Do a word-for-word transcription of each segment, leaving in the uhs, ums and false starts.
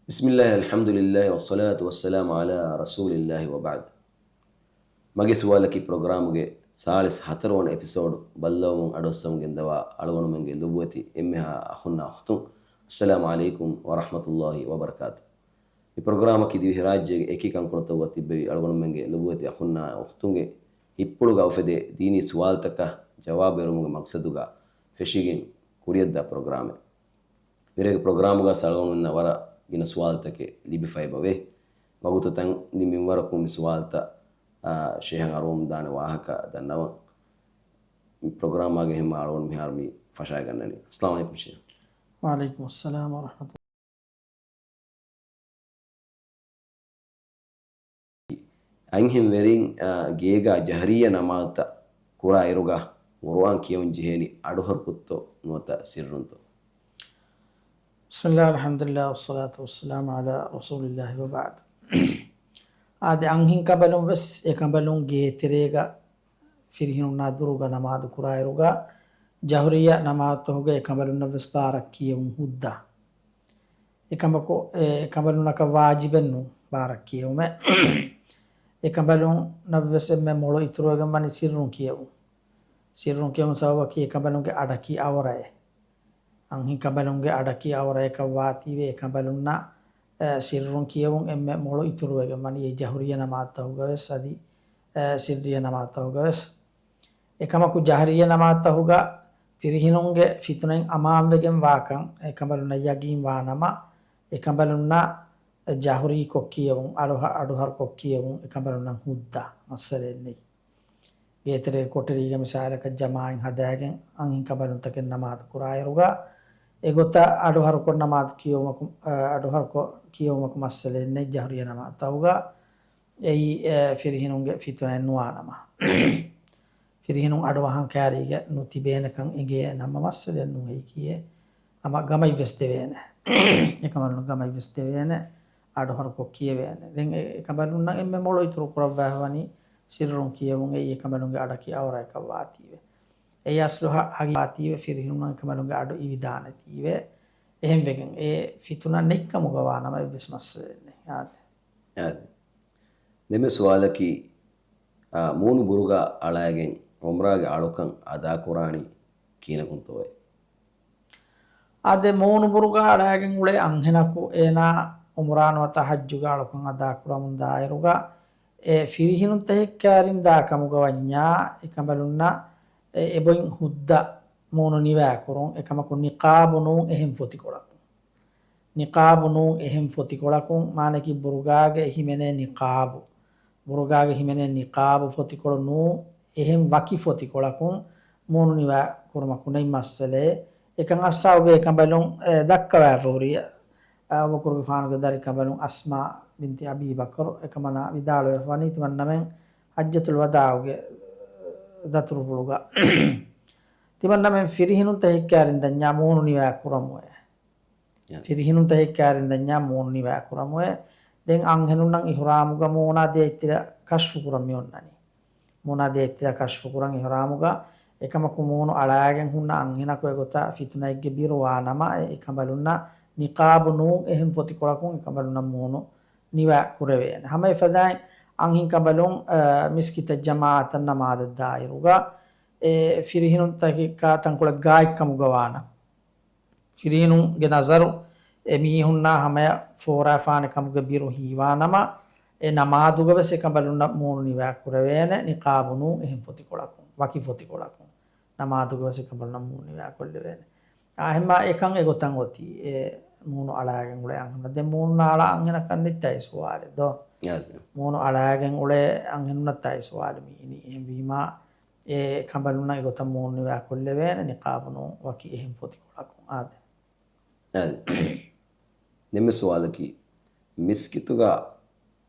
بسم الله، الحمد لله، والصلاة والسلام على رسول الله، وبعد. މަގެ ސުވާލަކީ ޕްރޮގްރާމުގެ ސާޅީސް ހަތަރު ވަނަ އެޕިސޯޑު ބައްލަވަމުން އަޑުއައްސަމުން ގެންދަވާ އަޅުގަނޑުމެންގެ ލޮބުވެތި އެންމެހާ އަޚުންނާ އުޚްތުން، އައްސަލާމު ޢަލައިކުމް ވަރަޙްމަތުﷲި ވަބަރަކާތު. މި ޕްރޮގްރާމަކީ ދިވެހިރާއްޖޭގެ އެކި ކަންކޮޅުތަކުގަ ތިއްބެވި އަޅުގަނޑުމެންގެ ލޮބުވެތި އަޚުންނާ އުޚްތުންގެ ހިތްޕުޅުގަ އުފެދޭ ދީނީ ސުވާލުތަކަށް ޖަވާބު އެރުމުގެ މަޤްޞަދުގަ ފެށިގެން ކުރިއަށްދާ ޕްރޮގްރާމެއް. މިރޭގެ ޕްރޮގްރާމުގަ އަޅުގަނޑުމެންނަށް ވަރަށް ގިނަ ސުވާލުތަކެއް ލިބިފައިބަވޭ. ވަގުތު ތަން މިންވަރަކުން މި ސުވާލުތައް، އާ، ޝޭހަށް އަރުވަމުން ދާނެ ވާހަކަ ދަންނަވަން. މި ޕްރޮގްރާމާގެ ހިމަ އަޅުގަނޑު މިހާރު މި ފަށާގަންނަނީ. އައްސަލާމު ޢަލައިކުމް ޝޭހް. ވަޢަލައިކުމުއްސަލާމް ވަރަޙްމަތުﷲ. އަންހެންވެރިން، އާ، ގޭގަ ޖަހްރިއްޔާ ނަމާދުތައް ކުރާ އިރުގަ ޤުރުއާން ކިޔަވަން ޖެހޭނީ އަޑުހަރުކޮށްތޯ ނުވަތަ ސިއްރުންތޯ؟ بسم الله، الحمد لله، والصلاة والسلام على رسول الله، وبعد. އާދެ، އަންހެން ކަނބަލުން ވެސް އެ ކަނބަލުން ގޭތެރޭގަ ފިރިހެނުންނާ ދުރުގަ ނަމާދު ކުރާއިރުގަ ޖަހްރިއްޔާ ނަމާދުތަކުގަ އެ ކަނބަލުންނަށް ވެސް ބާރަށް ކިޔެވުން ހުއްދަ. އެކަމަކު، އެ ކަނބަލުންނަކަށް ވާޖިބެއް ނޫން ބާރަށް ކިޔެވުމެއް. އެ ކަނބަލުންނަށް ވެސް އެންމެ މޮޅު އިތުރުވެގެން ވަނީ ސިއްރުން ކިޔެވުން. ސިއްރުން ކިޔެވުން ސަބަބަކީ އެ ކަނބަލުންގެ އަޑަކީ އަވަރައެއް. އަންހެން ކަނބަލުންގެ އަޑަކީ އަވަރައަކަށް ވާތީވެ އެ ކަނބަލުންނަށް، އެ، ސިއްރުން ކިޔެވުން އެންމެ މޮޅު އިތުރުވެގެން ވަނީ އެ ޖަހްރިއްޔާ ނަމާދުތަކުގަ ވެސް އަދި، އެ، ސިއްރިއްޔާ ނަމާދުތަކުގަ ވެސް. އެކަމަކު ޖަހްރިއްޔާ ނަމާދުތަކުގަ ފިރިހެނުންގެ ފިތުނައިން އަމާންވެގެން ވާކަން އެ ކަނބަލުންނަށް ޔަގީން ވާނަމަ، އެ ކަނބަލުންނަށް ޖަހްރީކޮށް ކިޔެވުން، އަޑު، އަޑުހަރުކޮށް ކިޔެވުން އެ ކަނބަލުންނަށް ހުއްދަ މައްސަލައެއް ނެތް. ގޭތެރޭގެ ކޮޓަރީގަ މިސާލަކަށް ޖަމާޢަތް ހަދާގެން އަންހެން ކަނބަލުންތަކެއް ނަމާދު ކުރާއިރުގަ، އެގޮތަށް އަޑުހަރުކޮށް ނަމާދު ކިޔެވުމަކު، އަ، އަޑުހަރުކޮށް ކިޔެވުމަކު މައްސަލައެއް ނެތް ޖަހްރިއްޔާ ނަމާދުތަކުގަ. އެއީ، އެ، ފިރިހެނުންގެ ފިތުނައެއް ނުވާނަމަ. ފިރިހެނުން އަޑުއަހަން ކައިރީގަ ނުތިބޭނެކަން އެނގޭ ނަމަ މައްސަލައެއް ނޫން އެއީކީއެއް. ހަމަ ގަމަތްވެސް ދެވޭނެ. އެކަމަލުން ގަމަތްވެސް ދެވޭނެ. އަޑުހަރުކޮށް ކިޔެވޭނެ. ދެން އެ، އެކަމަލުންނަށް އެންމެ މޮޅު އިތުރު ކުރައްވާފަވަނީ ސިއްރުން ކިޔެވުން އެއީ އެކަމަލުންގެ އަޑަކީ އަވަރައަކަށް ވާތީވެ. އެއީ އަސްލު ހަ، ހަގީ ވާތީވެ ފިރިހެނުންނަށް އެކަމަލުންގެ އަޑު އިވިދާނެތީވެ. އެހެންވެގެން އެ ފިތުނަ ނެތްކަމުގަ ވާނަމަ އެއްވެސް މައްސަލައެއް ނެތް. އާދެ. އާދެ. ދެންމެ ސުވާލަކީ، އާ، މޫނު ބުރުގާ އަޅާގެން ޢުމްރާގެ އަޅުކަން އަދާކުރާނީ ކިހިނަކުންތޯއޭ؟ އާދެ، މޫނު ބުރުގާ އަޅާގެން އުޅޭ އަންހެނަކު އޭނާ ޢުމްރާ ނުވަތަ ޙައްޖުގެ އަޅުކަން އަދާކުރަމުން ދާއިރުގަ، އެ ފިރިހެނުންތަކެއް ކައިރިން ދާ ކަމުގަ ވަންޏާ، އެކަނބަލުންނަށް އެ، އެބޮތް ހުއްދަ މޫނު ނިވާކުރުން، އެކަމަކު ނިޤާބު ނޫން އެހެން ފޮތިކޮޅަކުން. ނިޤާބު ނޫން އެހެން ފޮތިކޮޅަކުން، މާނައަކީ ބުރުގާގެ ހިމެނޭ ނިޤާބު. ބުރުގާގެ ހިމެނޭ ނިޤާބު ފޮތިކޮޅު ނޫން އެހެން ވަކި ފޮތިކޮޅަކުން މޫނު ނިވާ ކުރުމަކު ނެތް މައްސަލައެއް. އެކަން އައްސާ އެކަނބަލުން، އެ، ދައްކަވާފަ ހުރި، އަ، އަބޫބަކުރުގެފާނުގެ ދަރިކަނބަލުން އަސްމާ ބިންތި އަބީ ބަކުރު އެކަމަނާ ވިދާޅުވެފަވަނީ ތިމަންނަމެން ޙައްޖަތުލް ވަދާޢުގެ ދަތުރުފުޅުގަ ތިމަންނަމެން ފިރިހެނުންތަކެއް ކައިރިން ދަންޏާ މޫނު ނިވާ ކުރަމުވޭ. ޔަ. ފިރިހެނުންތަކެއް ކައިރިން ދަންޏާ މޫނު ނިވާ ކުރަމުވޭ. ދެން އަންހެނުންނަށް އިޙްރާމުގަ މޫނާ ދޭތިލަ ކަޝްފު ކުރަން މި އޮންނަނީ. މޫނާ ދޭތިލަ ކަޝްފު ކުރަން އިޙްރާމުގަ އެކަމަކު މޫނު އަޅާގެން ހުންނަ އަންހެނަކު އެގޮތަށް ފިތުނައެއްގެ ބިރު ވާނަމަ، އެ، އެކަނބަލުންނަށް ނިޤާބު ނޫން އެހެން ފޮތިކޮޅަކުން އެކަނބަލުންނަށް މޫނު ނިވާ ކުރެވޭނެ. ހަމަ އެފަދައިން އަންހެން ކަނބަލުން، އަ، މިސްކިތަށް ޖަމާޢަތަށް ނަމާދަށް ދާއިރުގަ، އެ، ފިރިހެނުންތަކެއް ތަންކޮޅެއް ގާތްކަމުގަ ވާނަމަ، ފިރިހެނުންގެ ނަޒަރު އެ މީހުންނާ ހަމަޔަށް ފޯރާފާނެ ކަމުގެ ބިރު ހީވާނަމަ، އެ ނަމާދުގަ ވެސް އެކަނބަލުންނަށް މޫނު ނިވާ ކުރެވޭނެ، ނިޤާބު ނޫން އެހެން ފޮތިކޮޅަކުން، ވަކި ފޮތިކޮޅަކުން. ނަމާދުގަ ވެސް އެކަނބަލުންނަށް މޫނު ނިވާ ކޮށްލެވޭނެ. އާ، އެހެންމާ އެކަން އެގޮތަށް އޮތީ، އެ މޫނު އަޅާގެން އުޅޭ އަންހެނަށް. ދެން މޫނު އަޅާ އަންހެނަކަށް ނެތްތާއި ސުވާލެއް ދޯ؟ ޔާ. މޫނު އަޅާގެން އުޅޭ އަންހެނުންނަށް ތާއި ސުވާލު މި އިނީ. އެހެންވީމާ، އެ ކަނބަލުންނަށް އެގޮތަށް މޫނު ނިވާ ކޮށްލެވޭނެ، ނިޤާބު ނޫން ވަކި އެހެން ފޮތިކޮޅަކުން. އާދެ. އާދެ. ދެންމެ ސުވާލަކީ، މިސްކިތުގަ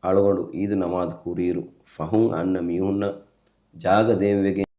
އަޅުގަނޑު އީދު ނަމާދު ކުރިއިރު ފަހުން އަންނަ މީހުންނަށް ޖާގަ ދޭން ވެގެން،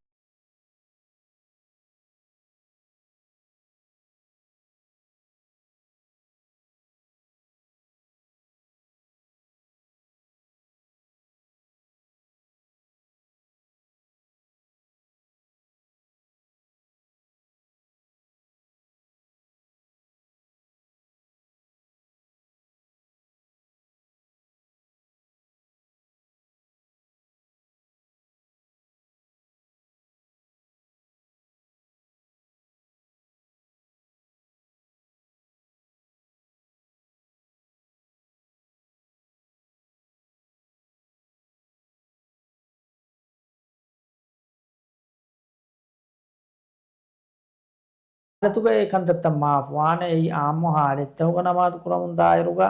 ހާލަތުގައި ކަންތައްތައް މާފުވާނެ. އެއީ އާއްމު ހާލަތްތަކުގަ ނަމާދު ކުރަމުން ދާއިރުގަ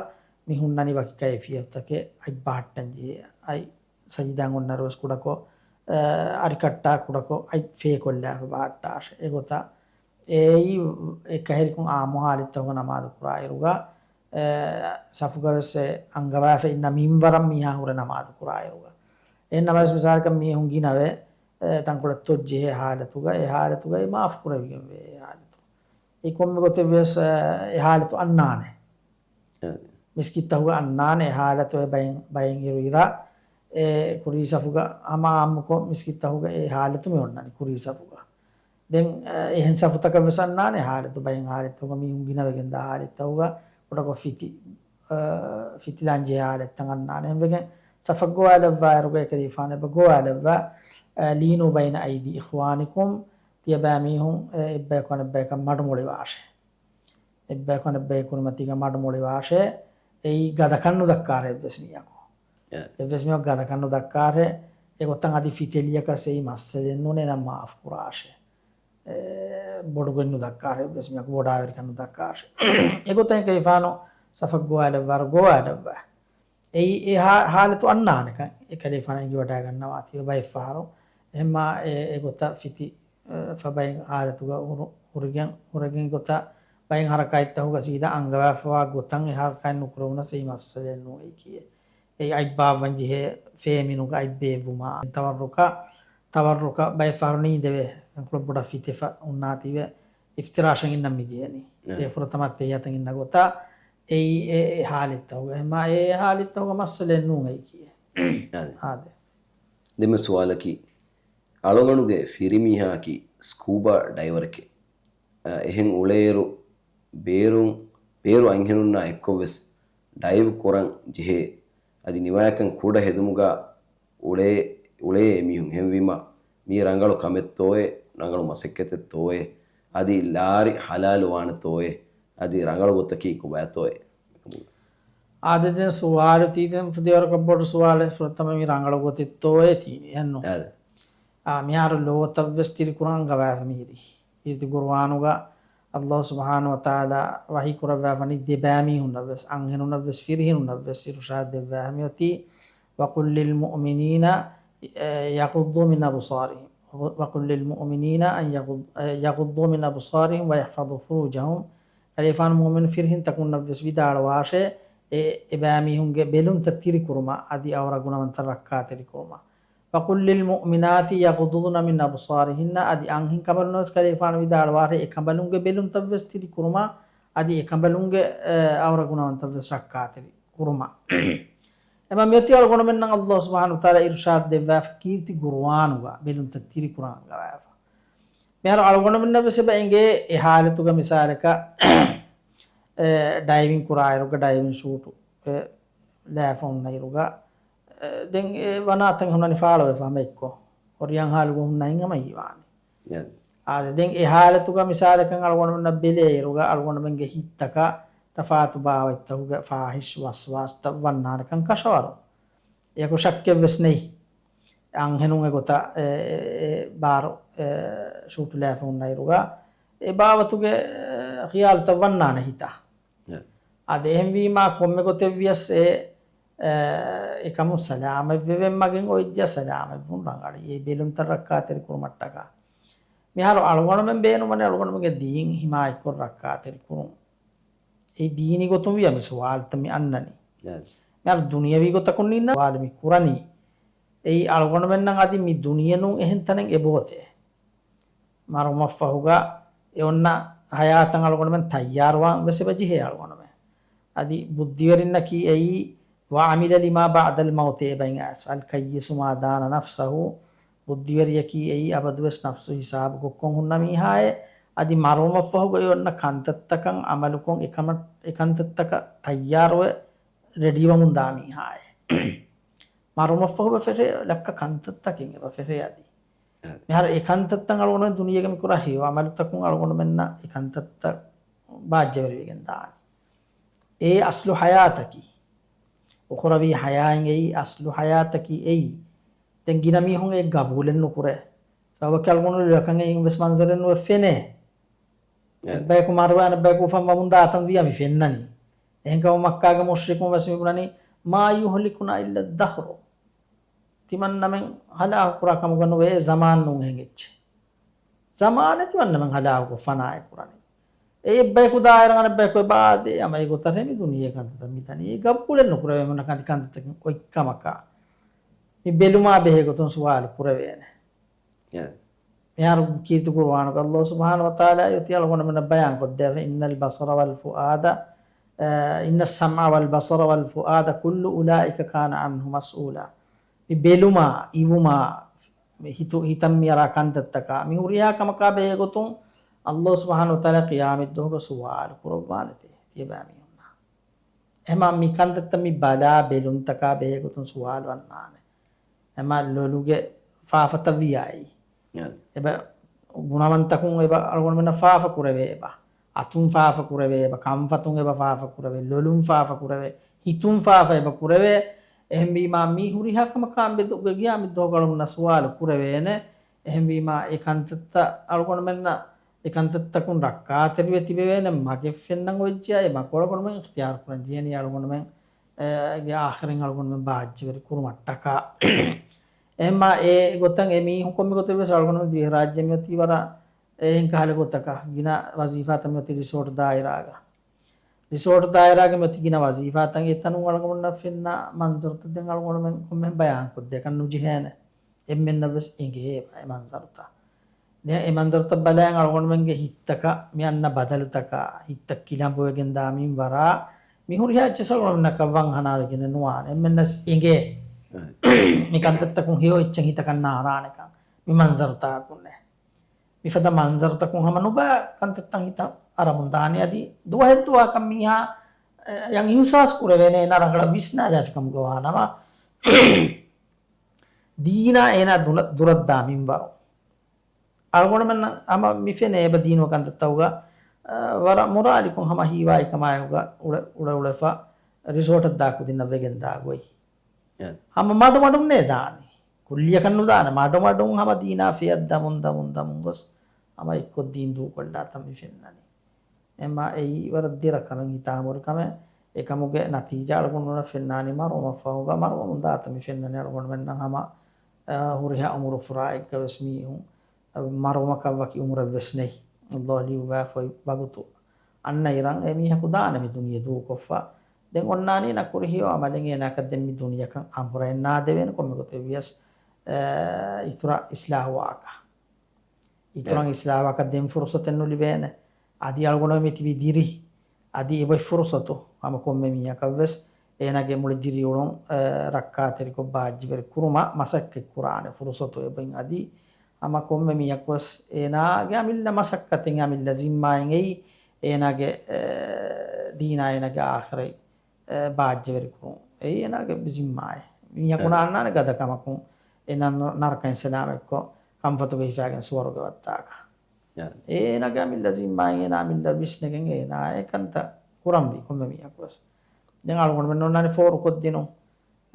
މި ހުންނަނީ ވަކި ކައިފިޔަތުތަކެއް، އަތް ބަހައްޓަން ޖެހޭ، އަތް ސަޖިދާ އޮންނައިރުވެސް ކުޑަކޮށް، އަރިކައްޓާ ކުޑަކޮށް އަތް ފޭކޮށްލާފަ ބަހައްޓާށޭ. އެގޮތަށް އެއީ އެކަހެރިކޮށް އާއްމު ހާލަތްތަކުގަ ނަމާދު ކުރާއިރުގަ، އެ، ސަފުގަވެސް އެ އަންގަވާފަ އިންނަ މިންވަރަށް މީހާ ހުރެ ނަމާދު ކުރާއިރުގަ. އެހެން ނަމަވެސް މިސާލަކަށް މީހުން ގިނަވެ، އެ، ތަންކޮޅެއް ތޮއްޖެހޭ ހާލަތުގަ، އެ ހާލަތުގައި މާފު ކުރެވިގެންވޭ އެ ހާލަތު. އެ ކޮންމެ ގޮތެއްވިޔަސް، އެ، އެ ހާލަތު އަންނާނެ. އެ. މިސްކިތްތަކުގަ އަންނާނެ އެ ހާލަތު އެ ބައިން، ބައިން އިރު އިރަށް، އެ ކުރީ ސަފުގަ ހަމަ އާއްމުކޮށް މިސްކިތްތަކުގަ އެ ހާލަތު މި އޮންނަނީ ކުރީ ސަފުގަ. ދެން، އެ، އެހެން ސަފުތަކަށް ވެސް އަންނާނެ ހާލަތު، ބައެއް ހާލަތުގަ މީހުން ގިނަވެގެން ދާ ހާލަތުގަ ކުޑަކޮށް ފިތި، އަ، ފިތިލާން ޖެހޭ ހާލަތްތައް އަންނާނެ. އެހެންވެގެން ސަފަށް ގޮވާލައްވާއިރުގަ އެކަލޭގެފާނު އެބަ ގޮވާލައްވާ، އަ، لينوا بين أيدي إخوانكم، ތިޔަބައިމީހުން، އެ، އެއްބަޔަކު އަނެއްބަޔަކަށް މަޑުމޮޅިވާށޭ. އެއްބަޔަކު އަނެއްބަޔަކު ކުރިމަތީގަ މަޑުމޮޅިވާށޭ. އެއީ ގަދަކަން ނުދައްކާށޭ އެއްވެސް މީހަކު. އެ. އެއްވެސް މީހަކު ގަދަކަން ނުދައްކާށޭ. އެގޮތަށް އަދި ފިތެލިއަކަށް އެއީ މައްސަލައެއް ނޫނޭ، ނަމަ މާފު ކުރާށޭ. އެ، ބޮޑުގޮތް ނުދައްކާށޭ އެއްވެސް މީހަކު، ބޮޑާވެރިކަން ނުދައްކާށޭ. އެގޮތަށް އެކަލޭގެފާނު ސަފަށް ގޮވާލައްވާއިރު ގޮވާލައްވާ. އެއީ އެ ހާ-، ހާލަތު އަންނާނެކަން އެކަލޭގެފާނު އެނގިވަޑައިގަންނަވާތީ ބައެއްފަހަރު. އެހެންމާ އެ، އެގޮތަށް ފިތި، އެ، ފަބައިން ހާލަތުގަ ހުރު-، ހުރިގެން، ހުރެގެން ގޮތަށް ބައެއް ހަރަކާތްތަކުގަ ސީދާ އަންގަވާފަވާ ގޮތަށް އެ ހަރަކާތް ނުކުރެވުނަސް އެއީ މައްސަލައެއް ނޫން އެއީކީ. އެ އަތް ބާއްވަން ޖެހޭ ފޭމިނުގަ އަތް ބޭއްވުމާ، ތަވައްރުކަށް، ތަވައްރުކަށް ބައެއް ފަހަރު ނީނދެވޭ، ތަންކޮޅެއް ބޮޑަށް ފިތެފަ ހުންނާތީވެ، އިފްތިރާޝަށް އިންނަން މި ޖެހެނީ. އެ. އެ ފުރަތަމަ އައްތަހިއްޔާތަށް އިންނަ ގޮތަށް އެއީ އެ، އެ ހާލަތްތަކުގަ. އެހެންމާ އެ ހާލަތްތަކުގަ މައްސަލައެއް ނޫން އެއީކީ. އާދެ. އާދެ. ދެންމެ ސުވާލަކީ، އަޅުގަނޑުގެ ފިރިމީހާއަކީ ސްކޫބާ ޑައިވަރެކޭ. އަ، އެހެން އުޅޭއިރު ބޭރުން، ބޭރު އަންހެނުންނާ އެއްކޮށްވެސް ޑައިވް ކުރަން ޖެހޭ. އަދި ނިވާޔަކަން ކުޑަ ހެދުމުގަ އުޅޭ، އުޅޭ އެމީހުން. އެހެންވީމަ، މީ ރަނގަޅު ކަމެއްތޯއޭ، ރަނގަޅު މަސައްކަތެއްތޯއޭ، އަދި ލާރި ޙަލާލު ވާނެތޯއޭ، އަދި ރަނގަޅު ގޮތަކީ ކޮބާތޯއޭ؟ އާދެ، ދެން ސުވާލު ތީ ދެން ފުދޭވަރަކަށް ބޮޑު ސުވާލެއް. ފުރަތަމަ މި ރަނގަޅު ގޮތެއްތޯއޭ ތީނީ އެއްނު؟ އާދެ. އާ، މިހާރު ލޯތައްވެސް ތިރިކުރަން އަންގަވާފަ މީރި. ކީރިތި ގުރުއާނުގަ ﷲ ސުބްޙާނަހޫ ވަތަޢާލާ ވަޙީ ކުރައްވާފަނީ ދެބައިމީހުންނަށްވެސް، އަންހެނުންނަށްވެސް ފިރިހެނުންނަށްވެސް އިރުޝާދު ދެއްވާފަ މިއޮތީ، وَقُل لِّلْمُؤْمِنِينَ يَغُضُّوا مِنْ أَبْصَارِهِمْ، وَقُل لِّلْمُؤْمِنِينَ أَنْ يَغُضُّوا، يَغُضُّوا مِنْ أَبْصَارِهِمْ وَيَحْفَظُوا فُرُوجَهُمْ. ކަލޭގެފާނު މުއުމިނު ފިރިހެންތަކުންނަށްވެސް ވިދާޅުވާށޭ، އެ، އެބައިމީހުންގެ ބެލުންތައް ތިރިކުރުމަށް، އަދި އައުރަ ގުނަވަންތައް ރައްކާތެރިކުރުމަށް. وَقُل لِّلْمُؤْمِنَاتِ يَغْضُضْنَ مِنْ أَبْصَارِهِنَّ، އަދި އަންހެން ކަނބަލުންނަށްވެސް ކަލޭގެފާނު ވިދާޅުވާށޭ، އެ ކަނބަލުންގެ ބެލުންތައްވެސް ތިރިކުރުމަށް، އަދި އެ ކަނބަލުންގެ، އެ، އައުރަ ގުނަވަންތައްވެސް ރައްކާތެރި ކުރުމަށް. އެމަ މިއޮތީ އަޅުގަނޑުމެންނަށް ﷲ ސުބްޙާނަހޫ ވަތަޢާލާ އިރުޝާދު ދެއްވާފަ ކީރިތި ގުރުއާނުގަ ބެލުންތައް ތިރިކުރަން އަންގަވާފަ. މިހާރު އަޅުގަނޑުމެންނަށްވެސް އެބަ އެނގޭ އެ ހާލަތުގަ މިސާލަކަށް، އެ، ޑައިވިން ކުރާއިރުގަ ޑައިވިން ޝޫޓު، އެ، ލާފަ ހުންނައިރުގަ، އެ، ދެން އެ ވަނާތަން ހުންނަނީ ފާޅުވެފަ ހަމަ އެއްކޮށް. ހުރިހާ ހާލުގަ ހުންނަ ހިނގަމަ ހީވާނެ. އާދެ، ދެން އެ ހާލަތުގަ މިސާލަކަށް އަޅުގަނޑުމެންނަށް ބެލޭއިރުގަ އަޅުގަނޑުމެންގެ ހިތްތަކަށް ތަފާތު ބާވަތްތަކުގެ ފާޙިޝް ވަސްވާސްތައް ވަންނާނެކަން ކަށަވަރު. އެކު ޝައްކެއްވެސް ނެތް. އަންހެނުން އެގޮތަށް އެ، އެ، އެ ބާރު، އެ، ޝޫޓު ލާފަ ހުންނައިރުގަ އެ ބާވަތުގެ، އެ، ޚިޔާލުތައް ވަންނާނެ ހިތަށް. އެ. އަދި އެހެންވީމާ ކޮންމެ ގޮތެއްވިޔަސް އެ، އެ، އެކަމުން ސަލާމަތްވެވެން މަގެއް އޮތްޖާ ސަލާމަތްވުން ރަނގަޅީ. އެ ބެލުންތައް ރައްކާތެރި ކުރުމަށްޓަކާ. މިހާރު އަޅުގަނޑުމެން ބޭނުމަނީ އަޅުގަނޑުމެންގެ ދީން ހިމާޔަތްކޮށް ރައްކާތެރި ކުރުން. އެ ދީނީ ގޮތުން ވިޔަ މި ސުވާލުތައް މި އަންނަނީ. އެ. މިހާރު ދުނިޔަވީ ގޮތަކުން ނީންނަ ސުވާލު މި ކުރަނީ. އެއީ އަޅުގަނޑުމެންނަށް އަދި މި ދުނިޔެ ނޫން އެހެން ތަނެއް އެބައޮތޭ. މަރުމަށްފަހުގަ އެ އޮންނަ ހަޔާތަށް އަޅުގަނޑުމެން ތައްޔާރުވާން ވެސް އެބަ ޖެހޭ އަޅުގަނޑުމެން. އަދި ބުއްދިވެރިންނަކީ އެއީ وَعَمِلَ لِمَا بَعْدَ الْمَوْتِ އެބައިން އައިސް. الْكَيِّسُ مَا دَانَ نَفْسَهُ. ބުއްދިވެރިޔަކީ އެއީ އަބަދުވެސް ނަފްސު ހިސާބުކޮށްކޮށް ހުންނަ މީހާއޭ. އަދި މަރުމަށްފަހުގައި އޮންނަ ކަންތައްތަކަށް އަމަލުކޮށް އެކަމަށް، އެ ކަންތައްތަކަށް ތައްޔާރުވެ ރެޑީވަމުން ދާ މީހާއޭ. މަރުމަށްފަހު އެބަ ފެށޭ ލައްކަ ކަންތައްތަކެއް އެބަ ފެށޭ އަދި. އަދި. މިހާރު އެ ކަންތައްތައް އަޅުގަނޑުމެން ދުނިޔޭގަ މި ކުރާ ހެޔޮ އަމަލުތަކުން އަޅުގަނޑުމެންނަށް އެ ކަންތައްތައް ބާއްޖަވެރިވެގެން ދާނީ. އެ އަސްލު ހަޔާތަކީ. އުޚުރަވީ ހަޔާތް އެއީ، އަސްލު ހަޔާތަކީ އެއީ. ދެން ގިނަ މީހުން އެ ގަބޫލެއް ނުކުރޭ. ސަބަބަކީ އަޅުގަނޑު ލޮލަކަށް އެއިން ވެސް މަންޒަރެއް ނުވެ ފެނޭ. އެއްބަޔަކު މަރުވާނެ، އެއްބަޔަކު އުފަންވަމުންދާ އަތަން ވިޔަ މި ފެންނަނީ. އެހެންކަމުން މައްކާގެ މުޝްރިކުން ވެސް މި ބުނަނީ، "ما يهلكنا إلا الدهر." ތިމަންނަމެން ހަލާކު ކުރާ ކަމުގަ ނުވޭ، ޒަމާން ނޫން އެނގެއްޗެ. ޒަމާނެ ތިމަންނަމެން ހަލާކު ފަނާއެއް ކުރަނީ. އެ އެއްބަޔަކު ދާއިރަ އަނެއްބަޔަކު އެބަ އާދޭ، އަމަ އެ ގޮތަށް މި ދުނިޔޭ ކަންތައްތައް މި ދަނީ. އެ ގަބޫލެއް ނުކުރެވޭ މުންނަ ކަންތި ކަންތައްތަކެއް އޮތް ކަމަކާ. މި ބެލުމާ ބެހޭ ގޮތުން ސުވާލު ކުރެވޭނެ. އެ. މިހާރު ކީރިތި ޤުރުއާނުގަ ﷲ ސުބްޙާނަހޫ ވަތަޢާލާ އޮތީ އަޅުގަނޑުމެންނަށް ބަޔާން ކޮށްދެއްވި، "إن البصر والفؤاد، إن السمع والبصر والفؤاد كل أولئك كان عنه مسؤولا." މި ބެލުމާ، އިވުމާ، މި ހިތު، ހިތަށް މިއަރާ ކަންތައްތަކާ، މި ހުރިހާ ކަމަކާ ބެހޭ ގޮތުން ﷲ ސުބްޙާނަހޫ ވަތަޢާލާ ޤިޔާމަތްދުވަހުގަ ސުވާލު ކުރައްވާނެތޭ ތިޔަބައިމީހުންނާ. އެހެމާ މި ކަންތައްތައް މި ބަލާ ބެލުންތަކާ ބެހޭ ގޮތުން ސުވާލު އަންނާނެ. އެމާ ލޮލުގެ ފާފަތައް ވިޔައީ. އެ. އެބަ ގުނަވަންތަކުން އެބަ އަޅުގަނޑުމެންނަށް ފާފަ ކުރެވޭ އެބަ. އަތުން ފާފަ ކުރެވޭ އެބަ. ކަންފަތުން އެބަ ފާފަ ކުރެވޭ. ލޮލުން ފާފަ ކުރެވޭ. ހިތުން ފާފަ އެބަ ކުރެވޭ. އެހެންވީމާ މީ ހުރިހާ ކަމަކާ މެދުގަ ގިޔާ މި ދުވަހުގަ އަޅުގަނޑުމެންނަށް ސުވާލު ކުރެވޭނެ. އެހެންވީމާ އެ ކަންތައްތައް އަޅުގަނޑުމެންނަށް އެ ކަންތައްތަކުން ރައްކާތެރިވެ ތިބެވޭނެ މަގެއް ފެންނަން އޮތްޖިޔާ، އެ މަގު އަޅުގަނޑުމެން އިޚްތިޔާރު ކުރަން ޖެހެނީ އަޅުގަނޑުމެން، އެ، ގެ އާޚިރަށް އަޅުގަނޑުމެން ބާއްޖަވެރި ކުރުމަށްޓަކާ. އެހެންމާ އެ ގޮތަށް އެ މީހުން ކޮންމެ ގޮތެއް ވެސް އަޅުގަނޑުމެން ދިވެހިރާއްޖެ މިއޮތީ ވަރަށް އެހެން ކަހަލަ ގޮތަކަށް ގިނަ ވަޒީފާތައް މިއޮތީ ރިސޯޓް ދާއިރާގަ. ރިސޯޓް ދާއިރާގެ މިއޮތީ ގިނަ ވަޒީފާތައް އެތަނުން އަޅުގަނޑުމެންނަށް ފެންނަ މަންޒަރުތައް ދެން އަޅުގަނޑުމެން ކޮންމެހެން ބަޔާންކޮށްދޭކަށް ނުޖެހޭނެ. އެންމެންނަށް ވެސް އެނގޭ އެ މަންޒަރުތައް. ދެން އެ މަންޒަރުތައް ބަލައި އަޅުގަނޑުމެންގެ ހިތްތަކަށް މި އަންނަ ބަދަލުތަކާ، ހިތްތައް ކިލަނބުވެގެން ދާ މިންވަރާ، މި ހުރިހާ އެއްޗެއް އަޅުގަނޑުމެންނަކަށް ވަންހަނާވެގެނެއް ނުވާނެ. އެންމެންނަސް އެނގޭ މި ކަންތައްތަކުން ހެޔޮ އެއްޗެއް ހިތަކަށް ނާރާނެކަން. މި މަންޒަރުތަކުންނޭ. މިފަދަ މަންޒަރުތަކުން ހަމަ ނުބައި ކަންތައްތައް ހިތަށް އަރަމުން ދާނެ. އަދި ދުވަހެއްދުވަހަކަށް މީހާ އެ، އެއަށް އިހުސާސް ކުރެވޭނެ އޭނާ ރަނގަޅަށް ވިސްނާލާފިކަމުގަ ވާނަމަ، ދީނާ އޭނާ ދުރަ-، ދުރަށްދާ މިންވަރު. އަޅުގަނޑުމެންނަށް ހަމަ މި ފެނޭ އެބަ ދީނު ކަންތައްތަކުގަ، އަ، ވަރަށް މުރާލިކުން ހަމަ ހީވާއިކަމާއެކުގަ އުޅެ-، އުޅެ އުޅެފަ ރިސޯޓަށް ދާ ކުދިންނަށް ވެގެން ދާ ގޮތް. އެ. ހަމަ މަޑުމަޑުންނޭ ދާނީ. ކުއްލިއަކަށް ނުދާނެ. މަޑުމަޑުން ހަމަ ދީނާ ފެޔަށް ދަމުން ދަމުން ދަމުން ގޮސް ހަމަ އެއްކޮށް ދީން ދޫކޮށްލާތަން މި ފެންނަނީ. އެމާ އެއީ ވަރަށް ދެރަ ކަމެއް، ހިތާމަހުރި ކަމެއް. އެކަމުގެ ނަތީޖާ އަޅުގަނޑުމެންނަށް ފެންނާނީ މަރުވުމަށްފަހުގަ، މަރުވަމުން ދާތަން މި ފެންނަނީ އަޅުގަނޑުމެންނަށް ހަމަ، އަ، ހުރިހާ އުމުރު ފުރާއެއްގަ ވެސް މީހުން، އަ، މަރުވުމަކަށް ވަކި އުމުރެއް ވެސް ނެތް. ﷲ ލިޔުއްވާފައި ވަގުތު އަންނަ އިރަށް އެ މީހަކު ދާނެ މި ދުނިޔެ ދޫކޮށްފަ. ދެން އޮންނާނީ ނަކުރި ހެޔޮ އަމަލެއް އޭނާއަކަށް ދެން މި ދުނިޔެކަށް އަނބުރައެއް ނާދެވޭނެ ކޮންމެ ގޮތެއް ވިޔަސް، އަ، އިތުރަށް އިސްލާހުވާކަށް. އިތުރަށް އެ. އިސްލާހުވާކަށް ދެން ފުރުސަތެއް ނުލިބޭނެ. އަދި އަޅުގަނޑު މި ތިބީ ދިރި. އަދި އެބައި ފުރުސަތު ހަމަ ކޮންމެ މީހަކަށް ވެސް އޭނާގެ މުޅި ދިރިއުޅުން، އަ، ރައްކާތެރިކޮށް ބާއްޖަވެރި ކުރުމަށް މަސައްކަތް ކުރާނެ ފުރުސަތު އެބައި އަދި ހަމަ ކޮންމެ މީހަކު ވެސް އޭނާގެ އަމިއްލަ މަސައްކަތެއް އަމިއްލަ ޒިންމާއެއް އެއީ އޭނާގެ، އަ، ދީނާ އޭނާގެ އާޚިރަތް އެ، ބާއްޖަވެރިކުރުން. އެއީ އޭނާގެ ޒިންމާއެއް. މީހަކު އެ. ނާންނާނެ ގަދަކަމަކުން، އޭނާ ނަރަކައިން ސަލާމަތްކޮށް، ކަންފަތުގަ ހިފާގެން ސުވަރުގެ ވައްތާކަށް. އެ. އޭނާގެ އަމިއްލަ ޒިންމާއެއް، އޭނާ އަމިއްލަ ވިސްނެގެން އޭނާ އެ ކަންތައް ކުރަންވީ ކޮންމެ މީހަކު ވެސް. ދެން އަޅުގަނޑުމެން އޮންނާނެ ފޯރުކޮށްދިނުން.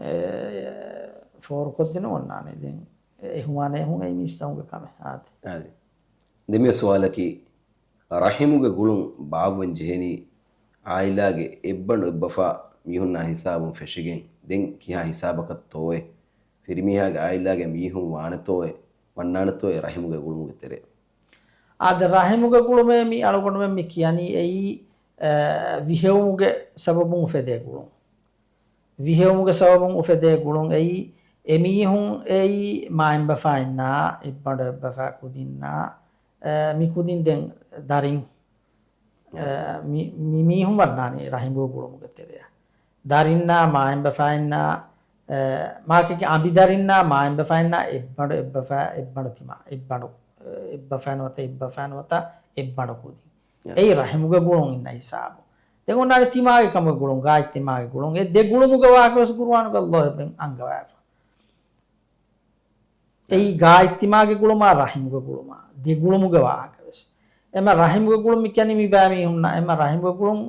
އެ، ފޯރުކޮށްދިނުން އޮންނާނެ. ދެން އެ އެހުމާނެ އެހުން އެއީ މީސްތަކުންގެ ކަމެއް. އާދެ. އާދެ. ދެން މި ސުވާލަކީ، ރަޙިމުގެ ގުޅުން ބާއްވަން ޖެހެނީ އާއިލާގެ އެއްބަނޑު އެއްބަފާ މީހުންނާ ހިސާބުން ފެށިގެން ދެން ކިހާ ހިސާބަކަށްތޯއޭ؟ ފިރިމީހާގެ އާއިލާގެ މީހުން ވާނެތޯއޭ؟ ވަންނާނެތޯއޭ ރަޙިމުގެ ގުޅުމުގެ ތެރެއަށް؟ އާދެ، ރަޙިމުގެ ގުޅުމޭ މި އަޅުގަނޑުމެން މި ކިޔަނީ އެއީ، އަ، ވިހެއުމުގެ ސަބަބުން އުފެދޭ ގުޅުން. ވިހެއުމުގެ ސަބަބުން އުފެދޭ ގުޅުން އެއީ، އެމީހުން އެއީ މާތްބަފާއިންނާ އެއްބަނޑު އެއްބަފާ ކުދިންނާ، އަ، މި ކުދިން ދެން ދަރިން، އަ، މި، މި މީހުން ވަންނާނީ ރަޙިމުގެ ގުޅުމުގެ ތެރެއަށް. ދަރިންނާ މާތްބަފާއިންނާ، އަ، މާކެކެ އަނބިދަރިންނާ މާތްބަފާއިންނާ އެއްބަނޑު އެއްބަފާ އެއްބަނޑު ތިމާ، އެއްބަނޑު، އަ، އެއްބަފާ ނުވަތަ އެއްބަފާ ނުވަތަ އެއްބަނޑު ކުދިން. އެއީ ރަޙިމުގެ ގުޅުން އިންނަ ހިސާބު. ދެން އޮންނާނެ ތިމާގެ ކަމުގެ ގުޅުން، ގާތް ތިމާގެ ގުޅުން. އެ ދެ ގުޅުމުގެ ވާހަކަ ވެސް ޤުރުއާނުގަ ﷲ އެބައިން އަންގަވާފަ. އެއީ ގާތް ތިމާގެ ގުޅުމާ، ރަޙިމުގެ ގުޅުމާ، ދެ ގުޅުމުގެ ވާހަކަ ވެސް. އެމަ ރަޙިމުގެ ގުޅުން މި ކިޔަނީ މި ބައިމީހުންނަށް، އެމަ ރަޙިމުގެ ގުޅުން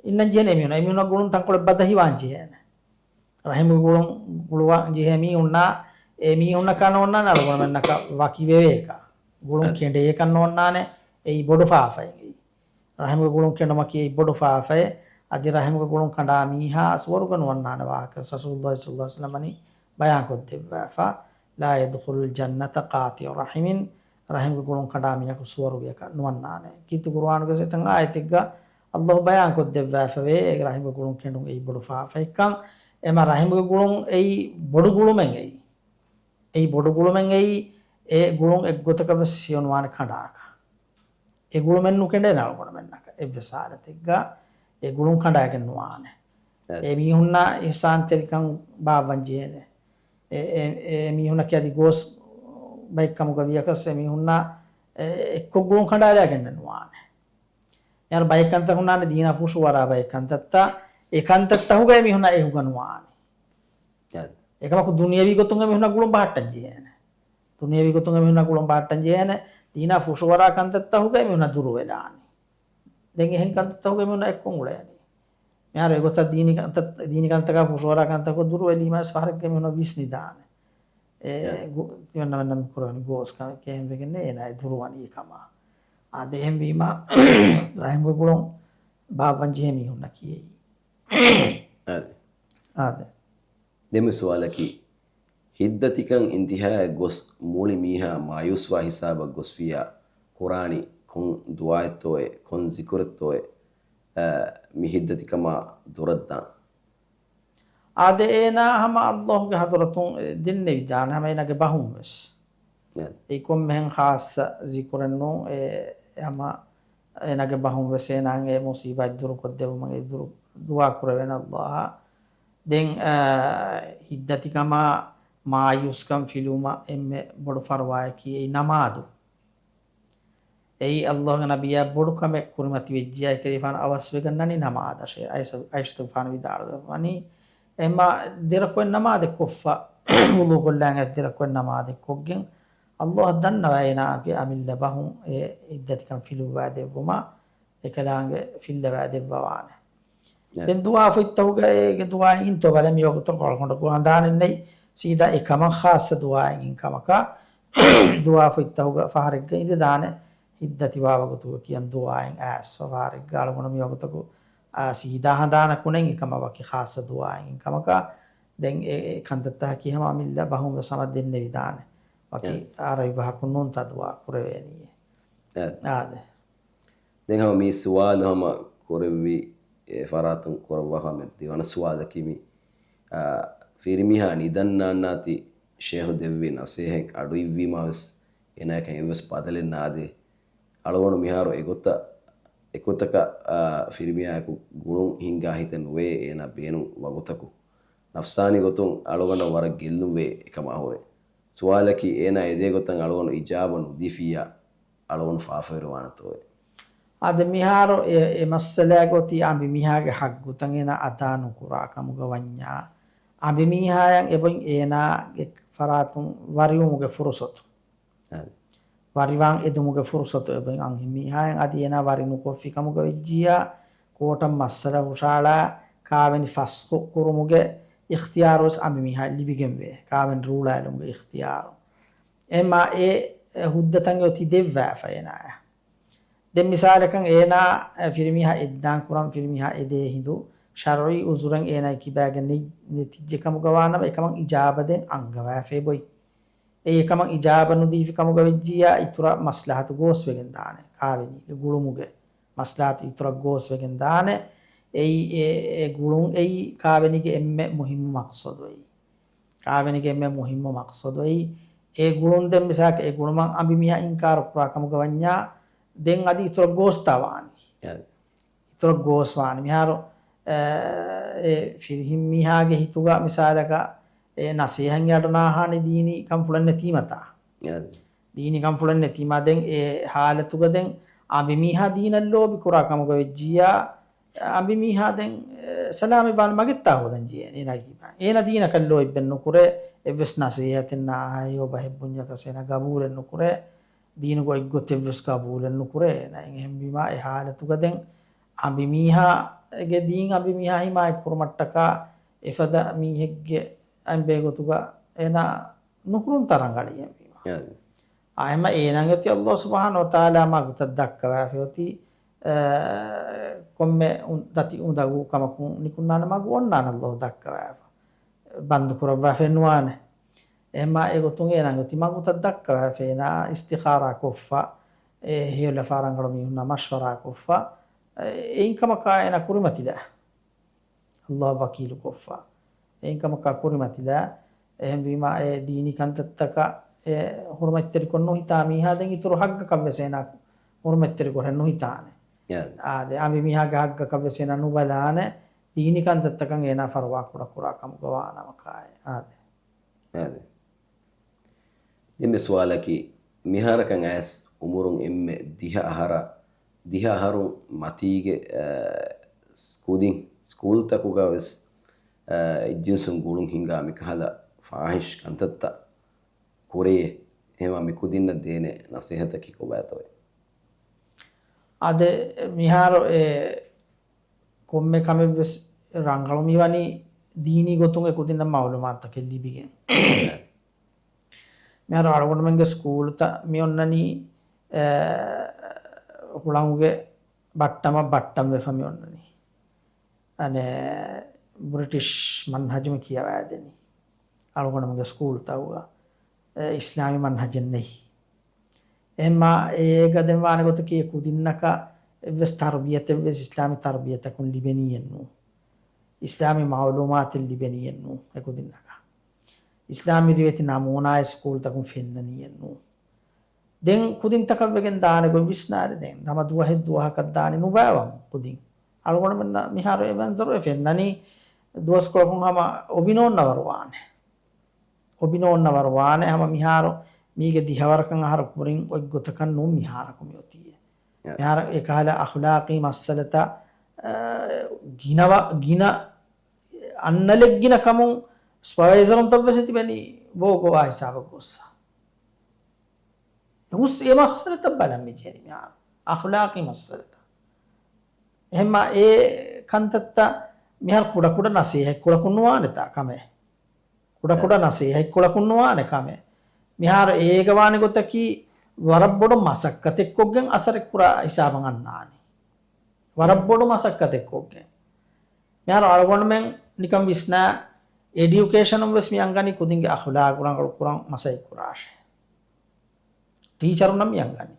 އިންނަން ޖެހޭނެ އެމީހުން، އެމީހުންނަށް ގުޅުން ތަންކޮޅެއް ބަދަހިވާން ޖެހޭނެ. ރަޙިމުގެ ގުޅުން ގުޅުވާން ޖެހޭ މީހުންނާ، އެ މީހުންނަކާ ނޯންނާނެ އަޅުގަނޑުމެންނަކަށް ވަކިވެވޭކަށް. ގުޅުން އެ. ކެނޑޭކަށް ނޯންނާނެ، އެއީ ބޮޑު ފާފައެއް އެއީ. ރަޙިމުގެ ގުޅުން ކެނޑުމަކީ އެއީ ބޮޑު ފާފައެއް. އަދި ރަޙިމުގެ ގުޅުން ކަނޑާ މީހާ ސުވަރުގެ ނުވަންނާނެ ވާހަކަ ރަސޫލުﷲ ޞައްލަﷲ ޢަލައިހި ވަސައްލަމަ ވަނީ ބަޔާންކޮށްދެއްވާފަ. لا يدخل الجنة قاطع رحم، ރަޙިމުގެ ގުޅުން ކަނޑާ މީހަކު ސުވަރުގެއަކަށް ނުވަންނާނެ. ކީރިތި ޤުރުއާނުގެ އެތައް އާޔަތެއްގަ ﷲ ބަޔާންކޮށްދެއްވާފަވޭ އެ ރަޙިމުގެ ގުޅުން ކެނޑުން އެއީ ބޮޑު ފާފައެއްކަން. އެމަ ރަޙިމުގެ ގުޅުން އެއީ ބޮޑު ގުޅުމެއް އެއީ. އެއީ ބޮޑު ގުޅުމެއް އެއީ. އެ ގުޅުން އެއްގޮތަކަށް ވެސް ހެޔޮނުވާނެ ކަނޑާކަށް. އެ ގުޅުމެއް ނުކެނޑޭނެ އަޅުގަނޑުމެންނަކަށް. އެއްވެސް ހާލަތެއްގަ އެ ގުޅުން ކަނޑާގެން ނުވާނެ. އެ މީހުންނަށް އިޙްސާންތެރިކަން ބާއްވަން ޖެހޭނެ. އެ، އެ، އެ މީހުންނަކީ އަދި ގޯސް ބައެއްކަމުގަ ވިޔަކަސް އެ މީހުންނަށް އެ، އެއްކޮށް ގުޅުން ކަނޑާލާގެން ނުވާނެ. އެހެން ބައެއް ކަންތައް ހުންނާނެ ދީނާ ފުށުވަރާ ބައެއް ކަންތައްތައް، އެ ކަންތައްތަކުގައި މީހުންނަށް އެހުގަން ވާނީ. އެކަމަކު ދުނިޔަވީ ގޮތުން އެ މީހުންނަށް ގުޅުން ބަހައްޓަން ޖެހޭނެ. ދުނިޔަވީ ގޮތުން އެ މީހުންނަށް ގުޅުން ބަހައްޓަން ޖެހޭނެ. ދީނާ ފުށުވަރާ ކަންތައްތަކުގައި މީހުންނަށް ދުރުވެލާނީ. ދެން އެހެން ކަންތައްތަކުގައި މީހުންނަށް އެއްކޮށް އުޅޭނީ. މިހާރު އެގޮތަށް ދީނީ ކަންތައް، ދީނީ ކަންތަކާ ފުށުވަރާ ކަންތަކު ދުރުވެލީމަ ވެސް ފަހަރެއްގަ މީހުންނަށް ވިސްނިދާނެ. އެ، އެ. ގު-، ތިމަންނަމެންނަމެން ކުރެވެނީ ގޯސް ކަމެއް ކޭން ވެގެންނޭ އޭނާ އެ ދުރުވަނީ ކަމަށް. އާދެ، އެހެންވީމަ، ރަޙިމުގެ ގުޅުން ބާއްވަން ޖެހޭ މީހުންނަކީ އެއީ. އާދެ. އާދެ. ދެން މި ސުވާލަކީ، ހިތްދަތިކަން އިންތިހާއަށް ގޮސް މުޅި މީހާ މާޔޫސްވާ ހިސާބަށް ގޮސްފިއްޔާ، ކުރާނީ ކޮން ދުޢާއެއްތޯއޭ، ކޮން ޒިކުރެއްތޯއޭ، އަ، މި ހިތްދަތިކަމާ ދުރަށްދާން؟ އާދެ، އޭނާ ހަމަ ﷲ ގެ ޙަޟްރަތުން ދެންނެވިދާނެ ހަމަ އޭނާގެ ބަހުން ވެސް. އެ. އެއީ ކޮންމެހެން ޚާއްޞަ ޒިކުރެއް ނޫން. އެ ހަމަ އޭނާގެ ބަހުން ވެސް އޭނާއަށް އެ މުޞީބާތް ދުރުކޮށްދެއްވުމަށް އެ ދުރު-، ދުޢާ ކުރެވޭނެ ﷲ އަށް. ދެން، އާ، ހިތްދަތިކަމާ މާޔޫސްކަން ފިލުވުމަށް އެންމެ ބޮޑު ފަރުވާއަކީ އެއީ ނަމާދު. އެއީ ﷲ ގެ ނަބިއްޔާ ބޮޑު ކަމެއް ކުރިމަތިވެއްޖިއްޔާ އެކަލޭގެފާނު އަވަސްވެގަންނަނީ ނަމާދަށޭ. އައިސަ-، އައިޝަތުގެފާނު ވިދާޅުވެފަ ވަނީ، އެހެންމާ ދެރަކުއެއް ނަމާދެއް ކޮށްފަ، ވުޟޫ ކޮށްލާން ދެރަކުއެއް ނަމާދެއް ކޮށްގެން، ﷲ އަށް ދަންނަވާ އޭނާގެ އަމިއްލަ ބަހުން އެ ހިތްދަތިކަން ފިލުއްވާ ދެއްވުމަށް އެކަލާނގެ ފިއްލަވާ ދެއްވަވާނެ. އެ. ދެން ދުޢާފޮތްތަކުގައި އޭގެ ދުޢާއިން އިންތޯ ބަލަ މިވަގުތަކު އަޅުގަނޑަކު ހަނދާނެއްނެތް ސީދާ އެކަމަށް ޚާއްޞަ ދުޢާއެއް އިން ކަމަކަށް. ދުޢާފޮތްތަކުގަ ފަހަރެއްގަ އިނދެދާނެ ހިތްދަތިވާ ވަގުތުގަ ކިޔަން ދުޢާއިން އައިސްފަ ފަހަރެއްގަ އަޅުގަނޑު މިވަގުތަކު، އާ، ސީދާ ހަނދާނަކުނެއް އެކަމަށް ވަކި ޚާއްޞަ ދުޢާއެއް އިން ކަމަކަށް. ދެން އެ، އެ ކަންތައްތަކަކީ ހަމަ އަމިއްލަ ބަހުން ވެސް ހަމަ ދެންނެވިދާނެ. ވަކި އެ. އަރަބި ބަހަކުން ނޫންތާ ދުޢާ ކުރެވޭނީ. އެ. އާދެ. ދެން ހަމަ މި ސުވާލު ހަމަ ކުރެއްވި އެ ފަރާތުން ކުރައްވާފަ މި ދެވަނަ ސުވާލަކީ މި، އާ، ފިރިމީހާ ނިދަން ނާންނާތީ ޝޭހު ދެއްވި ނަސޭހަތް އަޑުއިއްވީމާ ވެސް އޭނާއަކަށް އެއްވެސް ބަދަލެއް ނާދޭ. އަޅުގަނޑު މިހާރު އެގޮތަށް އެގޮތަކަށް، އާ، ފިރިމީހާއެކު ގުޅުން ހިންގާ ހިތެއް ނުވޭ އޭނާ ބޭނުން ވަގުތަކު. ނަފްސާނީ ގޮތުން އަޅުގަނޑަށް ވަރަށް ގެއްލުންވޭ އެކަމާ ހުރެ. ސުވާލަކީ އޭނާ އެދޭ ގޮތަށް އަޅުގަނޑު އިޖާބަ ނުދީފިއްޔާ، އަޅުގަނޑު ފާފަވެރިވާނެތޯއޭ؟ އާދެ، މިހާރު އެ، އެ މައްސަލައިގަ އޮތީ އަނބިމީހާގެ ޙައްޤުތައް އޭނާ އަދާ ނުކުރާ ކަމުގަ ވަންޏާ، އަނބިމީހާޔަށް އެބައިން އޭނާގެ ފަރާތުން ވަރިވުމުގެ ފުރުޞަތު، އާދެ. ވަރިވާން އެދުމުގެ ފުރުޞަތު އެބައިން އަނބިމީހާޔަށް އަދި އޭނާ ވަރި ނުކޮށްފި ކަމުގަ ވެއްޖިއްޔާ، ކޯޓަށް މައްސަލަ ހުށަހަޅާ ކާވެނި ފަސްޚު ކުރުމުގެ އިޚްތިޔާރު ވެސް އަނބިމީހާޔަށް ލިބިގެންވޭ، ކާވެނި ރޫޅާލުމުގެ އިޚްތިޔާރު. އެމާ އެ ހުއްދަތައް އޮތީ ދެއްވާފަ އޭނާޔަށް. ދެން މިސާލަކަށް އޭނާ ފިރިމީހާ އެއްދާން ކުރަން ފިރިމީހާ އެދޭ ހިނދު ޝަރުޢީ ޢުޛުރެއް އޭނާ ކިބާގެ ނެތް-، ނެތިއްޖެ ކަމުގަ ވާނަމަ އެކަމަށް އިޖާބަ ދޭން އަންގަވާފައި ބޮތް. އެއީ އެކަމަށް އިޖާބަ ނުދީފި ކަމުގަ ވެއްޖިއްޔާ އިތުރަށް މަސްލަހަތު ގޯސްވެގެން ދާނެ. ކާވެނީގެ ގުޅުމުގެ މަސްލަހަތު އިތުރަށް ގޯސްވެގެން ދާނެ. އެއީ އެ، އެ ގުޅުން އެއީ ކާވެނީގެ އެންމެ މުހިއްމު މަޤްޞަދު އެއީ. ކާވެނީގެ އެންމެ މުހިއްމު މަޤްޞަދު އެއީ، އެ ގުޅުން ދެން މިސާލަކަށް އެ ގުޅުމަށް އަނބިމީހާ އިންކާރު ކުރާ ކަމުގަ ވަންޏާ، ދެން އަދި އިތުރަށް ގޯސްތާ ވާނީ. އެ. އިތުރަށް ގޯސް ވާނީ. މިހާރު، އެ، އެ ފިރިހެން މީހާގެ ހިތުގަ މިސާލަކަށް އެ ނަސޭހަތް އަޑު ނާހާނީ ދީނީ ކަންފުޅެއް ނެތީމަތާ. އެ. ދީނީ ކަންފުޅެއް ނެތީމާ ދެން އެ ހާލަތުގަ ދެން އަނބިމީހާ ދީނަށް ލޯބި ކުރާ ކަމުގަ ވެއްޖިއްޔާ، އަނބިމީހާ ދެން، އެ، ސަލާމަތްވާން މަގެއްތާ ހޯދަން ޖެހޭނެ އޭނާ ކިބާ. އޭނާ ދީނަކަށް ލޯތްބެއް ނުކުރޭ، އެއްވެސް ނަސޭހަތެއް ނާހާ ހެޔޮ ބަހެއް ބުންޏަކަސް އޭނާ ގަބޫލެއް ނުކުރޭ، ދީނުގެ އޮތްގޮތެއްވެސް ގަބޫލެއް ނުކުރޭ އޭނާ. އެހެންވީމާ އެ ހާލަތުގަ ދެން އަނބިމީހާގެ ދީން އަނބިމީހާ ހިމާޔަތް ކުރުމަށްޓަކާ އެފަދަ މީހެއްގެ އަނބޭ ގޮތުގަ އޭނާ ނުކުރުންތާ ރަނގަޅީ އެހެންވީމާ. އާދެ. އާ، އެހެންމަ އޭނާގެ އޮތީ ﷲ ސުބްޙާނަހޫ ވަތަޢާލާ މަގުތައް ދައްކަވާފަ އޮތީ، އެ، ކޮންމެ އު-، ދަތި އުނދަގޫ ކަމަކުން ނިކުންނާނެ މަގު އޮންނާނެ ﷲ ދައްކަވާފަ. ބަންދު ކުރައްވާފައެއް ނުވާނެ. އެހެންމާ އެގޮތުން އޭނާ އޮތީ މަގުތައް ދައްކަވާފަ، އޭނާ އިސްތިޚާރާ ކޮށްފަ، އެ ހެޔޮލަފާ ރަނގަޅު މީހުންނާ މަޝްވަރާ ކޮށްފަ، އެ، އެއިން ކަމަކާ އޭނާ ކުރިމަތިލާ. ﷲ ވަކީލު ކޮށްފަ. އެއިން ކަމަކާ ކުރިމަތިލާ. އެހެންވީމާ އެ ދީނީ ކަންތައްތަކަށް އެ ހުރުމަތްތެރިކޮށް ނުހިތާ މީހާ ދެން އިތުރު ހައްގަކަށް ވެސް އޭނާ ހުރުމަތްތެރިކުރެއް ނުހިތާނެ. އާދެ، އަނބި މީހާގެ ހައްގަކަށް ވެސް އޭނާ ނުބަލާނެ. ދީނީ ކަންތައްތަކަށް އޭނާ ފަރުވާ ކުޑަކުރާ ކަމުގަ ވާނަމަކާއެ. އާދެ. އާދެ. ދެންމެ ސުވާލަކީ، މިހާރަކަށް އައިސް އުމުރުން އެންމެ ދިހަ އަހަރަށް، ދިހަ އަހަރު މަތީގެ، އަ، ސް-، ކުދިން ސްކޫލްތަކުގަ ވެސް، އަ، އެއްޖިންސުން ގުޅުން ހިނގާ މިކަހަލަ ފާހިޝް ކަންތައްތައް ކުރެޔޭ. އެހެންވާ މި ކުދިންނަށް ދޭނެ ނަސޭހަތަކީ ކޮބާތޯއޭ؟ އާދެ، މިހާރު އެ ކޮންމެ ކަމެއްވެސް ރަނގަޅު މިވަނީ ދީނީ ގޮތުން އެ ކުދިންނަށް މައުލޫމާތުތަކެއް ލިބިގެން. މިހާރު އަޅުގަނޑުމެންގެ ސްކޫލުތައް މި އޮންނަނީ، އެ، ހުޅަނގުގެ ބައްޓަމަށް ބައްޓަން ވެފަ މި އޮންނަނީ. އަނެއް ބްރިޓިޝް މަންހަޖު މި ކިޔަވައިދެނީ. އަޅުގަނޑުމެންގެ ސްކޫލުތަކުގަ، އެ، އިސްލާމީ މަންހަޖެއް ނެތް. އެހެންމާ އޭގަ ދެން ވާނެ ގޮތަކީ އެ ކުދިންނަކަށް އެއްވެސް ތަރުބިޔަތެއްވެސް އިސްލާމީ ތަރުބިޔަތަކުން ލިބެނީއެއްނޫ. އިސްލާމީ މައުލޫމާތެއް ލިބެނީއެއްނޫ އެ ކުދިންނަކަށް. އިސްލާމީ ރިވެތި ނަމޫނާއެއް ސްކޫލްތަކުން ފެންނަނީއެއްނޫ. ދެން ކުދިންތަކަށް ވެގެން ދާނެ ގޮތް ވިސްނާރި ދެން ހަމަ ދުވަހެއް ދުވަހަކަށް ދާނީ ނުބައިވަމު ކުދިން. އަޅުގަނޑުމެންނަށް މިހާރު އެ މަންޒަރު އެ ފެންނަނީ ދުވަސްކޮޅަކުން ހަމަ އޮބި ނޯންނަވަރު ވާނެ. އޮބި ނޯންނަވަރު ވާނެ ހަމަ މިހާރު މީގެ ދިހަވަރަކަށް އަހަރު ކުރިން އޮތް ގޮތަކަށް ނޫން މިހާރަކު މި އޮތީ. އެ. މިހާރު އެކަހަލަ އަޚްލާޤީ މައްސަލަތައް، އަ، ގިނަވަ-، ގިނަ އަންނަލެއްގިނަ ކަމުން ސްޕަވައިޒަރުންތައް ވެސް ތިބެނީ ބޯ ގޮވާ ހިސާބަށް ގޮއްސަ. ހުސް އެ މައްސަލަތައް ބަލަން މި ޖެހެނީ މިހާރު. އަޚްލާޤީ މައްސަލަތައް. އެހެންމާ އެ ކަންތައްތައް މިހާރު ކުޑަކުޑަ ނަސޭހަތްކޮޅަކުން ނުވާނެތާ ކަމެއް. ކުޑަކުޑަ އެ. ނަސޭހަތްކޮޅަކުން ނުވާނެ ކަމެއް. މިހާރު އޭގަ ވާނެ ގޮތަކީ ވަރަށް ބޮޑު މަސައްކަތެއްކޮށްގެން އަސަރެއްކުރާ ހިސާބަށް އަންނާނީ. ވަރަށް އެ. ބޮޑު މަސައްކަތެއްކޮށްގެން. މިހާރު އަޅުގަނޑުމެން ނިކަން ވިސްނާ، އެޑިއުކޭޝަނުން ވެސް މި އަންގަނީ ކުދިންގެ އަޚުލާގު ރަނގަޅު ކުރަން މަސައްކަތް ކުރާށޭ. ޓީޗަރުންނަށް މި އަންގަނީ.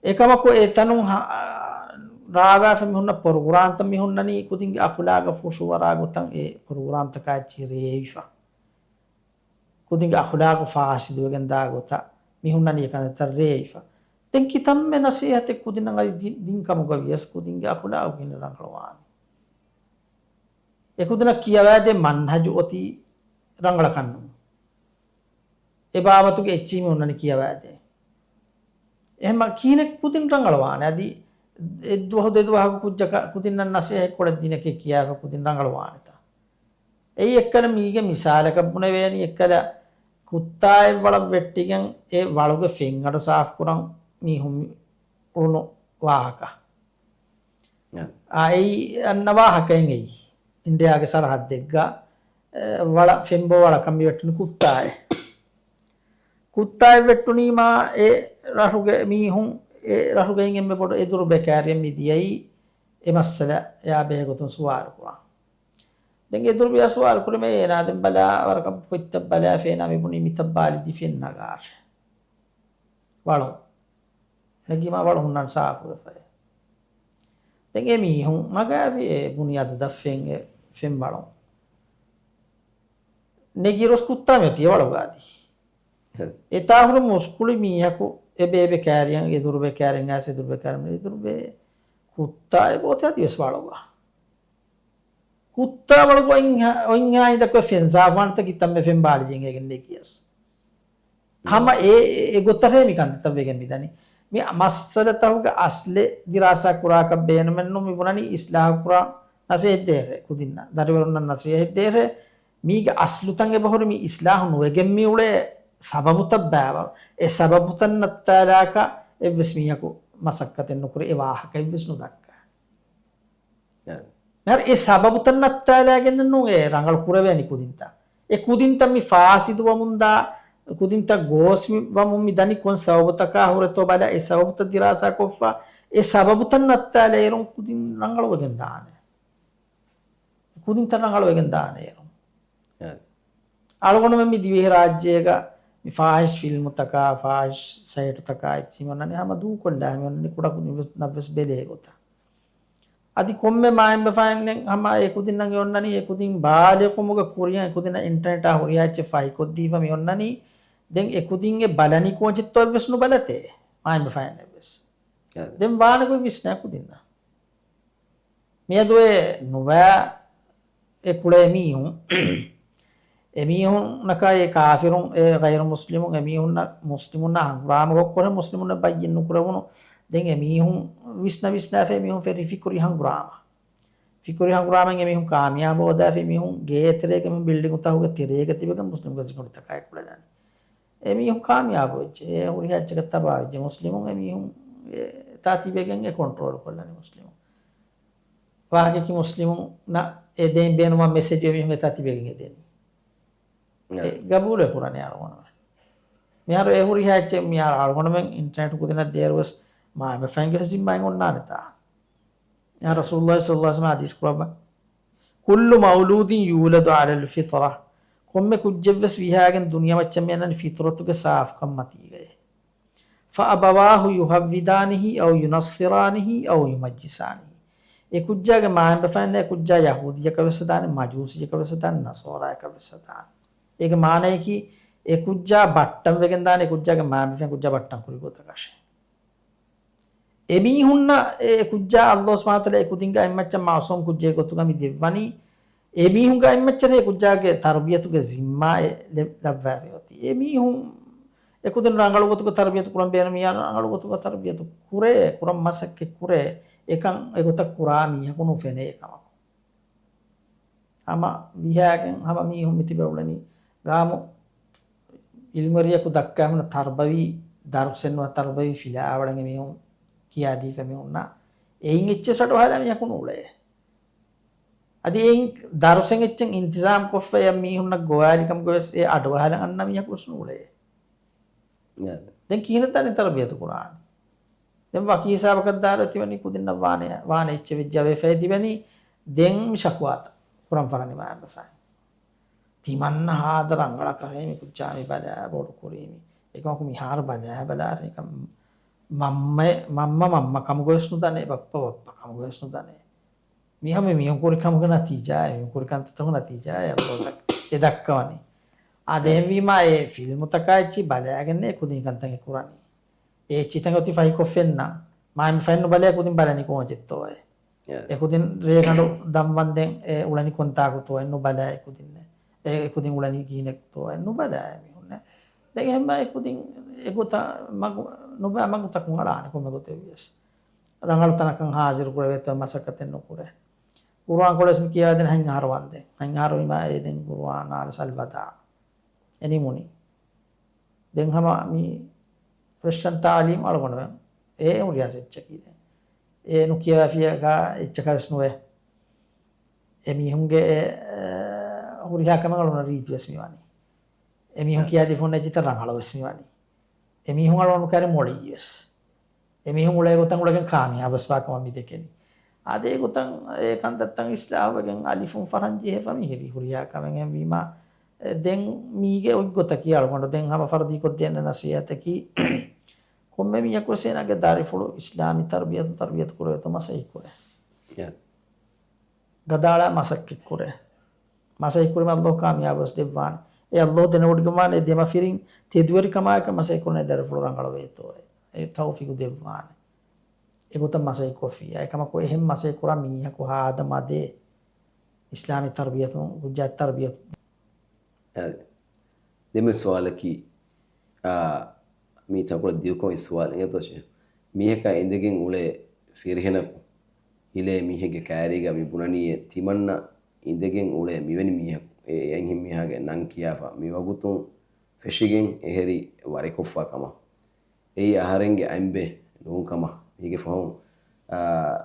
އެކަމަކު އެ ތަނުން ހަ-، ރާވާފަ މި ހުންނަ ޕްރޮގްރާމްތައް މި ހުންނަނީ ކުދިންގެ އަޚުލާގަށް ފުށުއަރާ ގޮތަށް އެ ޕްރޮގްރާމްތަކާ އެއްޗެހި ރޭވިފަ. ކުދިންގެ އަޚުލާގު ފާސިދުވެގެން ދާ ގޮތަށް މި ހުންނަނީ އެކަންތައް ރޭވިފަ. ދެން ކިތަންމެ ނަސޭހަތެއް ކުދިންނަށް އަދި ދިން، ދިން ކަމުގަ ވިޔަސް ކުދިންގެ އަޚުލާގު ގިނަ ރަނގަޅުވާނެ. އެކުދިންނަށް ކިޔަވާދޭ މަންހަޖު އޮތީ ރަނގަޅަކަށް ނޫން. އެ ބާވަތުގެ އެއްޗިހި މި އޮންނަނީ ކިޔަވާދޭ. އެހެންމަ ކިހިނެއް ކުދިން ރަނގަޅުވާނެ؟ އަދި އެއްދުވަހު ދެދުވަހަކު ކުއްޖަކަށް ކުދިންނަށް ނަސޭހަތްކޮޅެއް ދިނެކޭ ކިޔާފަ ކުދިން ރަނގަޅުވާނެތާ؟ އެއީ އެއްކަލަ މީގެ މިސާލަކަށް ބުނެވޭނީ އެއްކަލަ ކުއްތާއެއް ވަޅަށް ވެއްޓިގެން އެ ވަޅުގެ ފެންއަޑު ސާފުކުރަން މީހުން އުޅުނު ވާހަކަ. އެ. އާ، އެއީ އަންނަ ވާހަކައެއް އެއީ. އިންޑިއާގެ ސަރަހައްދެއްގަ، އެ، ވަޅަށް ފެންބޯ ވަޅަކަށް މި ވެއްޓުނު ކުއްތާއެއް. ކުއްތާއެއް ވެއްޓުނީމާ އެ ރަށުގެ މީހުން، އެ ރަށުގައި އެންމެ ބޮޑު އެދުރު ބޭކާރިއެއް މި ދިޔައީ އެ މައްސަލަޔާ ބެހޭގޮތުން ސުވާލު ކުރަން. ދެން އެދުރު ބިޔާ ސުވާލު ކުރީމަ އޭނާ ދެން ބަލާ ވަރަކަށް ފޮތްތައް ބަލާ ފޭނާ މި ބުނީ މިތައް ބާލި ދި ފެން ނަގާށޭ. ވަޅުން. ނެގީމާ ވަޅު ހުންނަން ސާފުވެފައޭ. ދެން އެ މީހުން ނަގާފި އެ ބުނި އަދަދަށް ފެން އެ ފެން ވަޅުން. ނެގިރޮސް ކުއްތާ މި އޮތީ ވަޅުގަ އަދި. އެތާ ހުރި މުސްކުޅި މީހަކު އެ ބޭބެ ކާރިއަށް އެ ދުރުބެ ކާރިއަށް އައިސް އެ ދުރުބެ ކާރިއަށް އެ ދުރުބެ ކުއްތާ އެބަ އޮތީ އަދިވެސް ވަޅުގަ. ކުއްތާ ވަޅުގަ އޮތްހާ-، އޮތްހާ ހިނދަކު ފެން ސާފުވާނެތަ ކިތަންމެ ފެން ބާލި ޖެހިގެން ނެގިޔަސް. ހަމަ އެ، އެ، އެ ގޮތަށޭ މި ކަންތައްތައް ވެގެން މިދަނީ. މި މައްސަލަތަކުގެ އަސްލެއް ދިރާސާ ކުރާކަށް ބޭނުމެއްނު މި ބުނަނީ އިސްލާހު ކުރާ ނަސޭހަތް ދޭށޭ ކުދިންނަށް. ދަރިވަރުންނަށް ނަސޭހަތް ދޭށޭ. މީގެ އަސްލުތަން އެބަހުރި މި އިސްލާހު ނުވެގެން މިއުޅޭ ސަބަބުތައް ބާވަރު. އެ ސަބަބުތައް ނައްތާލާކަށް އެއްވެސް މީހަކު މަސައްކަތެއް ނުކުރޭ އެ ވާހަކައެއްވެސް ނުދައްކާ. އެ. މިހާރު އެ ސަބަބުތައް ނައްތާލާގެން ނޫން އެ ރަނގަޅު ކުރެވޭނީ ކުދިންތައް. އެ ކުދިންތައް މި ފާސިދުވަމުންދާ ކުދިންތައް ގޯސް ވަމުން މި ދަނީ ކޮން ސަބަބުތަކާ ހުރެތޯ ބަލާ، އެ ސަބަބުތައް ދިރާސާކޮށްފަ، އެ ސަބަބުތައް ނައްތާލައިރުން ކުދިން ރަނގަޅުވެގެން ދާނެ. ކުދިންތައް ރަނގަޅުވެގެން ދާނެއިރު. އަ. އަޅުގަނޑުމެން މި ދިވެހިރާއްޖޭގަ މި ފާހިޝް ފިލްމުތަކާ، ފާހިޝް ސައިޓުތަކާ އެއްޗިހި މި އޮންނަނީ ހަމަ ދޫކޮށްލާ، މި އޮންނަނީ ކުޑަކުދިންނަށްވެސް ބެލޭ ގޮތަށް. އަދި ކޮންމެ މާތްބަފައިންނެއް ހަމަ އެކުދިންނަށް އެ އޮންނަނީ، އެކުދިން ބާލިޣުކުމުގެ ކުރިއަށް އެކުދިންނަށް އިންޓަރނެޓާ ހުރިހާ އެއްޗެއް ފަހިކޮށްދީފަ މި އޮންނަނީ. ދެން އެކުދިން އެ ބަލަނީ ކޯޗެއްތޯ އެއްވެސް ނުބަލަތޭ މާތްބަފައިންނެއްވެސް. އަ. ދެން ވާނެ ގޮތް ވިސްނާ ކުދިންނަށް. މިއަދު އެ ނުބައި އެ ކުޅޭ މީހުން، އެ މީހުންނަކާ އެ ކާފިރުން، އެ ޣައިރު މުސްލިމުން، އެ މީހުންނަށް މުސްލިމުންނާ ހަނގުރާމަ ކޮށްކޮށް މުސްލިމުންނަށް ބައްޔިން ނުކުރެވުނު. ދެން އެ މީހުން ވިސްނަ ވިސްނާފަ އެ މީހުން ފެށި ފިކުރި ހަނގުރާމަ. ފިކުރި ހަނގުރާމައިން އެ މީހުން ކާމިޔާބު ހޯދާފަ އެ މީހުން ގޭ ތެރޭގަ މި ބިލްޑިންގުތަކުގެ ތެރޭގަ ތިބެގެން މުސްލިމުގެ ޒިކުނޑިތަކާއި ކުޅެލަނީ. އެ މީހުން ކާމިޔާބު ވެއްޖެ. އެ ހުރިހާ އެއްޗަކަށް ތަބާވެއްޖެ. މުސްލިމުން އެ މީހުން އެ ތާ ތިބެގެން އެ ކޮންޓްރޯލް ކޮށްލަނީ މުސްލިމުން. ވާހަކައަކީ މުސްލިމުންނަށް އެ ދޭން ބޭނުމަށް މެސެޖް އެ މީހުން އެތާ ތިބެގެން އެ ދޭނީ. އެ ގަބޫލެއް ކުރަނީ އަޅުގަނޑުމެން. މިހާރު އެ ހުރިހާ އެއްޗެއް މިހާރު އަޅުގަނޑުމެން އިންޓަރނެޓް ކުދިންނަށް ދޭއިރުވެސް މާތްބަފައިންގެ ޒިންމާއިން އޮންނާނެތާ. އެހާ ރަސޫލުﷲ ޞައްލަﷲު ޢަލައިހި ވަސައްލަމަ ޙަދީޘް ކުރައްވަ، كل مولود يولد على الفطرة. ކޮންމެ ކުއްޖެއްވެސް ވިހާގެން ދުނިޔެ މައްޗަށް މިއަންނަނީ ފިޠުރަތުގެ ސާފުކަން މަތީގައޭ. فأبواه يهودانه أو ينصرانه أو يمجسانه. އެ ކުއްޖާގެ މާތްބަފައިންނަށް އެ ކުއްޖާ ޔަހޫދީއަކަށް ވެސް ހަދާނެ، މަޖޫސީއަކަށް ވެސް ހަދާނެ، ނަޞާރާއަކަށް ވެސް ހަދާނެ. އޭގެ މާނަޔަކީ އެ ކުއްޖާ ބައްޓަން ވެގެން ދާނެ، އެ ކުއްޖާގެ މާތްބަފައިން ކުއްޖާ ބައްޓަން ކުރި ގޮތަކަށެ. އެމީހުންނަށް އެ ކުއްޖާ ﷲ ސުބްޙާނަހޫ ވަތަޢާލާ އެ ކުދިންގެ އަތްމައްޗަށް މަޢުޞޫމް ކުއްޖެއް ގޮތުގަ މި ދެއްވަނީ. އެމީހުންގެ އަތްމައްޗަށް އެ ކުއްޖާގެ ތަރުބިޔަތުގެ ޒިންމާ އެ ލެ-، ލައްވާފައި އޮތީ. އެމީހުން އެ ކުދިން ރަނގަޅު ގޮތުގަ ތަރުބިޔަތު ކުރަން ބޭނުން މީހާ ރަނގަޅު ގޮތުގަ ތަރުބިޔަތު ކުރޭ، ކުރަން މަސައްކަތް ކުރޭ، އެކަން އެގޮތަށް ކުރާ މީހަކު ނުފެނޭ އެކަމަކު. ހަމަ ވިހާގެން ހަމަ މީހުން މިތިބެ އުޅެނީ. ގާމު އިލްމުވެރިޔަކު ދައްކާ ހުންނަ ތަރުބަވީ ދަރުސެއް ނުވަ ތަރުބަވީ ފިލާވަޅެއް އެމީހުން ކިޔާދީފަ މި ހުންނަ. އެއިން އެއްޗެއް އަޑުއަހާލާ މީހަކު ނޫޅޭ. އަދި އެއިން ދަރުސެއް އެއްޗެއް އިންތިޒާމް ކޮށްފަ އެ މީހުންނަށް ގޮވާލި ކަމުގަ ވެސް އެ އަޑުއަހާލަން އަންނަ މީހަކު ވެސް ނޫޅޭ. ދެން ކިހިނެއް ދާނީ ތަރުބިޔަތު ކުރާނީ؟ ދެން ވަކި ހިސާބަކަށް ދާއިރު ތިބެނީ ކުދިންނަށް ވާނެ، ވާނެ އެއްޗެއް ވެއްޖާ ވެފައި ތިބެނީ. ދެން މި ޝަކުވާތައް ކުރަން ފަރަނި މާތްބަފައިން. ތިމަންނަ ހާދަ ރަނގަޅަކަށޭ މި ކުއްޖާ މި ބަލާ ބޮޑު ކުރީ މި. އެކަމަކު މިހާރު ބަލާ ބަލާ ނިކަން މަންމަ، މަންމަ މަންމަ ކަމުގަ ވެސް ނުދަނޭ، ބައްޕަ ބައްޕަ ކަމުގަ ވެސް ނުދަނޭ. މި ހަމަ މީހުން ކުރި ކަމުގެ ނަތީޖާ، މީހުން ކުރި ކަންތައްތަކުގެ ނަތީޖާ އެ ދައްކަވަނީ. އާ، ދެން ވީމާ އެ ފިލްމުތަކާ އެއްޗި ބަލާގެން އެ ކުދިން ކަންތައް ކުރަނީ. އެ އެއްޗިތައް އޮތީ ފަހިކޮށްފައެއްނަ. މާތްބަފައިން ނުބަލާ ކުދިން ބަލަނީ ކޯންޗެއްތޯއޭ. އެ ކުދިން ރޭގަނޑު ދަންވަންދެން އެ އުޅެނީ ކޮންތާކުތޯއޭ ނުބަލާ އެ ކުދިންނެއް. އެ ކުދިން އުޅެނީ ކިހިނެއްތޯއޭ ނުބަލާ އެ މީހުންނެއް. ދެން އެހެންމާ އެ ކުދިން އެގޮތަށް މަގު، ނުބައި މަގުތަކުން އަޅާނެ ކޮންމެ ގޮތެއް ވިޔަސް. ރަނގަޅު ތަނަކަށް ހާޒިރު ކުރެވޭތޯ މަސައްކަތެއް ނުކުރޭ. ޤުރުއާން ކޮޅެސް މި ކިޔަވާދޭން ހަތް އަހަރު ވަންދެން. ހަތް އަހަރު ވީމާ އެ ދެން ޤުރުއާނާ ވެސް އަލްވަދާޢު. އެ ނިމުނީ. ދެން ހަމަ މި ރައްޝަން ތާލީމް އަޅުގަނޑުމެން އެ ހުރިހާ އެއްޗަކީ ދެން. އެ ނުކިޔަވާފިޔަކާ އެއްޗަކާ ވެސް ނުވޭ. އެ މީހުންގެ އެ، އެ، ހުރިހާ ކަމެއް އަޅުގަނޑަށް ރީތި ވެސް މިވަނީ. އެ މީހުން ކިޔާދީފަ އޮންނަ އެއްޗިތައް ރަނގަޅު ވެސް މިވަނީ. އެ މީހުން އަޅުގަނޑު ކައިރި މޮޅީ ވެސް. އެ މީހުން އުޅޭ ގޮތަށް އުޅެގެން ކާމިޔާބު ވެސް ވާ ކަމަށް މި ދެކެނީ. އާދެ، އެ ގޮތަށް އެ ކަންތައްތައް އިސްލާހުވެގެން އަލިފުން ފަރަން ޖެހިފަ މި ހިރި ހުރިހާ ކަމެއް އެހެން ވީމާ، އެ، ދެން މީގެ އޮތް ގޮތަކީ އަޅުގަނޑު ދެން ހަމަ ފަރުދީކޮށްދޭނެ ނަސޭހަތަކީ، ކޮންމެ މީހަކު ވެސް އޭނާގެ ދަރިފުޅު އިސްލާމީ ތަރުބިޔަތުން ތަރުބިޔަތު ކުރެވޭތޯ މަސައްކަތް ކުރޭ. ގަދައަޅާ މަސައްކަތް ކުރޭ. މަސައްކަތް ކުރީމަ ﷲ ކާމިޔާބު ވެސް ދެއްވާނެ. އެ ﷲ ދެނެވޮޑިގެންވާނެ އެ ދެމަފިރިން ތެދުވެރިކަމާއެކު މަސައްކަތް ކުރަނީ ދަރިފުޅު ރަނގަޅުވޭތޯއޭ. އެ ތައުފީގު ދެއްވާނެ. އެގޮތަށް މަސައްކަތް ކޮށްފިއްޔާ. އެކަމަކު އެހެން މަސައްކަތް ކުރާ މީހަކު ހާދަ މަދޭ. އިސްލާމީ ތަރުބިޔަތުން، ކުއްޖާ ތަރުބިޔަތު. އާދެ. ދެންމެ ސުވާލަކީ، އާ، މީ ތަކުޅަ ދިޔުކޮށް ސުވާލެއް އިނގޭތޯ ޝޭޚް؟ މީހަކާ އިނދެގެން އުޅޭ ފިރިހެނަކު ހިލޭ މީހެއްގެ ކައިރީގަ މި ބުނަނީއޭ ތިމަންނަ އިނދެގެން އުޅޭ މިވެނި މީހަކު އެ އެހެން މީހާގެ ނަން ކިޔާފަ މިވަގުތުން ފެށިގެން އެހެރީ ވަރިކޮށްފާ ކަމަށް. އެއީ އަހަރެންގެ އަތްބެއް ނޫން ކަމަށް. މީގެ ފަހުން، އާ،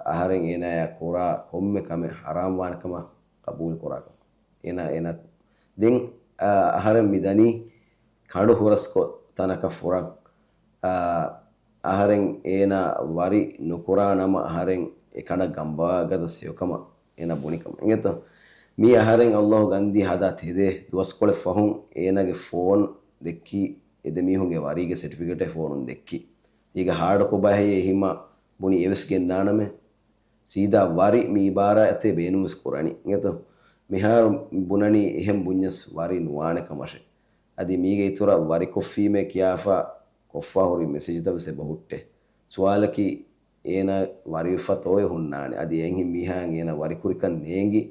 އަހަރެން އޭނާޔާ ކުރާ ކޮންމެ ކަމެއް ޙަރާމް ވާނެ ކަމަށް ޤަބޫލު ކުރާ ކަމަށް. އޭނާ، އޭނާ، ދެން، އާ، އަހަރެން މި ދަނީ ކަނޑު ހުރަސްކޮށް ތަނަކަށް ފުރަން. އާ، އަހަރެން އޭނާ ވަރި ނުކުރާ ނަމަ، އަހަރެން އެ ކަނޑަށް ގަނބަވާގަތަސް ހެޔޮކަމަށް އޭނާ ބުނިކަމަށް އިނގޭތޯ. މީ އަހަރެން އައްލާހު ގަންދީ ހަދާ ތެދޭ ދުވަސްކޮޅެއް ފަހުން އޭނާގެ ފޯނު ދެއްކީ، އެ ދެމީހުންގެ ވަރީގެ ސެޓިފިކެޓެއް ފޯނުން ދެއްކީ. އޭގެ ހާޑު ކޮބާހޭ އެހީމާ ބުނި އެވެސް ގެންނާނަމޭ. ސީދާ ވަރި މި އިބާރާތެއް ބޭނުންވެސް ކުރަނީ. އިނގޭތޯ، މިހާރު ބުނަނީ އެހެން ބުންޏަސް ވަރި ނުވާނެ ކަމަށޭ. އަދި މީގެ އިތުރަށް ވަރިކޮށްފީމޭ ކިޔާފަ ކޮށްފަ ހުރި މެސެޖްތައް ވެސް އެބަ ހުއްޓޭ. ސުވާލަކީ، އޭނާ ވަރިވެފަ ތޯއޭ ހުންނާނެ؟ އަދި އެހެން މީހާއަށް އޭނާ ވަރިކުރިކަން ނޭނގި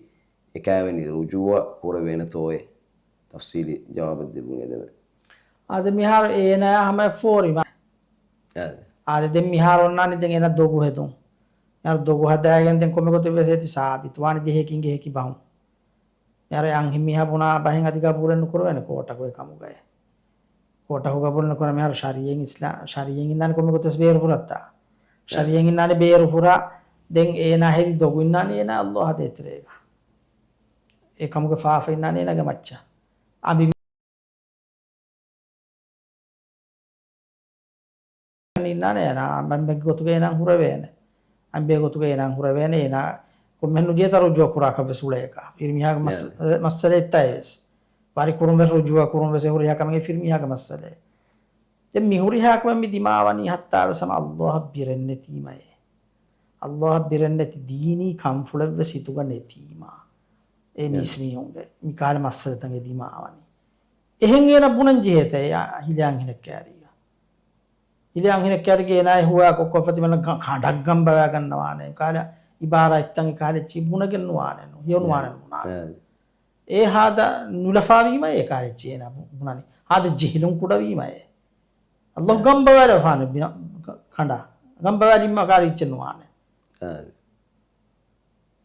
އެކާވެނި ރުޖޫއަ ކުރެވޭނެތޯއޭ؟ ތަފްސީލީ ޖަވާބެއް ދެއްވުން އެދެވޭ. އާދެ، މިހާރު އޭނާޔާ ހަމަޔަށް ފޯރި މަ. އާދެ. އާދެ، ދެން މިހާރު އޮންނާނީ ދެން އޭނާ ދޮގު ހެދުން. މިހާރު ދޮގު ހަދާގެން ދެން ކޮންމެ ގޮތެއް ވެސް އޭތި ސާބިތު ވާނީ ދެހެކިން ގެހެކި ބަހުން. މިހާރު އެ އަންހެން މީހާ ބުނާ ބަހެއް އަދި ގަބޫލެއް ނުކުރެވޭނެ ކޯޓަކު އެ ކަމުގައި. ކޯޓަކު ގަބޫލެއް ނުކުރާ މިހާރު ޝަރީއަތް އިސްލާ-، ޝަރީއަތް އިންނާނެ ކޮންމެ ގޮތެއް ވެސް ބޭރު ފުރައްތާ. ޝަރީއަތް އިންނާނެ ބޭރު ފުރާ. ދެން އޭނާ ހެދި ދޮގު އިންނާނީ އޭނާ އައްލާހާ ދޭތެރޭގަ. އެ ކަމުގެ ފާފަ އިންނާނީ އޭނާގެ މައްޗަށް. އަނބި އިންނާނެ އޭނާ، އަނބި ގޮތުގަ އޭނާ ހުރެވޭނެ. އަނބި ގޮތުގަ އޭނާ ހުރެވޭނެ، އޭނާ ކޮންމެހެން ނުޖޭތަ ރުޖޫއަ ކުރާކަށް ވެސް އުޅޭކަށް. ފިރިމީހާގެ މަސް-، މައްސަލައެއްތައެވެސް. ވަރި ކުރުން ވެސް ރުޖޫއަ ކުރުން ވެސް އެ ހުރިހާ ކަމެއް ފިރިމީހާގެ މައްސަލައެއް. ދެން މި ހުރިހާ ކަމެއް މި ދިމާވަނީ ހައްތާ ވެސް ހަމަ އައްލާހަށް ބިރެއްނެތީމައޭ. އައްލާހަށް ބިރެއްނެތި ދީނީ ކަންފުޅެއް ވެސް ހިތުގަ ނެތީމާ. އެ މީސްމީހުންގެ މި ކާލެ މައްސަލަތައް ދިމާވަނީ. އެހެން އޭނަ ބުނަން ޖެހޭތަ އެ ހިލަ އަންހެނެއް ކާރީގަ. ހިލަ އަންހެނެއް ކާރީގަ އޭނާ އެ ހުވާ ކޮއްކޮފަ ތިމަންނަ ކަ-، ކަނޑަށް ގަނބަވާގަންނަވާނެ. ކާލަ އިބާރާތްތައް ކާލެއްޗި ބުނެގެން ނުވާނެ ނު. ހެޔޮ ނުވާނެ ނުނާ. އެ ހާދަ ނުލަފާވީމަ އެ ކާރިއްޗި އޭނާ ބު-، ބުނަނީ. ހާދަ ޖެހިލުން ކުޑަވީމަ އެ. އައްލާހު ގަނބަވާލަފާނެ ބިނަ-، ކަ-، ކަނޑާ. ގަނބަވާލީމަ ކާރިއްޗެއް ނުވާނެ.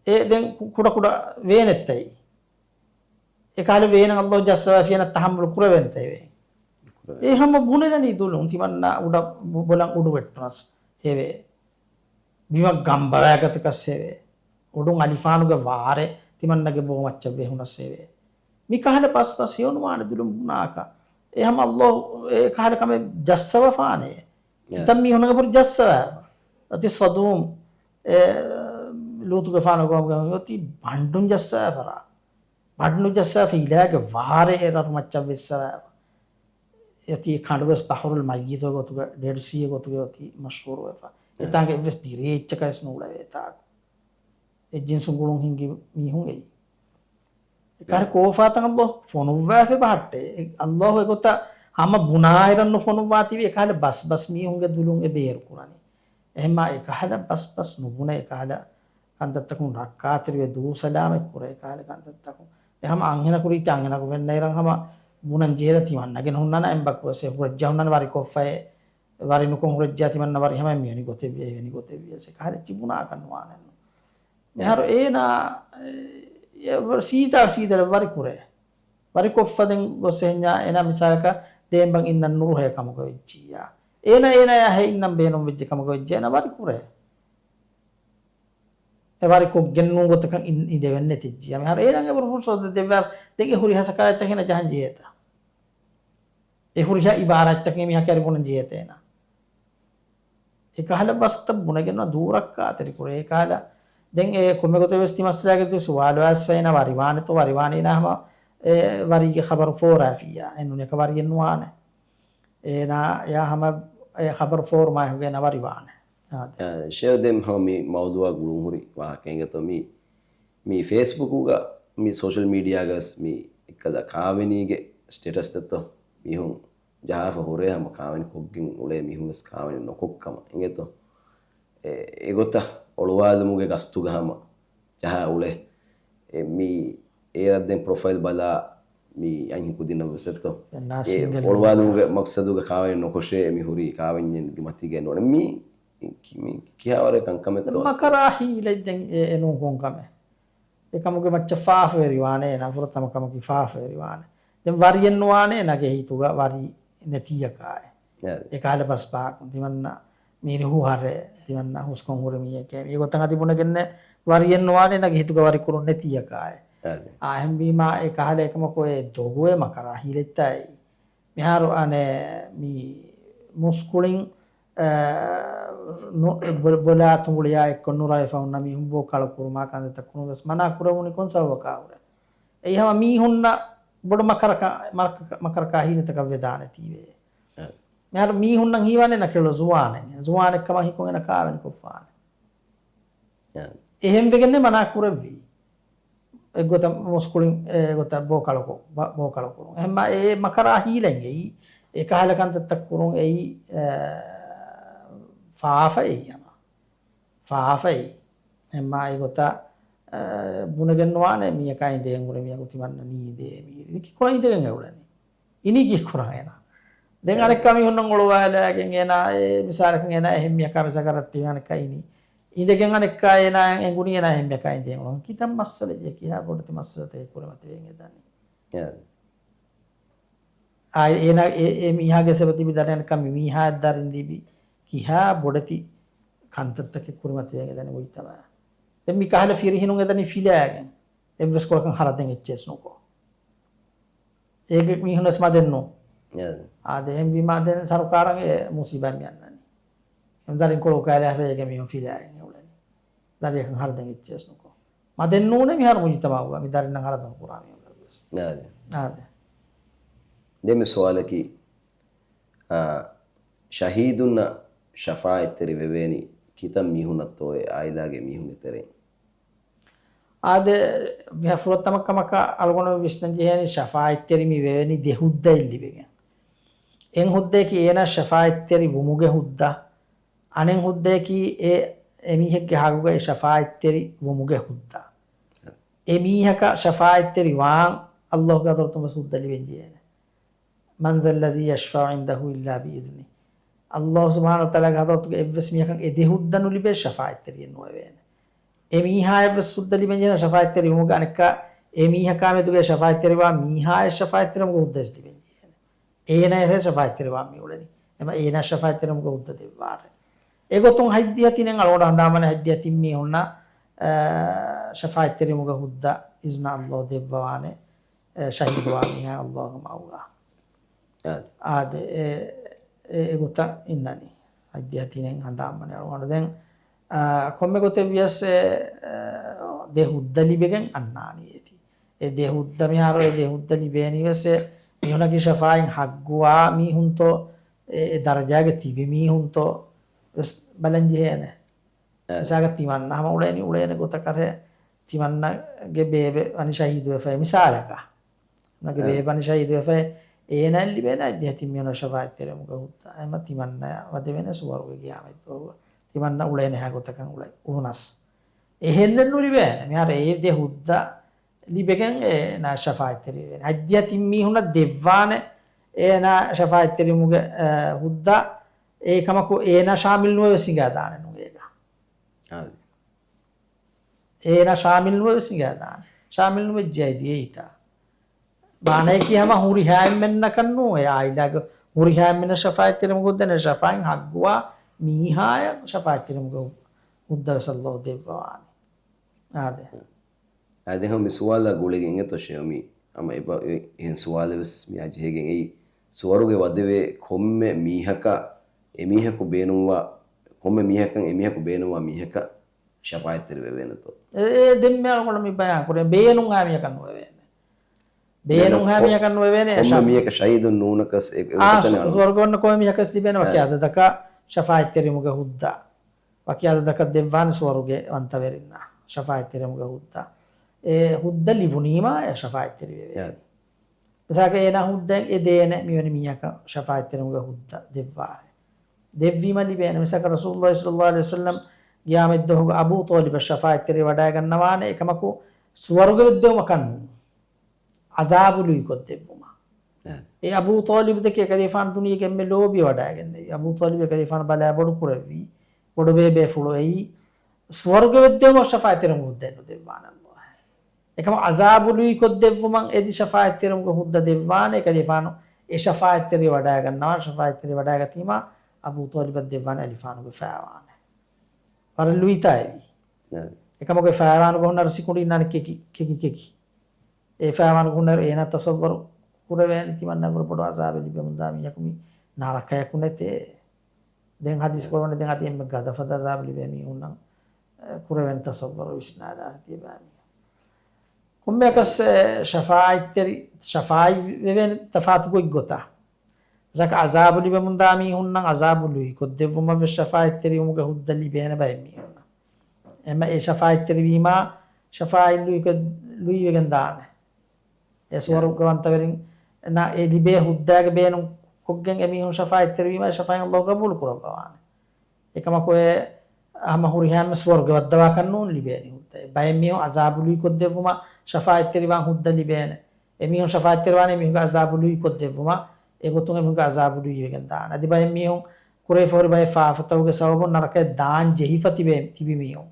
އެ ދެން ކު-، ކުޑަ ކުޑަ ވޭނެއްތައި. އެކަހަލަ ވޭނެއް އައްލާހު ޖައްސަވާފިޔަނަށް ތަހައްމަލު ކުރެވޭނެތައި ވޭ. އެ ހަމަ ބުނެލަނީ ދުލުން ތިމަންނަ އުޑަ ބު-، ބޮލަށް އުޑު ވެއްޓުނަސް ހެވޭ. ބިމަށް ގަނބަވާގަތަކަސް ހެވޭ. އުޑުން އަލިފާނުގެ ވާރެއް ތިމަންނަގެ ބޯ މައްޗަށް ވެހުނަސް ހެވޭ. މި ކަހަލަ ބަސް ބަސް ހެޔޮނުވާނެ ދުލުން ބުނާކަށް. އެ ހަމަ އައްލާހު އެ ކަހަލަ ކަމެއް ޖައްސަވަފާނެ. އެ. އެތައް މީހުންނަށް އެބަހުރި ޖައްސަވާފަ. އަތި ސަދޫމް އެ ލޫޠުގެފާނު ގޮވަމުގެ އޮތީ ބަނޑުން ޖައްސަވާފަރާ. ބަނޑުން ޖައްސަވާފަ ހިލާގެ ވާރެއް އެ ރަށު މައްޗަށް ވެއްސަވާފަ. އެތީ ކަނޑުވެސް ބަހުރުލް މައްޔިތުގެ ގޮތުގަ، ޑެޑް ސީގެ ގޮތުގަ އޮތީ މަޝްހޫރުވެފަ. އެ. އެތާނގެ އެއްވެސް ދިރޭއްޗަކަށް ވެސް ނޫޅެވޭ ތާކު. އެއްޖިންސުން ގުޅުން ހިނގި މީހުން އެއީ. އެކަހަލަ ކޯފާތަން އައްލާހު ފޮނުއްވާފަ ބަހައްޓޭ. އެ އައްލާހު އެގޮތަށް ހަމަ ބުނާއިރަށް ނުފޮނުއްވާތީވެ އެކަހަލަ ބަސް ބަސް މީހުންގެ ދުލުން އެ ބޭރު ކުރަނީ. އެހެންމާ އެކަހަލަ ބަސް ބަސް ނުބުނެ އެކަހަލަ ކަންތައްތަކުން ރައްކާތެރިވެ ދޫ ސަލާމަތް ކުރޭ އެކަހަލަ ކަންތައްތަކުން. އެ ހަމަ އަންހެނަކު ރީތި އަންހެނަކު ވެންނައިރަށް ހަމަ ބުނަން ޖެހޭ ތިމަންނަގެން ހުންނާނެ އެއްބަކު ވެސް އެ ހުރައްޖާ ހުންނާނެ ވަރިކޮށްފައޭ. ވަރި ނުކޮށް ހުރައްޖާ ތިމަންނަ ވަރި ހަމަ މިވެނި ގޮތެއް ވި އެވެނި ގޮތެއް ވިޔަސް އެކަހަލަ އެއްޗި ބުނާކަށް ނުވާނެއްނު. މިހާރު އޭނާ، އެ، ސީދާ ސީދާ ވަރި ކުރޭ. ވަރިކޮށްފަ ދެން ގޮސް އެހެންޏާ އޭނާ މިސާލަކަށް ދޭންބަން އިންނަން ނުރުހޭ ކަމުގަ ވެއްޖިއްޔާ. އޭނާ، އޭނާޔާ ހެ އިންނަން ބޭނުން ވެއްޖެ ކަމުގަ ވެއްޖެ އޭނާ ވަރި ކުރޭ. އެ ވަރިކޮށްގެން ނޫން ގޮތަކަށް އިން-، އިނދެވެން ނެތިއްޖިއްޔާ. މިހާރު އޭނާ އެބަރު ފުރުސަތު ދެއްވާ. ދެން އެ ހުރިހާ ސަކާތްތަކެއް އޭނާ ޖަހަން ޖެހޭތަ؟ އެ ހުރިހާ އިބާރާތްތަކެއް މީހާ ކައިރި ބުނަން ޖެހޭތަ އޭނާ؟ އެކަހަލަ ބަސްތައް ބުނެގެން ދޫ ރައްކާތެރި ކުރޭ. އެކަހަލަ ދެން އެ ކޮންމެ ގޮތެއް ވެސް ތި މައްސަލާގެ ތި ސުވާލު އައިސްފަ އޭނާ ވަރިވާނެތޯ ވަރިވާނީ އޭނާ ހަމަ އެ ވަރީގެ ޚަބަރު ފޯރާފިއްޔާ. އެ ނޫނީ އެކަ ވަރިއެއް ނުވާނެ. އޭނާ އެޔާ ހަމަ އެ ޚަބަރު ފޯރުމާ އެހުގެ އޭނާ ވަރިވާނެ. އާދެ. އާ، ޝޭހް ދެން ހަމަ މި މައުޟޫޢާ ގުޅުން ހުރި ވާހަކަ އިނގޭތޯ މި މި ފޭސްބުކުގަ މި ސޯޝަލް މީޑިއާގަ ވެސް މި އެއްކަލަ ކާވެނީގެ ސްޓޭޓަސްތައްތޯ މީހުން ޖަހާފަ ހުރޭ ހަމަ ކާވެނި ކޮށްގެން އުޅޭ މީހުން ވެސް ކާވެނި ނުކޮށް ކަމަށް އިނގޭތޯ. އެ، އެގޮތަށް އޮޅުވާލުމުގެ ގަސްތުގަ ހަމަ ޖަހާ އުޅޭ. އެ، މި އޭރަށް ދެން ޕްރޮފައިލް ބަލާ މި އަންހެން ކުދިންނަށް ވެސް އެއްތޯ. އެ، އޮޅުވާލުމުގެ މަޤްޞަދުގަ ކާވެނި ނުކޮށޭ މި ހުރީ ކާވެންޏެއްގެ މަތީގައެއް ނޫން. މި، ކި-، މި ކިހާވަރެއް ކަންކަމެއްތޯ އަސްލު؟ މަކަރާ ހީލަތް ދެން އެ، އެ ނޫން ކޮން ކަމެއް. އެކަމުގެ މައްޗަށް ފާފަވެރިވާނެ އޭނާ ފުރަތަމަ ކަމަކީ ފާފަވެރިވާނެ. ދެން ވަރިއެއް ނުވާނެ އޭނާގެ ހިތުގަ ވަރި ނެތިއްޔަކާއެ. އެ. އެކަހަލަ ބަސް ބާކުން ތިމަންނަ މީރި ހޫހަރެ، ތިމަންނަ ހުސްކޮން ހުރި މީހެކޭ. މީގޮތަށް އަދި ބުނެގެންނެ ވަރިއެއް ނުވާނެ އޭނާގެ ހިތުގަ ވަރި ކުރުން ނެތިއްޔަކާއެ. އެ. އާ، އެހެންވީމާ އެކަހަލަ އެކަމަކު އެ ދޮގު އެ މަކަރާ ހީލަތްތާއި. މިހާރު އަނެއް މި މުސްކުޅިން، އަ، ނު-، ބޮ-، ބޮލާ ތުނގުޅިޔާ އެއްކޮށް ނުރަވެފަ ހުންނަ މީހުން ބޯ ކަޅުކުރުމާ ކަންތައްތައް ކުރުން ވެސް މަނާ ކުރެވުނީ ކޮން ސަބަބަކާ ހުރެ؟ އެއީ ހަމަ މީހުންނަށް ބޮޑު މަކަރަކަ-، މަރަކަ-، މަކަރަކާ ހީލަތަކަށް ވެދާނެތީވެ. އެ. މިހާރު މީހުންނަށް ހީވާނެ ނަކިޅު ޒުވާނެއް. ޒުވާނެއް ކަމަށް ހިކުން އޭނަ ކާވެނި ކޮށްފާނެ. އެ. އެހެން ވެގެންނެ މަނާ ކުރެއްވީ. އެއްގޮތަށް މުސްކުޅިން އެގޮތަށް ބޯކަޅުކޮ-، ބަ-، ބޯކަޅުކުރުން. އެހެންމާ އެ މަކަރާ ހީލައިން އެއީ، އެ ކަހަލަ ކަންތައްތައް ކުރުން އެއީ، އެ، ފާފައެއް ހަމަ. ފާފައެއް. އެހެންމާ އެގޮތަށް، އެ، ބުނެގެން ނުވާނެ މީހަކާ އިނދެގެން ހުރެ މީހަކު ތިމަންނަ ނީ އިނދޭ މީ. ކި ކުރަން އިނދެގެން އެ އުޅެނީ. އިނީ ކީއްކުރަން އޭނާ؟ ދެން އަނެއްކާ މީހުންނަށް އޮޅުވާލާގެން އޭނާ އެ މިސާލަކަށް އޭނާ އެހެން މީހަކާ މިސާލަކަށް ރައްޓެހި އަނެއްކާ އިނީ. އިނދެގެން އަނެއްކާ އޭނާ އެނގުނީ އޭނާ އެހެން މީހަކާ އިނދެގެން އުޅުން. ކިތައް މައްސަލައެއް ކިހާ ބޮޑެތި މައްސަލަތަކެއް ކުރިމަތިވެގެން އެދަނީ. އެ. އާ، އޭނާ އެ، އެ މީހާގެ ސަބަބުން ދަރިން ކަމި މީހާ ދަރިން ލިބި ކިހާ ބޮޑެތި ކަންތައްތަކެއް ކުރިމަތިވެގެން އެދަނީ މުޖްތަމަޢަށް. ދެން މި ކަހަލަ ފިރިހެނުން އެދަނީ ފިލާގެން. އެއްވެސް ކޮޅަކަށް ހަރަދެއް އެއްޗެސް ނުކޮށް. އޭގެ މީހުން ވެސް މަދެއް ނޫން. އެ. އާދެ، އެހެންވީމާ ދެން ސަރުކާރަށް އެ މުސީބާތް މި އަންނަނީ. އެ ދަރިން ކޮޅު ކައިލާފަ އޭގެ މީހުން ފިލާގެން އެ އުޅެނީ. ދަރިއަކަށް ހަރަދެއް އެއްޗެސް ނުކޮށް. މަދެއް ނޫނޭ މިހާރު މުޖުތަމަޢުގަ މި ދަރިންނަށް ހަރަދުން ކުރާ މީހުންނަށް ވެސް. އާދެ. އާދެ. ދެން މި ސުވާލަކީ، އާ، ޝަހީދުންނަށް ޝަފާޢަތްތެރި ވެވޭނީ ކިތައް މީހުންނަށްތޯއޭ އާއިލާގެ މީހުންގެ ތެރެއިން؟ އާދެ، މިހާ ފުރަތަމަ ކަމަކަށް އަޅުގަނޑު ވިސްނަން ޖެހޭނީ ޝަފާޢަތްތެރި މި ވެވެނީ ދެ ހުއްދައެއް ލިބެގެން. އެއް ހުއްދައަކީ އޭނާ ޝަފާޢަތްތެރި ވުމުގެ ހުއްދަ. އަނެއް ހުއްދައަކީ އެ، އެ މީހެއްގެ ހައްގުގަ އެ ޝަފާޢަތްތެރި ވުމުގެ ހުއްދަ. އެ މީހަކަށް ޝަފާޢަތްތެރި ވާން ﷲ ގެ ޙަޟްރަތުން ވެސް ހުއްދަ ލިބެން ޖެހޭނެ. من ذا الذي يشفع عنده إلا بإذنه. ﷲ ސުބްޙާނަހޫ ވަތަޢާލާގެ ޙަޟްރަތުގަ އެއްވެސް މީހަކަށް އެ ދެ ހުއްދަ ނުލިބޭ ޝަފާޢަތްތެރިއެއް ނުވެވޭނެ. އެ މީހާއަށްވެސް ހުއްދަ ލިބެން ޖެހޭނެ ޝަފާޢަތްތެރިވުމުގެ އަނެއްކާ، އެ މީހަކާ މެދުގައި ޝަފާޢަތްތެރިވާ މީހާއަށް ޝަފާޢަތްތެރިވުމުގެ ހުއްދަވެސް ލިބެން ޖެހޭނެ. އޭނާއަށް ޝަފާޢަތްތެރިވާން މި އުޅެނީ. އެމަ އޭނާ ޝަފާޢަތްތެރިވުމުގެ ހުއްދަ ދެއްވާށޭ. އެގޮތުން ހަތްދިހަ ތިނެއް އަޅުގަނޑު ހަނދާންވާނެ ހަތްދިހަ ތިން މީހުންނަށް، އަ، ޝަފާޢަތްތެރިވުމުގެ ހުއްދަ އިޒްނަ ﷲ ދެއްވަވާނެ. އެ، ޝަހީދުވާ މީހާ ﷲގެ މަޢުގަ. އާދެ. އާދެ، އެ، އެ، އެގޮތަށް އިންނަނީ. ހަތްދިހަ ތިނެއް ހަނދާންވާނެ އަޅުގަނޑު. ދެން، އާ، ކޮންމެ ގޮތެއް ވިޔަސް، އެ، އެ، ދެ ހުއްދަ ލިބެގެން އަންނާނީ އޭތި. އެ ދެ ހުއްދަ މިހާރު އެ ދެ ހުއްދަ ލިބޭނީ ވެސް އެ މީހުނަކީ ޝަފާޢަތް ހައްގުވާ މީހުންތޯ، އެ، އެ ދަރަޖާގަ ތިބި މީހުންތޯ ވެސް ބަލަން ޖެހޭނެ. އެ. މިސާލަކަށް ތިމަންނަ ހަމަ އުޅޭނީ އުޅޭނެ ގޮތަކަށް ތިމަންނަގެ ބޭބެ ވަނީ ޝަހީދުވެފައި މިސާލަކަށް. އެ. ބޭބެ ވަނީ ޝަހީދުވެފައި އޭނާއަށް ލިބޭނެ އަދި ތިމީހުންނަށް ޝަފާޢަތްތެރިވުމުގެ ހުއްދަ. އެމަ ތިމަންނަ ވަދެވޭނެ ސުވަރުގެ ގިޔާމަތް ދުވަހު. ތިމަންނަ އުޅޭނެ ހާ ގޮތަކަށް އުޅެ، އުޅުނަސް. އެހެންނެއް ނުލިބޭނެ. މިހާރު އެ ދެ ހުއްދަ ލިބެގެން އޭނާ ޝަފާޢަތްތެރިވެވޭނެ. ހަތްދިހަ ތިން މީހުންނަށް ދެއްވާނެ އޭނާ ޝަފާޢަތްތެރިވުމުގެ، އެ، ހުއްދަ. އެކަމަކު އޭނާ ޝާމިލް ނުވެވެސް ހިނގާދާނެ ނޫން އޭގަ. އާދެ. އޭނާ ޝާމިލް ނުވެވެސް ހިނގާދާނެ. ޝާމިލް ނުވެއްޖެ އަދި އެއްތާ. މާނައަކީ ހަމަ ހުރިހާ އެންމެންނަކަށް ނޫން. އެ އާއިލާގެ ހުރިހާ އެންމެންނަށް ޝަފާޢަތްތެރިވުމުގެ ހުއްދަ ނެ ޝަފާޢަތް ހައްގުވާ މީހާއަށް ޝަފާޢަތްތެރިވުމުގެ ހުއްދަ ވެސް ﷲ ދެއްވަވާނެ. އާދެ. އާދެ، ހަމަ މި ސުވާލާ ގުޅިގެން އިނގޭތޯ ޝޭޚް މި ހަމަ އެބަ-، އެ-، އެހެން ސުވާލެއް ވެސް މިއާ ޖެހިގެން އެއީ، ސުވަރުގެ ވަދެވޭ ކޮންމެ މީހަކަށް އެމީހަކު ބޭނުންވާ، ކޮންމެ މީހަކަށް އެމީހަކު ބޭނުންވާ މީހަކަށް ޝަފާޢަތްތެރި ވެވޭނެތޯ؟ އެ، އެ ދެންމެ އަޅުގަނޑު މި ބަޔާން ކުރޭ، ބޭނުންވާ މީހަކަށް ނުވެވޭނެ. ބޭނުންވާ ކޮ-، މީހަކަށް ނުވެވޭނެ، ކޮންމެ ޝަފް-، މީހަކަށް ޝަހީދުން ނޫނަކަސް އެ-، އެ-، އާ، އެކަން ސު-، ސުވަރުގެ އޮންނަ ކޮންމެ މީހަކަސް ލިބޭނެ ވަކި އެ. އަދަދަކަށް ޝަފާޢަތްތެރިވުމުގެ ހުއްދަ. ވަކި އަދަދަކަށް ދެއްވާނެ ސުވަރުގެ ވަންތަވެރިންނަށް ޝަފާޢަތްތެރިވުމުގެ ހުއްދަ. އެ ހުއްދަ ލިބުނީމާ އެ ޝަފާޢަތްތެރި ވެވޭ. އެ. މިސާލަކަށް އޭނާ ހުއްދައެއް އެ ދޭނެ މިވެނި މީހަކަށް ޝަފާޢަތްތެރިވުމުގެ ހުއްދަ ދެއްވާނެ. ދެއްވީމަ ލިބޭނެ. މިސާލަކަށް ރަސޫލުﷲ ޞައްލަﷲ ޢަލައިހި ވަސައްލަމް ޤިޔާމަތްދުވަހުގަ އަބޫ ޠާލިބަށް ޝަފާޢަތްތެރިވެވަޑައިގަންނަވާނެ. އެކަމަކު ސުވަރުގެ ވެއްދެވުމަކަށް ނޫން. ޢަޒާބު ލުއިކޮށްދެއްވުމަށް. އެ. އެ އަބޫ ޠާލިބު ދެކެ އެކަލޭފާނު ދުނިޔޭގެ އެންމެ ލޯބިވަޑައިގެންނެވި. އަބޫ ޠާލިބު އެކަލޭފާނު ބަލާ ބޮޑު ކުރެއްވި. ބޮޑު ބޭބޭފުޅު އެއީ. ސުވަރުގެ ވެއްދެވުމަށް ޝަފާޢަތްތެރިވުމުގެ ހުއްދައެއް ނުދެއްވާނެ ﷲ. އެކަމަކު ޢަޒާބު ލުއިކޮށްދެއްވުމަށް އެދި ޝަފާޢަތްތެރިވުމުގެ ހުއްދަ ދެއްވާނެ. އެކަލޭފާނު އެ ޝަފާޢަތްތެރިވެވަޑައިގަންނަވާނެ. ޝަފާޢަތްތެރިވެވަޑައިގަތީމާ އަބޫ ޠާލިބަށް ދެއްވާނެ އަލިފާނުގެ ފައިވާނެއް. ވަރަށް ލުއިތާ އެވީ. އެ. އެކަމަކު އެ ފައިވާނުގަ ހުންނަ ރުސިކުނޑި އިންނާނެ ކެކި، ކެކި، ކެކި. އެ ފައިވާނުގަ ހުންނަ އޭނާ ތަޞައްވަރު ކުރެވޭނެ ތިމަންނަ ބޮޑު ބޮޑު އަޒާބެއް ލިބެމުންދާ މީހަކު މި ނަރަކަޔަކު ނެތޭ. ދެން ހަދީސް ކުރަވަނީ ދެން އަދި އެންމެ ގަދަ ފަދަ އަޒާބެއް ލިބޭ މީހުންނަށް، އެ، ކުރެވޭނެ ތަޞައްވަރު ވިސްނާލާ ތިބާ މީހުން. ކޮންމެއަކަސް، އެ، ޝަފާއަތްތެރި، ޝަފާއަތް ވެވޭނެ ތަފާތު ގޮތްގޮތަށް. މިސާލަކަށް އަޒާބު ލިބެމުންދާ މީހުންނަށް އަޒާބު ލުއިކޮށްދެއްވުމަށް ވެސް ޝަފާއަތްތެރިވުމުގެ ހުއްދަ ލިބޭނެ ބައެއް މީހުންނަށް. އެމަ އެ ޝަފާއަތްތެރިވީމާ، ޝަފާއަތް ލުއިކޮށް، ލުއިވެގެން ދާނެ. އެ ސުވަރުގަވަންތަވެރިން އެ ލިބޭ ހުއްދައިގެ ބޭނުން ކޮށްގެން އެމީހުން ޝަފާއަތްތެރިވީމާ، ޝަފާއަތް ﷲ ގަބޫލު ކުރައްވަވާނެ. އެކަމަކު އެ ހަމަ ހުރިހާ އެންމެ ސުވަރުގެ ވައްދަވާކަށް ނޫން ލިބޭނީ ހުއްދަ. ބައެއް މީހުން އަޒާބު ލުއިކޮށްދެއްވުމަށް ޝަފާއަތްތެރިވާން ހުއްދަ ލިބޭނެ. އެމީހުން ޝަފާއަތްތެރިވާނެ އެމީހުންގެ އަޒާބު ލުއިކޮށްދެއްވުމަށް، އެގޮތުން އެމީހުންގެ އަޒާބު ލުއިވެގެން ދާނެ. އަދި ބައެއް މީހުން ކުރެވިފަ ހުރި ބައެއް ފާފަތަކުގެ ސަބަބުން ނަރަކަޔަށް ދާން ޖެހިފަ ތިބޭ، ތިބި މީހުން.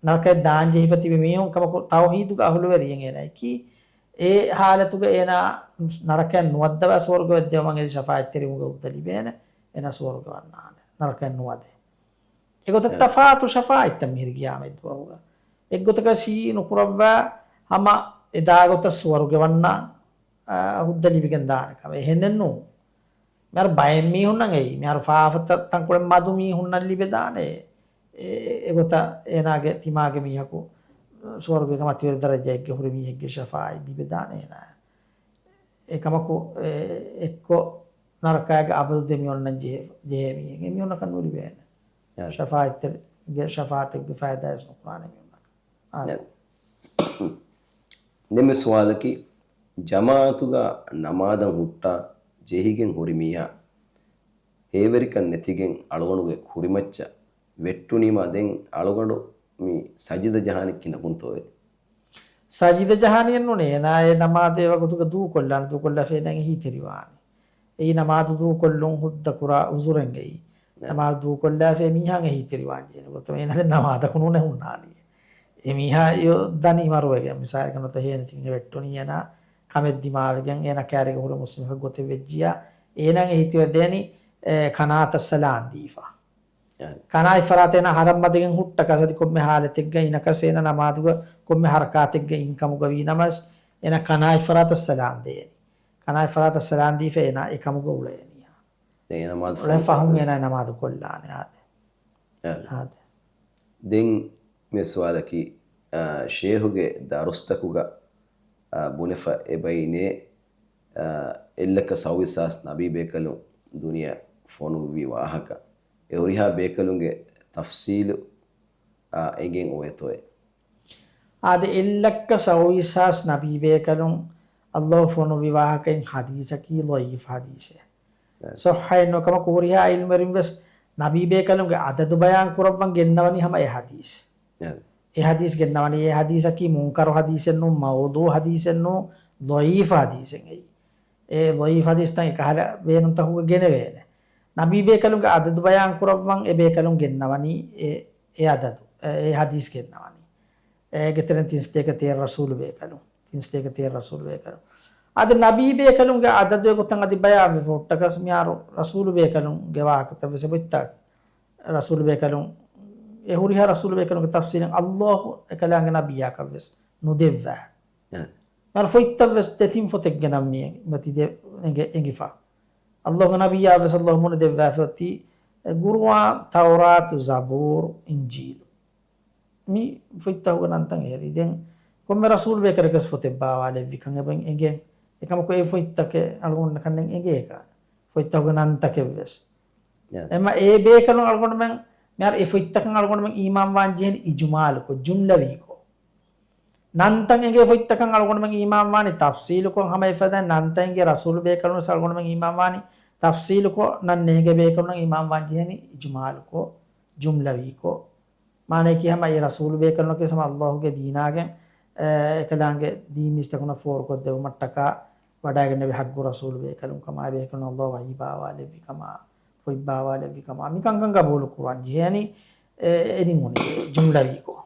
ނަރަކައަށް ދާން ޖެހިފަ ތިބި މީހުން ކަމަކު، ތައުހީދުގެ އަހުލުވެރިއެއް އޭނާއަކީ. އެ ހާލަތުގަ އޭނާ ނަރަކައަށް ނުވައްދަވާ ސުވަރުގެ ވެއްދެވުމަށް އެދި ޝަފާއަތްތެރިވުމުގެ ހުއްދަ ލިބޭނެ، އޭނާ ސުވަރުގެ ވަންނާނެ، ނަރަކައަށް ނުވަދެ. އެގޮތަށް އެ. ތަފާތު ޝަފާއަތްތައް މިހިރި ގިޔާމަތް ދުވަހުގަ. އެއްގޮތަކަށް ޝީ ނުކުރައްވާ ހަމަ އެދާގޮތަށް ސުވަރުގެ ވަންނަ، އާ، ހުއްދަ ލިބިގެން ދާނެ ކަމެއް. އެހެނެއް ނޫން. މިހާރު ބައެއް މީހުންނަށް އެއީ. މިހާރު ފާފަތައް ތަންކޮޅެއް މަދު މީހުންނަށް ލިބެދާނެ. އެ، އެގޮތަށް އޭނާގެ ތިމާގެ މީހަކު ސުވަރުގެގެ މަތިވެރި ދަރަޖައެއްގެ ހުރި މީހެއްގެ ޝަފާއަތް ލިބެދާނެ އޭނާ. އެކަމަކު، އެ، އެއްކޮށް ނަރަކާގެ އަބަދު ދެމިއޮންނަން ޖެހޭ، ޖެހޭ މީހެއް އެމީހުންނަކަށް ނުލިބޭނެ. ޔާ. ޝަފާއަތްތެރިގެ ޝަފާއަތެއްގެ ފައިދާވެސް ނުކުރާނެ މީހުންނަކަށް. އާދެ. ދެން މި ސުވާލަކީ، ޖަމާއަތުގަ ނަމާދަށް ހުއްޓާ ޖެހިގެން ހުރި މީހާ ހޭވެރިކަން ނެތިގެން އަޅުގަނޑުގެ ކުރިމައްޗަށް ވެއްޓުނީމާ ދެން އަޅުގަނޑު މި ސަޖިދަ ޖަހާނީ ކިހިނަކުންތޯއޭ؟ ސަޖިދަ ޖަހާނީއެއް ނޫނޭ. އޭނާ އެ ނަމާދު އެ ވަގުތުގަ ދޫކޮށްލާނެ، ދޫކޮށްލާފަ އޭނާ އެހީތެރިވާނެ. އެއީ ނަމާދު ދޫކޮށްލުން ހުއްދަ ކުރާ އުޒުރެއްގައި. ނަމާދު ދޫކޮށްލާފަ މީހާ އެހީތެރިވާން ޖެހޭނެ ގޮތަށް އޭނާ ދެން ނަމާދަކު ނޫނޭ ހުންނާނީ. އެ މީހާ އެޔޮ ދަނީ މަރުވެގެން. މިސާލަކަށް ނުވަތަ ހޭނެތިން ވެއްޓުނީ އޭނާ ކަމެއް ދިމާވެގެން އޭނާ ކައިރީގަ ހުރި މުސްލިމަކަށް ގޮތެއް ވެއްޖިޔާ އޭނާ އެހީތެރިވެދޭނީ، އެ، ކަނާތަށް ސަލާން ދީފަ. ކަނާތް ފަރާތަށް އޭނާ ހަރަން މަދުގެން ހުއްޓަކަސް އަދި ކޮންމެ ހާލަތެއްގަ އިނަކަސް އޭނާ ނަމާދުގަ ކޮންމެ ހަރަކާތެއްގަ އިންކަމުގަ ވީ ނަމަވެސް އޭނާ ކަނާތް ފަރާތަށް ސަލާން ދޭނީ. ކަނާތް ފަރާތަށް ސަލާން ދީފަ އޭނާ އެކަމުގަ އުޅޭނީ. ދެން އޭނާ ނަމާދު އުޅޭ ފަހުން އޭނާ ނަމާދު ކޮށްލާނެ. އާދެ. އާދެ. އާދެ. ދެން މި ސުވާލަކީ، އާ، ޝޭހުގެ ދަރުސްތަކުގަ، އާ، ބުނެފަ އެބައިނޭ، އާ، އެއްލައްކަ ސައުވީސް ހާސް ނަބީ ބޭކަލުން ދުނިޔެ ފޮނުއްވި ވާހަކަ އެ ހުރިހާ ބޭކަލުންގެ ތަފްސީލު، އާ، އެނގެން އޮވޭތޯއޭ؟ އާދެ، އެއްލައްކަ ސައުވީސް ހާސް ނަބީ ބޭކަލުން އައްލާހު ފޮނުއްވި ވާހަކައިން ހަދީސަކީ ޟަޢީފް ހަދީސެއް. އެ. ޞައްޙައެއް ނޫން ކަމަކު ހުރިހާ އިލްމުވެރިން ވެސް ނަބީ ބޭކަލުންގެ އަދަދު ބަޔާން ކުރައްވަން ގެންނަވަނީ ހަމަ އެ ހަދީސް. އެ. އެ ހަދީސް ގެންނަވަނީ އެ ހަދީސަކީ މުންކަރު ހަދީސެއް ނޫން، މައުޟޫޢު ހަދީސެއް ނޫން، ޟަޢީފް ހަދީސެއް އެއީ. އެ ޟަޢީފް ހަދީސްތައް އެކަހަލަ ބޭނުންތަކުގަ ގެނެވޭނެ. ނަބީ ބޭކަލުންގެ އަދަދު ބަޔާން ކުރައްވަން އެ ބޭކަލުން ގެންނަވަނީ އެ، އެ އަދަދު، އެ، އެ ހަދީސް ގެންނަވަނީ. އޭގެ ތެރެއިން ތިން ސަތޭކަ ތޭރަ ރަސޫލު ބޭކަލުން. ތިން ސަތޭކަ ތޭރަ ރަސޫލު ބޭކަލުން. އަދި ނަބީ ބޭކަލުންގެ އަދަދު އެގޮތަށް އަދި ބަޔާންވެފަ ހުއްޓަކަސް މިހާރު ރަސޫލު ބޭކަލުންގެ ވާހަކަތައް ވެސް އެބައޮތްތާ. ރަސޫލު ބޭކަލުން، އެ ހުރިހާ ރަސޫލު ބޭކަލުންގެ ތަފްސީލެއް އައްލާހު އެކަލާނގެ ނަބިއްޔާކަށް ވެސް ނުދެއްވާ. އެ. މިހާރު ފޮތްތައް ވެސް ދެތިން ފޮތެއްގެ ނަން މި އެ-، މަތި ދެ-، އެނގެ-، އެނގިފަ. އައްލާހުގެ ނަބިއްޔާ ވެސް އައްލާހު ބުނެ ދެއްވާފަ އޮތީ، އެ، ގުރުއާން، ތައުރާތު، ޒަބޫރު، އިންޖީލު. މި ފޮތްތަކުގެ ނަންތައް އެހެރީ. ދެން ކޮންމެ ރަސޫލު ބޭކަލެއްގެ ވެސް ފޮތެއް ބާވާލެއްވިކަން އެބަ އެނގޭ. އެކަމަކު އެ ފޮތްތަކެއް އަޅުގަނޑަކަށް އެނގޭކަށް. ފޮތްތަކުގެ ނަންތަކެއް ވެސް. އެމަ އެ ބޭކަލުން އަޅުގަނޑުމެން، މިހާރު އެ ފޮތްތަކަށް އަޅުގަނޑުމެން އީމާން ވާން ޖެހެނީ އިޖުމާލުކޮށް، ޖުމްލަވީކޮށް. ނަންތައް އެނގޭ ފޮތްތަކަށް އަޅުގަނޑުމެން އީމާން ވާނީ ތަފްސީލުކޮށް، ހަމަ އެފަދައިން ނަންތައް އެނގޭ ރަސޫލު ބޭކަލުން ވެސް އަޅުގަނޑުމެން އީމާން ވާނީ ތަފްސީލުކޮށް، ނަން ނޭނގޭ ބޭކަލުން އީމާން ވާން ޖެހެނީ އިޖުމާލުކޮށް، ޖުމްލަވީކޮށް. މާނައަކީ ހަމަ އެ ރަސޫލު ބޭކަލުންނަކީ ހަމަ އައްލާހުގެ ދީނާގެން، އެ، އެކަލާނގެ ދީން މީސްތަކުންނަށް ފޯރުކޮށްދެއްވުމަށްޓަކާ ވަޑައިގެންނެވި ހައްގު ރަސޫލު ބޭކަލުން ކަމާ، އެ ބޭކަލުން އައްލާހު ވަޙީ ބާވާލެއްވި ކަމާ، ފޮތް ބާވާލެއްވި ކަމާ، މިކަންކަން ގަބޫލު ކުރަން ޖެހޭނީ، އެ، އެ ނިމުނީ ޖުމްލަވީކޮށް.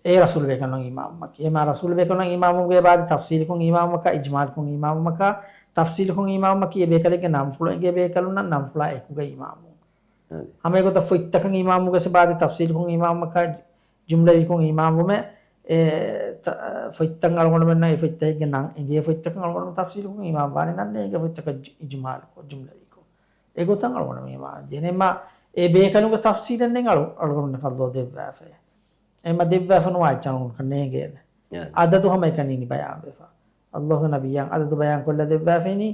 އެ ރަސޫލު ބޭކަލުންނަށް އީމާންވުމަކީ. އެމާ ރަސޫލު ބޭކަލުންނަށް އީމާންވުމުގެ އެބައި ތަފްސީލުކޮށް އީމާންވުމަކާ، އިޖްމާލުކޮށް އީމާންވުމަކާ، ތަފްސީލުކޮށް އީމާންވުމަކީ އެ ބޭކަލެއްގެ ނަންފުޅު އެނގޭ ބޭކަލުންނަށް ނަންފުޅާ އެކުގަ އީމާންވުން. ހަމަ އެގޮތަށް ފޮތްތަކަށް އީމާންވުމުގެ އެބައި ތަފްސީލުކޮށް އީމާންވުމަކާ، ޖުމްލަވީކޮށް އީމާންވުމެއް، އެ ތަ-، ފޮތްތައް އަޅުގަނޑުމެންނަށް އެ ފޮތްތައްގެ ނަން އެނގޭ ފޮތްތަކަށް އަޅުގަނޑު ތަފްސީލުކޮށް އީމާން ވާނެ، ނަން ނޭނގޭ ފޮތްތަކަށް ޖު-، އިޖުމާލުކޮށް، ޖުމްލަވީކޮށް. އެގޮތަށް އަޅުގަނޑު އީމާން ޖެހޭނެ. އެމާ އެ ބޭކަލުންގެ ތަފްސީލެއް ނެތް އަޅު-، އަޅުގަނޑުމެންނަކަށް ދޯ ދެއްވާފައި. އެމަ ދެއްވާފަ ނުވާ އެއްޗަށް އަޅުގަނޑު ނޭނގޭނެ. އަދަދު ހަމައެކަނި ބަޔާންވެފަ. އައްލާހުގެ ނަބިއްޔާ އަދަދު ބަޔާން ކޮށްލަ ދެއްވާފައިނީ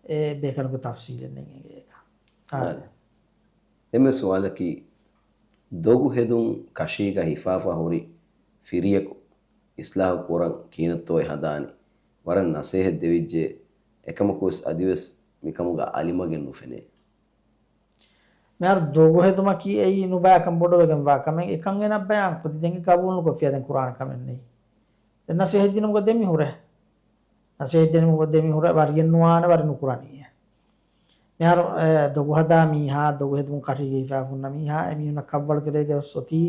އެ ބޭކަލުންގެ ތަފްސީލެއް ނެތް އެނގޭކަށް. އާ. އާ. އެންމެ ސުވާލަކީ، ދޮގު ހެދުން ކަށީގަ ހިފާފަ ހުރި ފިރިޔަކު އިސްލާހު ކުރަން ކިހިނެއްތޯއޭ ހަދާނީ؟ ވަރަށް ނަސޭހަތް ދެވިއްޖެ. އެކަމަކުވެސް އަދިވެސް މިކަމުގަ އަލިމަގެއް ނުފެނޭ. މިހާރު ދޮގު ހެދުމަކީ އެއީ ނުބައިކަން ބޮޑުވެގެންވާ ކަމެއް. އެކަން އޭނާ ބަޔާން ކޮށްދި ދެން ގަބޫލު ނުކޮށްފިޔާ ދެން ކުރާނެ ކަމެއް ނެތް. ދެން ނަސޭހަތް ދިނުމުގަ ދެމިހުރޭ. ނަސޭހަތް ދިނުމުގަ ދެމިހުރޭ ވަރިއެއް ނުވާނެ ވަރި ނުކުރަނީއޭ. މިހާރު، އެ، ދޮގު ހަދާ މީހާ، ދޮގު ހެދުމުން ކަށީގެ ހިފާފަ ހުންނަ މީހާ، އެމީހުންނަށް ކަށްވަޅު ތެރޭގަ އޮތީ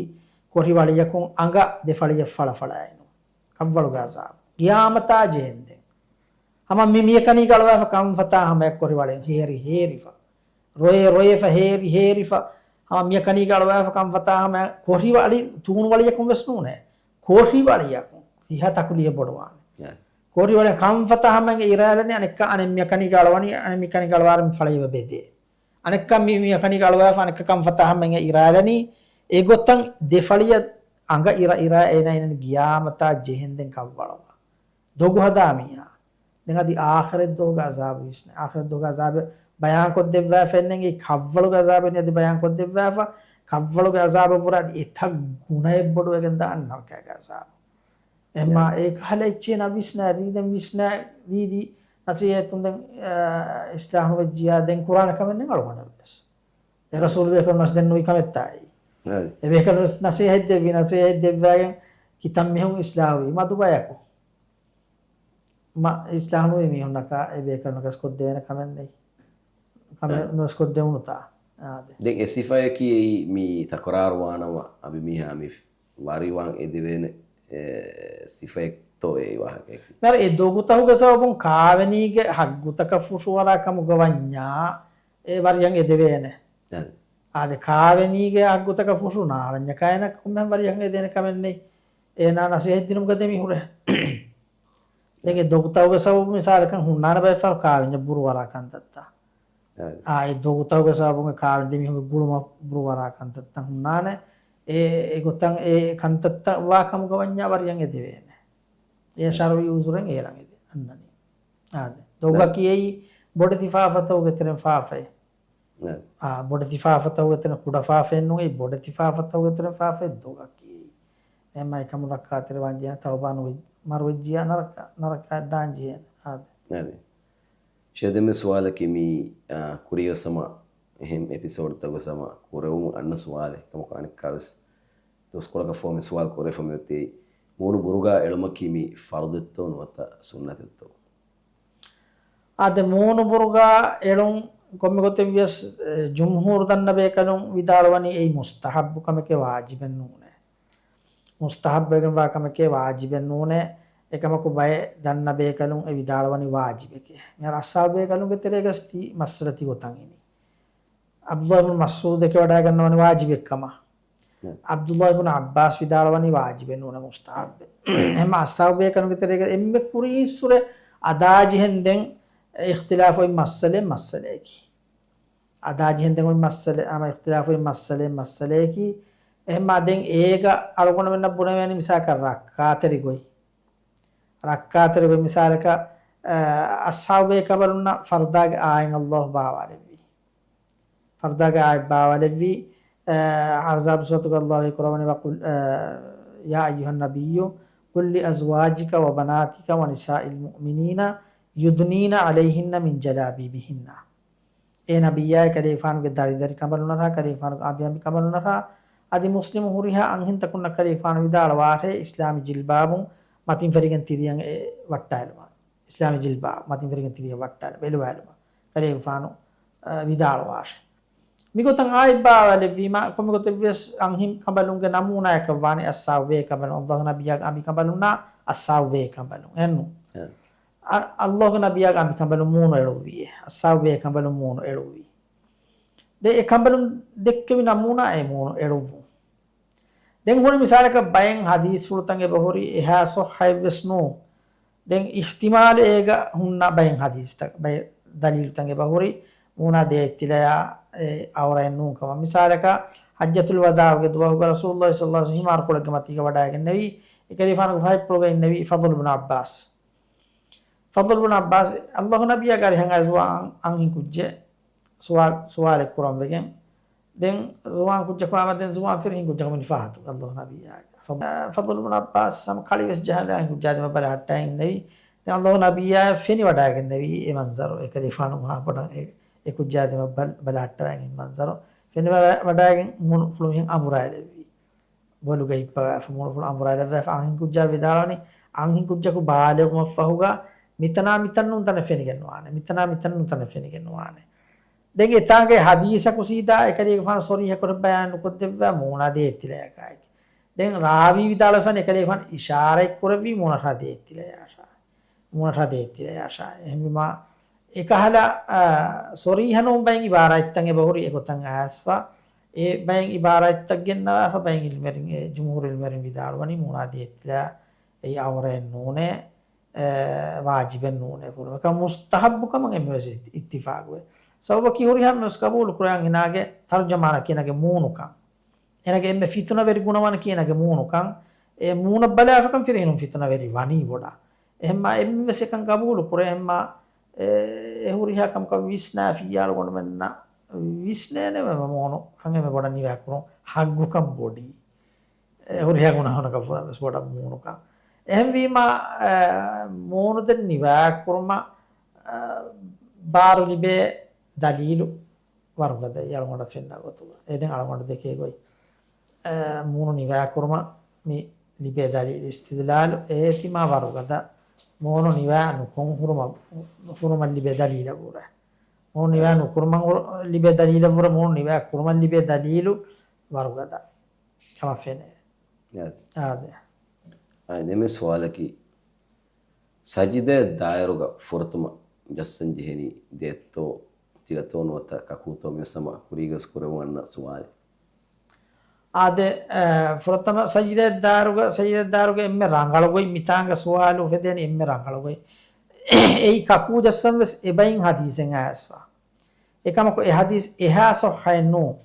ކޮށި ވަޅިއަކުން އަނގަ ދެ ފަޅިއަށް ފަޅަފަޅައިނު. ކަށްވަޅުގެ އަޒާބު. ގިޔާމަތާ ޖެހެންދެން. ހަމަ މި މިޔަކަނީގަ އަޅުވާފަ ކަންފަތާ ހަމަ އެއްކޮށި ވަޅެން ހޭރި ހޭރިފަ. ރޮއެ ރޮއެފަ ހޭރި ހޭރިފަ. ހަމަ މިޔަކަނީގަ އަޅުވާފަ ކަންފަތާ ހަމަ ކޮށި ވަޅި ތޫނު ވަޅިއަކުން ވެސް ނޫނޭ. ކޮށި ވަޅިއަކުން. ތިހާ ތަކުލިއެއް ބޮޑުވާނެ. ކޮށި ވަޅި ކަންފަތާ ހަމަ އިރާލަނީ އަނެއްކާ އަނެއް މިޔަކަނީގަ އަޅުވަނީ އަނެއް މިޔަކަނީގަ އަޅުވާރަ މި ފަޅައިވަ ބެދޭ. އަނެއްކާ މި މިޔަކަނީގަ އަޅުވާފަ އަނެއްކާ ކަންފަތާ ހަމަ އިރާލަނީ އެގޮތަށް ދެ ފަޅިއަށް އަނގަ އިރަ އިރާ އޭނަ އިނަން ގިޔާމަތާ ޖެހެންދެން ކަށްވަޅުގަ. ދޮގު ހަދާ މީހާ. ދެން އަދި އާޚިރަތް ދޮގުގެ އަޒާބު ވިސްނޭ. އާޚިރަތް ދޮގުގެ އަޒާބެއް ބަޔާންކޮށްދެއްވާފައެއްނެން އެ ކަށްވަޅުގެ އަޒާބެއް އަދި ބަޔާންކޮށްދެއްވާފަ. ކަށްވަޅުގެ އަޒާބަށްވުރެ އަދި އެތައް ގުނައެއް ބޮޑުވެގެން ދާން ނަރަކައިގެ އަޒާބު. އެހެންމާ އެ ކަހަލަ އެއްޗެއް ނަ ވިސްނާ ދީ ދެން ވިސްނާ ދީ ދީ ނަސީހަތުން ދެން، އާ، އިސްލާހު ނުވެއްޖިޔާ ދެން ކުރާނެ ކަމެއް ނެތް އަޅުގަނޑަށް ވެސް. އެ ރަސޫލު ބޭކަލުންނަސް ދެން ނުވި ކަމެއްތާއި. އެ ބޭކަލުން ނަސީހަތް ދެއްވި، ނަސީހަތް ދެއްވާގެން ކިތަންމެހުން އިސްލާހުވީ މަދު ބަޔަކު. މަ އިސްލާހު ނުވި މީހުންނަކާ އެ ބޭކަލުންނަކަސް ކޮށްދެވޭނެ ކަމެއް ނެތް. ކަމެއް ނުވެސް ކޮށްދެވުނުތާ. އާދެ. ދެން އެ ސިފަޔަކީ އެއީ މި ތަކުރާރު ވާނަމަ އަނބިމީހާ މި ވަރިވާން އެދެވޭނެ، އެ، ސިފައެއްތޯ އެ ވާހަކަޔަކީ؟ މިހާރު އެ ދޮގުތަކުގެ ސަބަބުން ކާވެނީގެ ހައްގުތަކަށް ފުށުވަރާ ކަމުގަ ވަންޏާ އެ ވަރިޔަށް އެދެވޭނެ. އާދެ. އާދެ، ކާވެނީގެ ހައްގުތަކަށް ފުށު ނާރަންޏަކާ އޭނަ ކޮންމެހެން ވަރިޔަކަށް އެދޭނެ ކަމެއް ނެތް. އޭނާ ނަސޭހަތް ދިނުމުގަ ދެމިހުރޭ. ދެން އެ ދޮގުތަކުގެ ސަބަބުން މިސާލަކަށް ހުންނާނެ ބައެއް ފަހަރު ކާވެންޏަށް ބުރުވަރާ ކަންތައްތައް. އާ، އެ ދޮގުތަކުގެ ސަބަބުން އެ ކާވެން ދެމީހުންގެ ގުޅުމަށް ބުރުވަރާ ކަންތައްތައް ހުންނާނެ. އެ، އެގޮތަށް އެ ކަންތައްތައް ވާ ކަމުގަ ވަންޏާ ވަރިޔަށް އެދެވޭނެ. އެ ޝަރުޢީ ޢުޛުރެއް އޭރަށް އެދެ އަންނަނީ. އާދެ. ދޮގަކީ އެއީ ބޮޑެތި ފާފަތަކުގެ ތެރެއިން ފާފައެއް. އާ، ބޮޑެތި ފާފަތަކުގެ ތެރެއިން ކުޑަ ފާފައެއް ނޫން، އެއީ ބޮޑެތި ފާފަތަކުގެ ތެރެއިން ފާފައެއް ދޮގަކީ. އެހެންމާ އެކަމުން ރައްކާތެރިވާން ޖެހޭ، ތައުބާ ނުވެ-، މަރުވެއްޖިޔާ ނަރަކަ-، ނަރަކައަށް ދާން ޖެހޭނެ. އާދެ. އާދެ. ޝޭޚް ދެންމެ ސުވާލަކީ މި، އާ، ކުރިޔަސް ހަމަ އެހެން އެޕިސޯޑްތަކުގަސް ހަމަ ކުރެވުމުން އަންނަ ސުވާލެއް. ކަމަކު އަނެއްކާވެސް ދުވަސްކޮޅަކަށްފަހު މި ސުވާލު ކުރެވިފަ މިއޮތީ، މޫނު ބުރުގާ އެޅުމަކީ މި ފަރުޟެއްތޯ ނުވަތަ ސުންނަތެއްތޯ؟ އާދެ، މޫނު ބުރުގާ އެޅުން ކޮންމެ ގޮތެއްވިޔަސް، އެ، ޖުމްހޫރު ދަންނަ ބޭކަލުން ވިދާޅުވަނީ އެއީ މުސްތަހައްބު ކަމެކޭ، ވާޖިބެއް ނޫނޭ. މުސްތަހައްބުވެގެންވާ ކަމެކޭ، ވާޖިބެއް ނޫނޭ. އެކަމަކު ބައެއް ދަންނަ ބޭކަލުން އެ ވިދާޅުވަނީ ވާޖިބެކޭ. މިހާރު އަޞްޙާބު ބޭކަލުންގެ ތެރޭގަސް ތި މައްސަލަ ތި ގޮތަށް އިނީ. ޢަބްދުﷲ ބިން މަސްޢޫދު ދެކެވަޑައިގަންނަވަނީ ވާޖިބެއް ކަމަށް. ޢަބްދުﷲ ބިން ޢައްބާސް ވިދާޅުވަނީ ވާޖިބެއް ނޫނޭ، މުސްތަޙައްބެއް. އެހެންމަ އަޞްޙާބު ބޭކަލުންގެ ތެރޭގަ އެންމެ ކުރީންސުރެ އަދާޖެހެންދެން އިޚްތިލާފު އޮތް މައްސަލައެއް މައްސަލަޔަކީ. އަދާޖެހެންދެން އޮތް މައްސަލަ، އަމަ އިޚްތިލާފު އޮތް މައްސަލައެއް މައްސަލަޔަކީ. އެހެންމަ ދެން އޭގަ އަޅުގަނޑުމެންނަށް ބުނެވޭނެ މިސާލަކަށް ރައްކާތެރި ގޮތް. ރައްކާތެރި ގޮތް މިސާލަކަށް، އަ، އަޞްޙާބު ބޭކަލުންނަށް ފަރުޟާގެ އާޔަތް ﷲ ބާވާލެއްވީ. ފަރުޟާގެ އާޔަތް ބާވާލެއްވީ، އަ، އަޙްޒާބު ސޫރަތުގަ ﷲ އެ ކުރައްވަނީ، وقل، އަ، يا أيها النبي قل لأزواجك وبناتك ونساء المؤمنين يدنين عليهن من جلابيبهن. އޭ ނަބިއްޔާއޭ، ކަލޭގެފާނުގެ ދަރިދަރި ކަނބަލުންނަށާ، ކަލޭގެފާނުގެ އަނބިއަނބި ކަނބަލުންނަށާ، އަދި މުސްލިމު ހުރިހާ އަންހެންތަކުންނަށް ކަލޭގެފާނު ވިދާޅުވާށޭ، އިސްލާމީ ޖިލްބާބުން މަތިން ފެށިގެން ތިރިއަށް އެ ވައްޓާލުމަށް. އިސްލާމީ ޖިލްބާބު މަތިން ފެށިގެން ތިރިއަށް ވައްޓާލުމަށް، އެޅުވާލުމަށް ކަލޭގެފާނު، އަ، ވިދާޅުވާށޭ. މިގޮތަށް އާޔަތް ބާވާލެއްވީމަ، ކޮންމެ ގޮތެއްވިޔަސް އަންހެން ކަނބަލުންގެ ނަމޫނާއަކަށް ވާނެ އައްސާބު ބޭކަނބަލުން، ﷲ ނަބިއްޔާގެ އަނބިކަނބަލުންނާ އައްސާބު ބޭކަނބަލުން. އެއްނު؟ އެ. އަ-، ﷲ ނަބިއްޔާގެ އަނބިކަނބަލުން މޫނު އެޅުއްވިއޭ. އައްސާބު ބޭކަނބަލުން މޫނު އެޅުއްވީ. ދެ އެ ކަނބަލުން ދެއްކެވި ނަމޫނާ އެ މޫނު އެޅުއްވުން. ދެން ހުރި މިސާލަކަށް ބައެއް ހަދީސްފުޅުތައް އެބަހުރި އެހާ ޞައްޙައެއްވެސް ނޫން. ދެން އިޙްތިމާލު އޭގަ ހުންނަ ބައެއް ހަދީސްތައް، ބައެއް ދަލީލުތައް އެބަހުރި މޫނާ ދޭތިލަޔާ އެ އަވަރައެއް ނޫން ކަމަށް. މިސާލަކަށް ޙައްޖަތުލް ވަދާޢުގެ ދުވަހުގަ ރަސޫލުﷲ ޞައްލަﷲ ޢަލައިހި ވަސައްލަމަ ހިމާރުކޮޅެއްގެ މަތީގަ ވަޑައިގެންނެވި، އެކަލޭގެފާނުގެ ފަހަތްޕުޅުގަ އިންނެވި ފަޟްލު ބުނު ޢައްބާސް. ފަޟްލު ބުނު ޢައްބާސް، ﷲ ނަބިއްޔާގެ އަރިހަށް އައި ޒުވާން އަންހެން ކުއްޖެއް ސުވާލު، ސުވާލެއް ކުރަން ވެގެން. ދެން ޒުވާން ކުއްޖަކު އާމަ ދެން ޒުވާން ފިރިހެން ކުއްޖަކު މި ފަހަތު ﷲ ނަބިއްޔާގެ. ފަޟް-، ފަޟްލު ބުނު ޢައްބާސް ހަމަ ކަޅިވެސް ޖަހާލާ އަންހެން ކުއްޖާ ދެމަށް ބަލަހައްޓާ އިންނެވި. ދެން ﷲ ނަބިއްޔާ ފެނިވަޑައިގެންނެވި އެ މަންޒަރު. އެކަލޭގެފާނު މާ ބޮޑަށް އެ، އެ ކުއްޖާ ދެމަށް ބަލަ-، ބަލަހައްޓަވައިގެން މަންޒަރު. ފެނިވަޑައިގެން މޫނުފުޅު މިހެން އަނބުރާލެއްވި. ބޮލުގަ ހިއްޕަވާފަ މޫނުފުޅު އަނބުރާލެއްވާފަ އަންހެން ކުއްޖާ ވިދާޅުވަނީ، އަންހެން ކުއްޖަކު ބާލިޣުވުމަށްފަހުގަ މިތަނާ މިތަން ނޫން ތަނެއް ފެނިގެން ވާނެ. މިތަނާ މިތަން ނޫން ތަނެއް ފެނިގެން ވާނެ. ދެން އެތާނގެ ހަދީސަކު ސީދާ އެކަލޭގެފާނު ޞަރީޙަކޮށް ބަޔާން ނުކޮށްދެއްވާ މޫނާ ދޭތިލަޔަކާއެކޭ. ދެން ރާވީ ވިދާޅުވެފަން އެކަލޭގެފާނު އިޝާރަތް ކުރެއްވީ މޫނަށާ ދޭތިލަޔާށާ. މޫނަށާ ދޭތިލަޔާށާ. އެހެންވީމާ އެކަހަލަ، އާ، ޞަރީޙަ ނޫން ބައެއް އިބާރާތްތައް އެބަހުރި އެގޮތަށް އައިސްފަ. އެ ބައެއް އިބާރާތްތައް ގެންނަވާފަ ބައެއް އިލްމުވެރިން، އެ ޖުމްހޫރު އިލްމުވެރިން ވިދާޅުވަނީ މޫނާ ދޭތިލަޔާ އެއީ އަވަރައެއް ނޫނޭ. އެ، ވާޖިބެއް ނޫނޭ ފުރުމަކަށް މުސްތަޙައްބު ކަމަށް އެންމެ ވެސް އިތް-، އިއްތިފާގުވޭ. ސަބަބަކީ ހުރިހާ އެންމެ ވެސް ގަބޫލު ކުރޭ އަންހެނާގެ ތަރުޖަމާނަށް ކިޔަން އެނގޭ މޫނުކަން. އޭނަގެ އެންމެ ފިތުނަ ވެރި ގުނަވަނަކީ އޭނަގެ މޫނުކަން. އެ މޫނަށް ބަލާފަކަން ފިރިހެނުން ފިތުނަ ވެރި ވަނީ ބޮޑަށް. އެހެންމާ އެންމެ ވެސް އެކަން ގަބޫލު ކުރޭ. އެހެންމާ އެ، އެ ހުރިހާ ކަމަކަށް ވިސްނާފިއްޔާ އަޅުގަނޑުމެންނަށް ވިސްނޭނެ މެ މޫނު ކަން އެންމެ ބޮޑަށް ނިވާކުރުން ހައްގުކަން ބޮޑީ. އެ ހުރިހާ ގުނަހުންނަކަށް ފުރަން ވެސް ބޮޑަށް މޫނުކަން. އެހެންވީމާ، އެ، މޫނު ދެން ނިވާކުރުމަށް، އެ، ބާރު ލިބޭ ދަލީލު ވަރުގަދަ އަޅުގަނޑަށް ފެންނަ ގޮތުގަ. އެ ދެން އަޅުގަނޑު ދެކޭ ގޮތް. އެ، މޫނު ނިވާކުރުމަށް މި ލިބޭ ދަލީލު އިސްތިދްލާލު އޭތިމާ ވަރުގަދަ. މޫނު ނިވާ ނުކޮށް ހުރުމަށް، ހުރުމަށް ލިބޭ ދަލީލަށް ވުރެ. މޫނު ނިވާ ނުކުރުމަށް ހުރު-، ލިބޭ ދަލީލަށް ވުރެ މޫނު ނިވާ ކުރުމަށް ލިބޭ ދަލީލު ވަރުގަދަ ކަމަށް ފެނޭ. އާދެ. އާދެ. އާ، ދެން މި ސުވާލަކީ، ސަޖިދައަށް ދާއިރުގަ ފުރަތަމަ ޖައްސަން ޖެހެނީ ދޭއްތޯ، ތިލަތޯ ނުވަތަ ކަކޫތޯ މިވެސް ހަމަ ކުރީގަސް ކުރެވުން އަންނަ ސުވާލެއް. އާދެ، އެ، ފުރަތަމަ ސަޖިދައަށް ދާއިރުގަ، ސަޖިދައަށް ދާއިރުގަ އެންމެ ރަނގަޅު ގޮތް، މިތާނގަ ސުވާލު އުފެދޭނީ އެންމެ ރަނގަޅު ގޮތް. އެއީ ކަކޫ ޖައްސަން ވެސް އެބައިން ހަދީސެއް އައިސްފަ. އެކަމަކު އެ ހަދީސް އެހާ ޞައްޙައެއް ނޫން.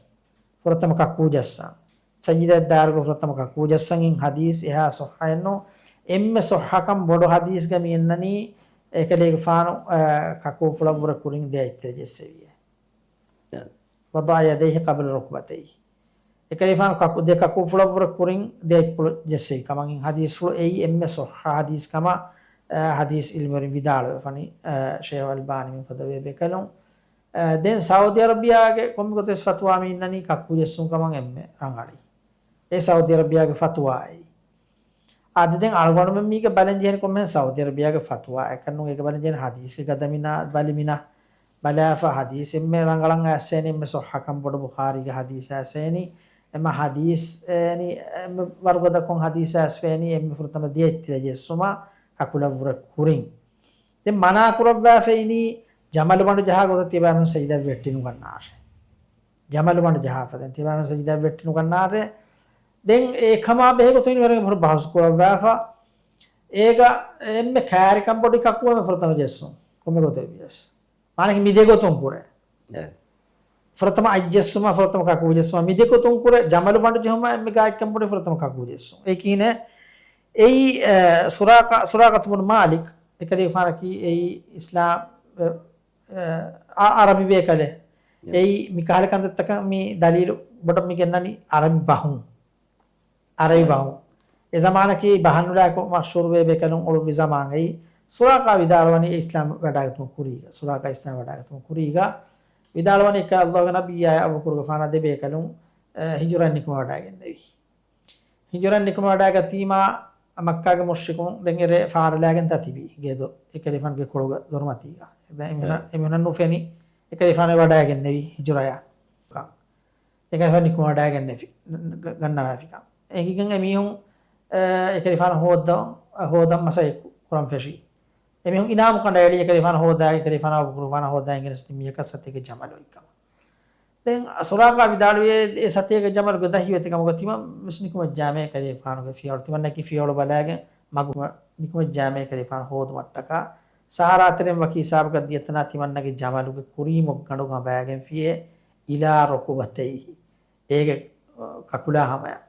ފުރަތަމަ ކަކޫ ޖައްސަން. ސަޖިދައަށް ދާއިރުގަ ފުރަތަމަ ކަކޫ ޖައްސަން އިން ހަދީސް އެހާ ޞައްޙައެއް ނޫން. އެންމެ ޞައްޙަކަން ބޮޑު ހަދީސްގަ މި އަންނަނީ އެކަލޭގެފާނު، އަ، ކަކޫފުޅަށްވުރެ ކުރިން ދެ އަތްތެރެ ޖެއްސެވިއޭ. ވަޟަޢަ ޔަދައިހި ޤަބްލަ ރުކްބަތައިހި. އެކަލޭގެފާނު ކަކު-، ދެ ކަކޫފުޅަށްވުރެ ކުރިން ދެ އަތްޕުޅު ޖެއްސެވި ކަމަށް އިން ހަދީސްފުޅު އެއީ އެންމެ ޞައްޙަ ހަދީސް ކަމަށް، އަ، ހަދީސް އިލްމުވެރިން ވިދާޅުވެފަނީ، އަ، ޝޭޚް އަލްބާނީ މިފަދަ ބޭބޭކަލުން. އަ، ދެން ސައުދީ އަރަބިޔާގެ ކޮންމެ ގޮތެއް ފަތުވާ މި އިންނަނީ ކަކޫ ޖެއްސުން ކަމަށް އެންމެ ރަނގަޅީ. އެ ސައުދީ އަރަބިޔާގެ ފަތުވާއެއް. އަދި ދެން އަޅުގަނޑުމެން މީގެ ބަލަން ޖެހެނީ ކޮންމެހެން ސައުދީ އަރަބިޔާގެ ފަތުވާ އެކަންނޫން. އޭގެ ބަލަން ޖެހެނީ ހަދީސްގެ ގަދަ މިނާ ބަލި މިނާ. ބަލާފަ ހަދީސް އެންމެ ރަނގަޅަށް އައިސޭނީ އެންމެ ޞައްޙަކަން ބޮޑު ބުޚާރީގެ ހަދީސް އައިސޭނީ. އެމަ ހަދީސް އޭނީ އެންމެ ވަރުގަދަކޮށް ހަދީސް އައިސްފައިނީ އެންމެ ފުރަތަމަ ދެ އަތްތިލަ ޖެއްސުމަށް ކަކުލަށްވުރެ ކުރިން. ދެން މަނާ ކުރައްވާފައިނީ ޖަމަލު ބަނޑު ޖަހާ ގޮތަށް ތިޔަބައިމީހުން ސަޖިދަ ވެއްޓި ނުގަންނާށޭ. ޖަމަލު ބަނޑު ޖަހާފަ ދެން ތިޔަބައިމީހުން ސަޖިދަ ވެއްޓި ނުގަންނާށޭ. ދެން އެކަމާ ބެހޭގޮތުން އިންވެރިން ބަހުސް ކުރައްވާފަ. އޭގަ އެންމެ ކާރިކަން ބޮޑު ކަކޫ އެންމެ ފުރަތަމަ ޖެއްސުން. ކޮންމެ ގޮތެއް ވިޔަސް. މާނައަކީ މި ދެ ގޮތުން ކުރޭ. އެ. ފުރަތަމަ އަތް ޖެއްސުމާ، ފުރަތަމަ ކަކޫ ޖެއްސުމާ، މި ދެ ގޮތުން ކުރޭ. ޖަމަލު ބަނޑު ޖެހުމާ އެންމެ ގާތްކަން ބޮޑު ފުރަތަމަ ކަކޫ ޖެއްސުން. އެ ކިހިނެއް؟ އެއީ، އެ، ސުރާޤާ، ސުރާޤަތު ބުނު މާލިކް، އެކަލޭގެފާނަކީ އެއީ އިސްލާމް، އެ، އެ، އަ-، އަރަބި ބޭކަލެއް. އެ. އެއީ މި ކަހަލަ ކަންތައްތަކަށް މި ދަލީލު ބޮޑަށް މި ގެންނަނީ އަރަބި ބަހުން. އަރަބި ބަހުން. އެ ޒަމާނަކީ ބަހަންނުލާކޮށް މަޝްހޫރުވޭ ބޭކަލުން އުޅުއްވި ޒަމާން އެއީ. ސުރާޤާ ވިދާޅުވަނީ އެ އިސްލާމް ވަޑާގަތުމަށް ކުރީގަ، ސުރާޤާ އިސްލާމް ވަޑާގަތުމަށް ކުރީގަ ވިދާޅުވަނީ އެކަ ﷲގެ ނަބިއްޔާ އަބޫބަކުރުގެފާނާ ދެ ބޭކަލުން، އެ، ހިޖުރައަށް ނިކުމެވަޑައިގެންނެވި. ހިޖުރައަށް ނިކުމެވަޑައިގަތީމާ މައްކާގެ މުޝްރިކުން ދެން އެރޭ ފާރަލާގެން ތަތިބީ ގެދޮ، އެކަލޭގެފާނުގެ ކޮޅުގެ ދޮރުމަތީގަ. ދެން އެމީހުނަށް، އެ. އެމީހުނަށް ނުފެނި، އެކަލޭގެފާނު ވަޑައިގެންނެވި ހިޖުރަޔަށް. އެކަލޭގެފާނު ނިކުމެވަޑައިގެންނެވި، ގަ-، ގަންނަވާފިކަން. އެނގިގެން އެމީހުން، އެ، އެކަލޭގެފާނު ހޯއްދަ-، ހޯދަން މަސައްކަތް ކުރަން ފެށި. އެމީހުން އިނާމު ކަނޑައެޅި އެކަލޭގެފާނު ހޯދާ، އެކަލޭގެފާނާ އަބޫބަކުރުގެފާނާ ހޯދާ އިނގިރޭސި މީހަކަށް ސަތޭކަ ޖަމަލު އޮތްކަމަށް. ދެން ސުރާޤާ ވިދާޅުވިއޭ، އެ ސަތޭކަ ޖަމަލުގެ ދަށް ހިވޭތި ކަމުގަ ތިމަން ވެސް ނިކުމެއްޖާމޭ ކަލޭގެފާނުގެ ފިޔަވަޅު، ތިމަންނަކީ ފިޔަވަޅު ބަލާގެން މަގު ނިކުމެއްޖާމޭ ކަލޭގެފާނު ހޯދުމަށްޓަކާ. ސަހަރާ ތެރެއިން ވަކި ހިސާބަކަށް ދިޔަތަނާ ތިމަންނަގެ ޖަމަލުގެ ކުރީމޮށްގަނޑު ގަނބައިގެންފިޔޭ، އިލާ ރުކުބަތައިހި. އޭގެ ކަކުލާ ހަމަޔަށް.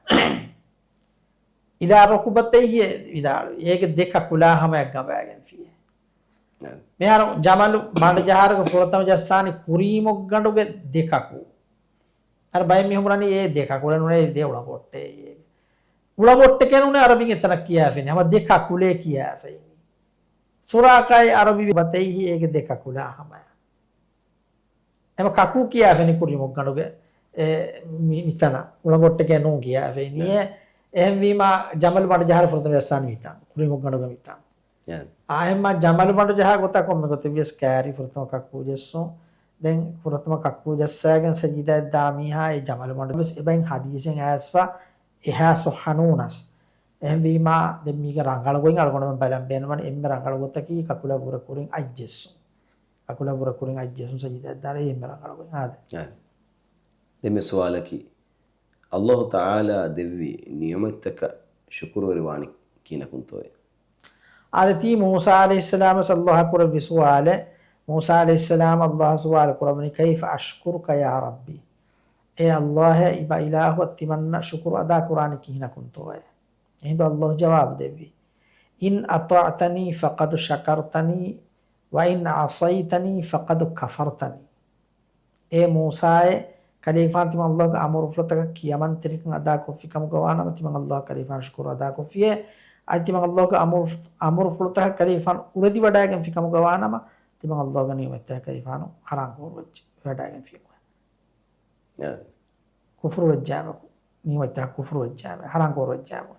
އިލާ ރުކުބަތައިހި ވިދާޅުވި. އޭގެ ދެ ކަކުލާ ހަމަޔަށް ގަނބައިގެންފިޔޭ. މިހާރު ޖަމަލު ބަނޑުޖަހާރުގެ ފުރަތަމަ ޖައްސާނީ ކުރީމޮށްގަނޑުގެ ދެ ކަކު. އަރަ ބައެއް މީހުން ބުނަނީ އެ ދެ ކަކުޅެއް ނޫނޭ، ދެ އުޅަނގޮއްޓެއް. އުޅަނގޮއްޓެކޭ ނޫނޭ އަރަބިން އެތަނަށް ކިޔާފައިނީ. ހަމަ ދެ ކަކުލޭ ކިޔާފައިނީ. ސުރާޤާއި އަރަބި ބަތައިހި އޭގެ ދެ ކަކުލާ ހަމަޔަށް. އެމަ ކަކޫ ކިޔާފެނި ކުރީމޮށްގަނޑުގެ އެ މި-، މިތަނަށް އުޅަނގޮއްޓެކޭ ނޫން ކިޔާފެނި. އެ އެހެންވީމާ ޖަމަލު ބަނޑު ޖަހާރު ފުރަތަމަ ޖައްސާނީ މިތަން ކުރީމޮށްގަނޑުގެ މިތަން. އާ އެހެންމާ ޖަމަލު ބަނޑު ޖަހާ ގޮތަށް ކޮންމެ ގޮތެއް ވިޔަސް ކައިރި ފުރަތަމަ ކަކޫ ޖެއްސުން. ދެން ފުރަތަމަ ކަކޫ ޖައްސާގެން ސަޖިދައަށް ދާ މީހާ އެ ޖަމަލު ބަނޑު ވެސް އެބައިން ހަދީސެއް އައިސްފަ އެހާ ސޮއްހަ ނޫނަސް. އެހެންވީމާ ދެން މީގެ ރަނގަޅު ގޮތް އަޅުގަނޑުމެން ބަލަން ބޭނުމަން އެންމެ ރަނގަޅު ގޮތަކީ ކަކުލަށް ވުރެ ކުރިން އަތްޖެއްސުން. ކަކުލަށް ވުރެ ކުރިން އަތްޖެއްސުން ސަޖިދައަށް ދާރޭ އެންމެ ރަނގަޅު ގޮތް. އާދެ. އާދެ. ދެންމެ ސުވާލަކީ، އައްލާހު ތަޢާލާ ދެއްވި ނިޢުމަތްތަކަށް ޝުކުރުވެރިވާނީ ކިހިނަކުންތޯއޭ؟ އާދެ، ތީ މޫސާ ޢަލައިހިއްސަލާމަށް އައްލާހަށް ކުރެއްވި ސުވާލެއް. މޫސާ ޢަލައިހިއްސަލާމަށް އައްލާހަށް ސުވާލު ކުރައްވަނީ، كيف أشكرك يا ربي؟ އޭ އައްލާހޭ، އިބަ އިލާހު، ތިމަންނަށް ޝުކުރު އަދާކުރާނީ ކިހިނަކުންތޯއޭ؟ އެހިނދު އައްލާހު ޖަވާބު ދެއްވި، إن أطعتني فقد شكرتني وإن عصيتني فقد كفرتني. އޭ މޫސާއޭ، ކަލޭގެފާނު ތިމަން އައްލާހުގެ އަމުރުފުޅުތަކަށް ކިޔަމަންތެރިކަން އަދާކޮށްފި ކަމުގަ ވާނަމަ، ތިމަން އައްލާހަށް ކަލޭގެފާނު ޝުކުރު އަދާކޮށްފިޔޭ. އަދި ތިމަން އައްލާހުގެ އަމުރު، އަމުރުފުޅުތަކަށް ކަލޭގެފާނު އުރެދިވަޑައިގެންފި ކަމުގަ ވާނަމަ، ތިމަން އައްލާހުގެ ނިޢުމަތްތަކަށް ކަލޭގެފާނު ހަރާން ކުރުވައްޖެ ވަޑައިގެންފީމުވެ. ކުފުރުވެއްޖާމެ، ނިޢުމަތްތަކަށް ކުފުރުވެއްޖާމެ، ހަރާން ކުރުވެއްޖާމެ.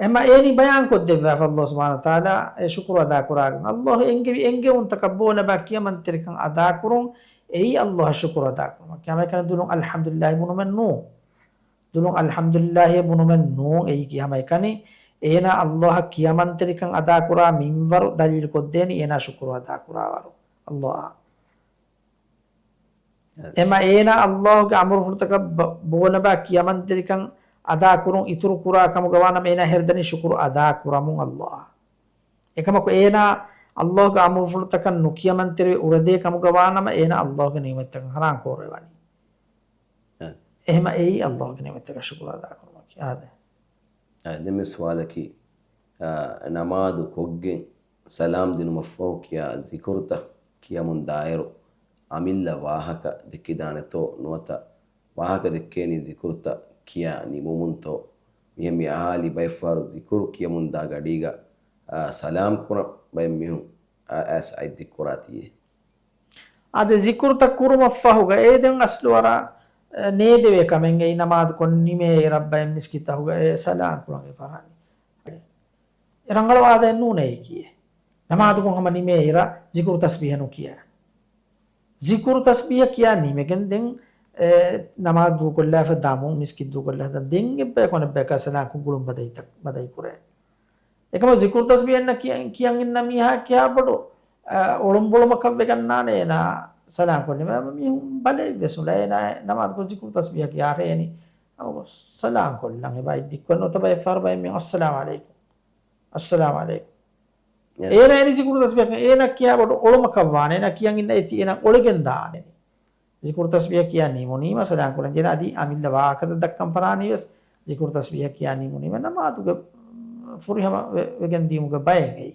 އެމަ އޭނީ ބަޔާން ކޮށްދެއްވާފަ އައްލާހު ސުބްޙާނަހު ވަތަޢާލާ އެ ޝުކުރު އަދާކުރާގެން. އައްލާހު އެންގެވި އެންގެވުންތަކަށް ބޯ ނަބާ ކިޔަމަންތެރިކަން އަދާކުރުން އެއީ އައްލާހަށް ޝުކުރު އަދާކުރުމަކީ. ހަމައެކަނި ދުލުން އަލްޙަމްދުލިއްލާހި ބުނުމެއް ނޫން. ދުލުން އަލްޙަމްދުލިއްލާހި ބުނުމެއް ނޫން. އެއީކީ ހަމައެކަނި އޭނާ އައްލާހަށް ކިޔަމަންތެރިކަން އަދާކުރާ މިންވަރު ދަލީލު ކޮށްދޭނީ އޭނާ ޝުކުރު އަދާކުރާވަރު އައްލާހަށް. އެމަ އޭނާ އައްލާހުގެ އަމުރުފުޅުތަކަށް ބަ-، ބޯނަބާ ކިޔަމަންތެރިކަން އަދާކުރުން އިތުރު ކުރާ ކަމުގަ ވާނަމަ އޭނާ ހެރިދަނީ ޝުކުރު އަދާކުރަމުން އައްލާހަށް. އެކަމަކު އޭނާ އައްލާހުގެ އަމުރުފުޅުތަކަށް ނުކިޔަމަންތެރިވެ އުރެދޭ ކަމުގަ ވާނަމަ އޭނާ އައްލާހުގެ ނިޢުމަތްތަކަށް ހަރާން ކުރެވަނީ. އެ. އެހެމަ އެއީ އައްލާހުގެ ނިޢުމަތްތަކަށް ޝުކުރު އަދާކުރުމަކީ. އާދެ. އާ، ދެންމެ ސުވާލަކީ، އާ، ނަމާދު ކޮށްގެން ސަލާމް ދިނުމަށްފަހު ކިޔާ ޒިކުރުތައް ކިޔަމުން ދާއިރު، އަމިއްލަ ވާހަކަ ދެއްކިދާނެތޯ ނުވަތަ ވާހަކަ ދެއްކޭނީ ޒިކުރުތައް ކިޔާ ނިމުމުންތޯ؟ މިހެން މި އަހާލި ބައެއްފަހަރު ޒިކުރު ކިޔަމުން ދާ ގަޑީގަ، އާ، ސަލާމް ކުރަން ބައެއް މީހުން، އާ، އައިސް އަތްދިއްކުރާތީއޭ. އާދެ، ޒިކުރުތައް ކުރުމަށްފަހުގަ އެ ދެން އަސްލު ވަރަށް، އެ، ނޭދެވޭ ކަމެއް. އެއީ ނަމާދުކޮށް ނިމޭ އިރަށް ބައެއް މިސްކިތްތަކުގަ އެ ސަލާމް ކުރަން އެ ފަރާނީ. އެ ރަނގަޅު އާދައެއް ނޫނޭ އެއީކީއެއް. ނަމާދުކޮށް ހަމަ ނިމޭ އިރަށް ޒިކުރު ތަސްބީހަ ނުކިޔާ. ޒިކުރު ތަސްބީހަ ކިޔާ ނިމެގެން ދެން، އެ، ނަމާދު ދޫކޮށްލާފަ ދާމު، މިސްކިތް ދޫކޮށްލާފަ ދާމު، ދެން އެއްބަޔަކު އަނެއްބަޔަކާ ސަލާމް ކޮށް ގުޅުން ބަދައިތަ-، ބަދައި ކުރޭ. އެކަމަކު ޒިކުރު ތަސްބީހަ ކިޔަން، ކިޔަން އިންނަ މީހާ ކިހާ ބޮޑު، އަ، އޮޅުންބޮޅުމަކަށް ވެގަންނާނެ އޭނާ ސަލާމް ކޮށްލީމަ. މީހުން ބަލައި ވެސް އުޅޭ އޭނާ ނަމާދުކޮށް ޒިކުރު ތަސްބީހަ ކިޔާ އަހަރެން އަމަކޮށް ސަލާމް ކޮށްލަން އެބަ އަތްދިއްކޮށް ނުވަތަ ބައެއްފަހަރު ބައެއް މީހުން އައްސަލާމް އަލައިކުމް. އައްސަލާމް އަލައިކުމް. އެ. އޭނާ އެނި ޒިކުރު ތަސްބީހަ އޭނާ ކިޔާ ބޮޑު އޮޅުމަކަށް ވާނެ. އޭނާ ކިޔަން އިންނަ އެތި އޭނާ އޮޅިގެން ދާނެ. ޒިކުރު ތަސްބީހަ ކިޔާ ނިމުނީމަ ސަލާމް ކުރަން ޖެހޭނެ. އަދި އަމިއްލަ ވާހަކަތައް ދައްކަން ފަރާނީ ވެސް ޒިކުރު ތަސްބީހަ ކިޔާ ނިމުނީމަ ނަމާދުގެ ފުރިހަމަ ވެ-، ވެގެން ދިޔުމުގެ ބައެއް އެއީ.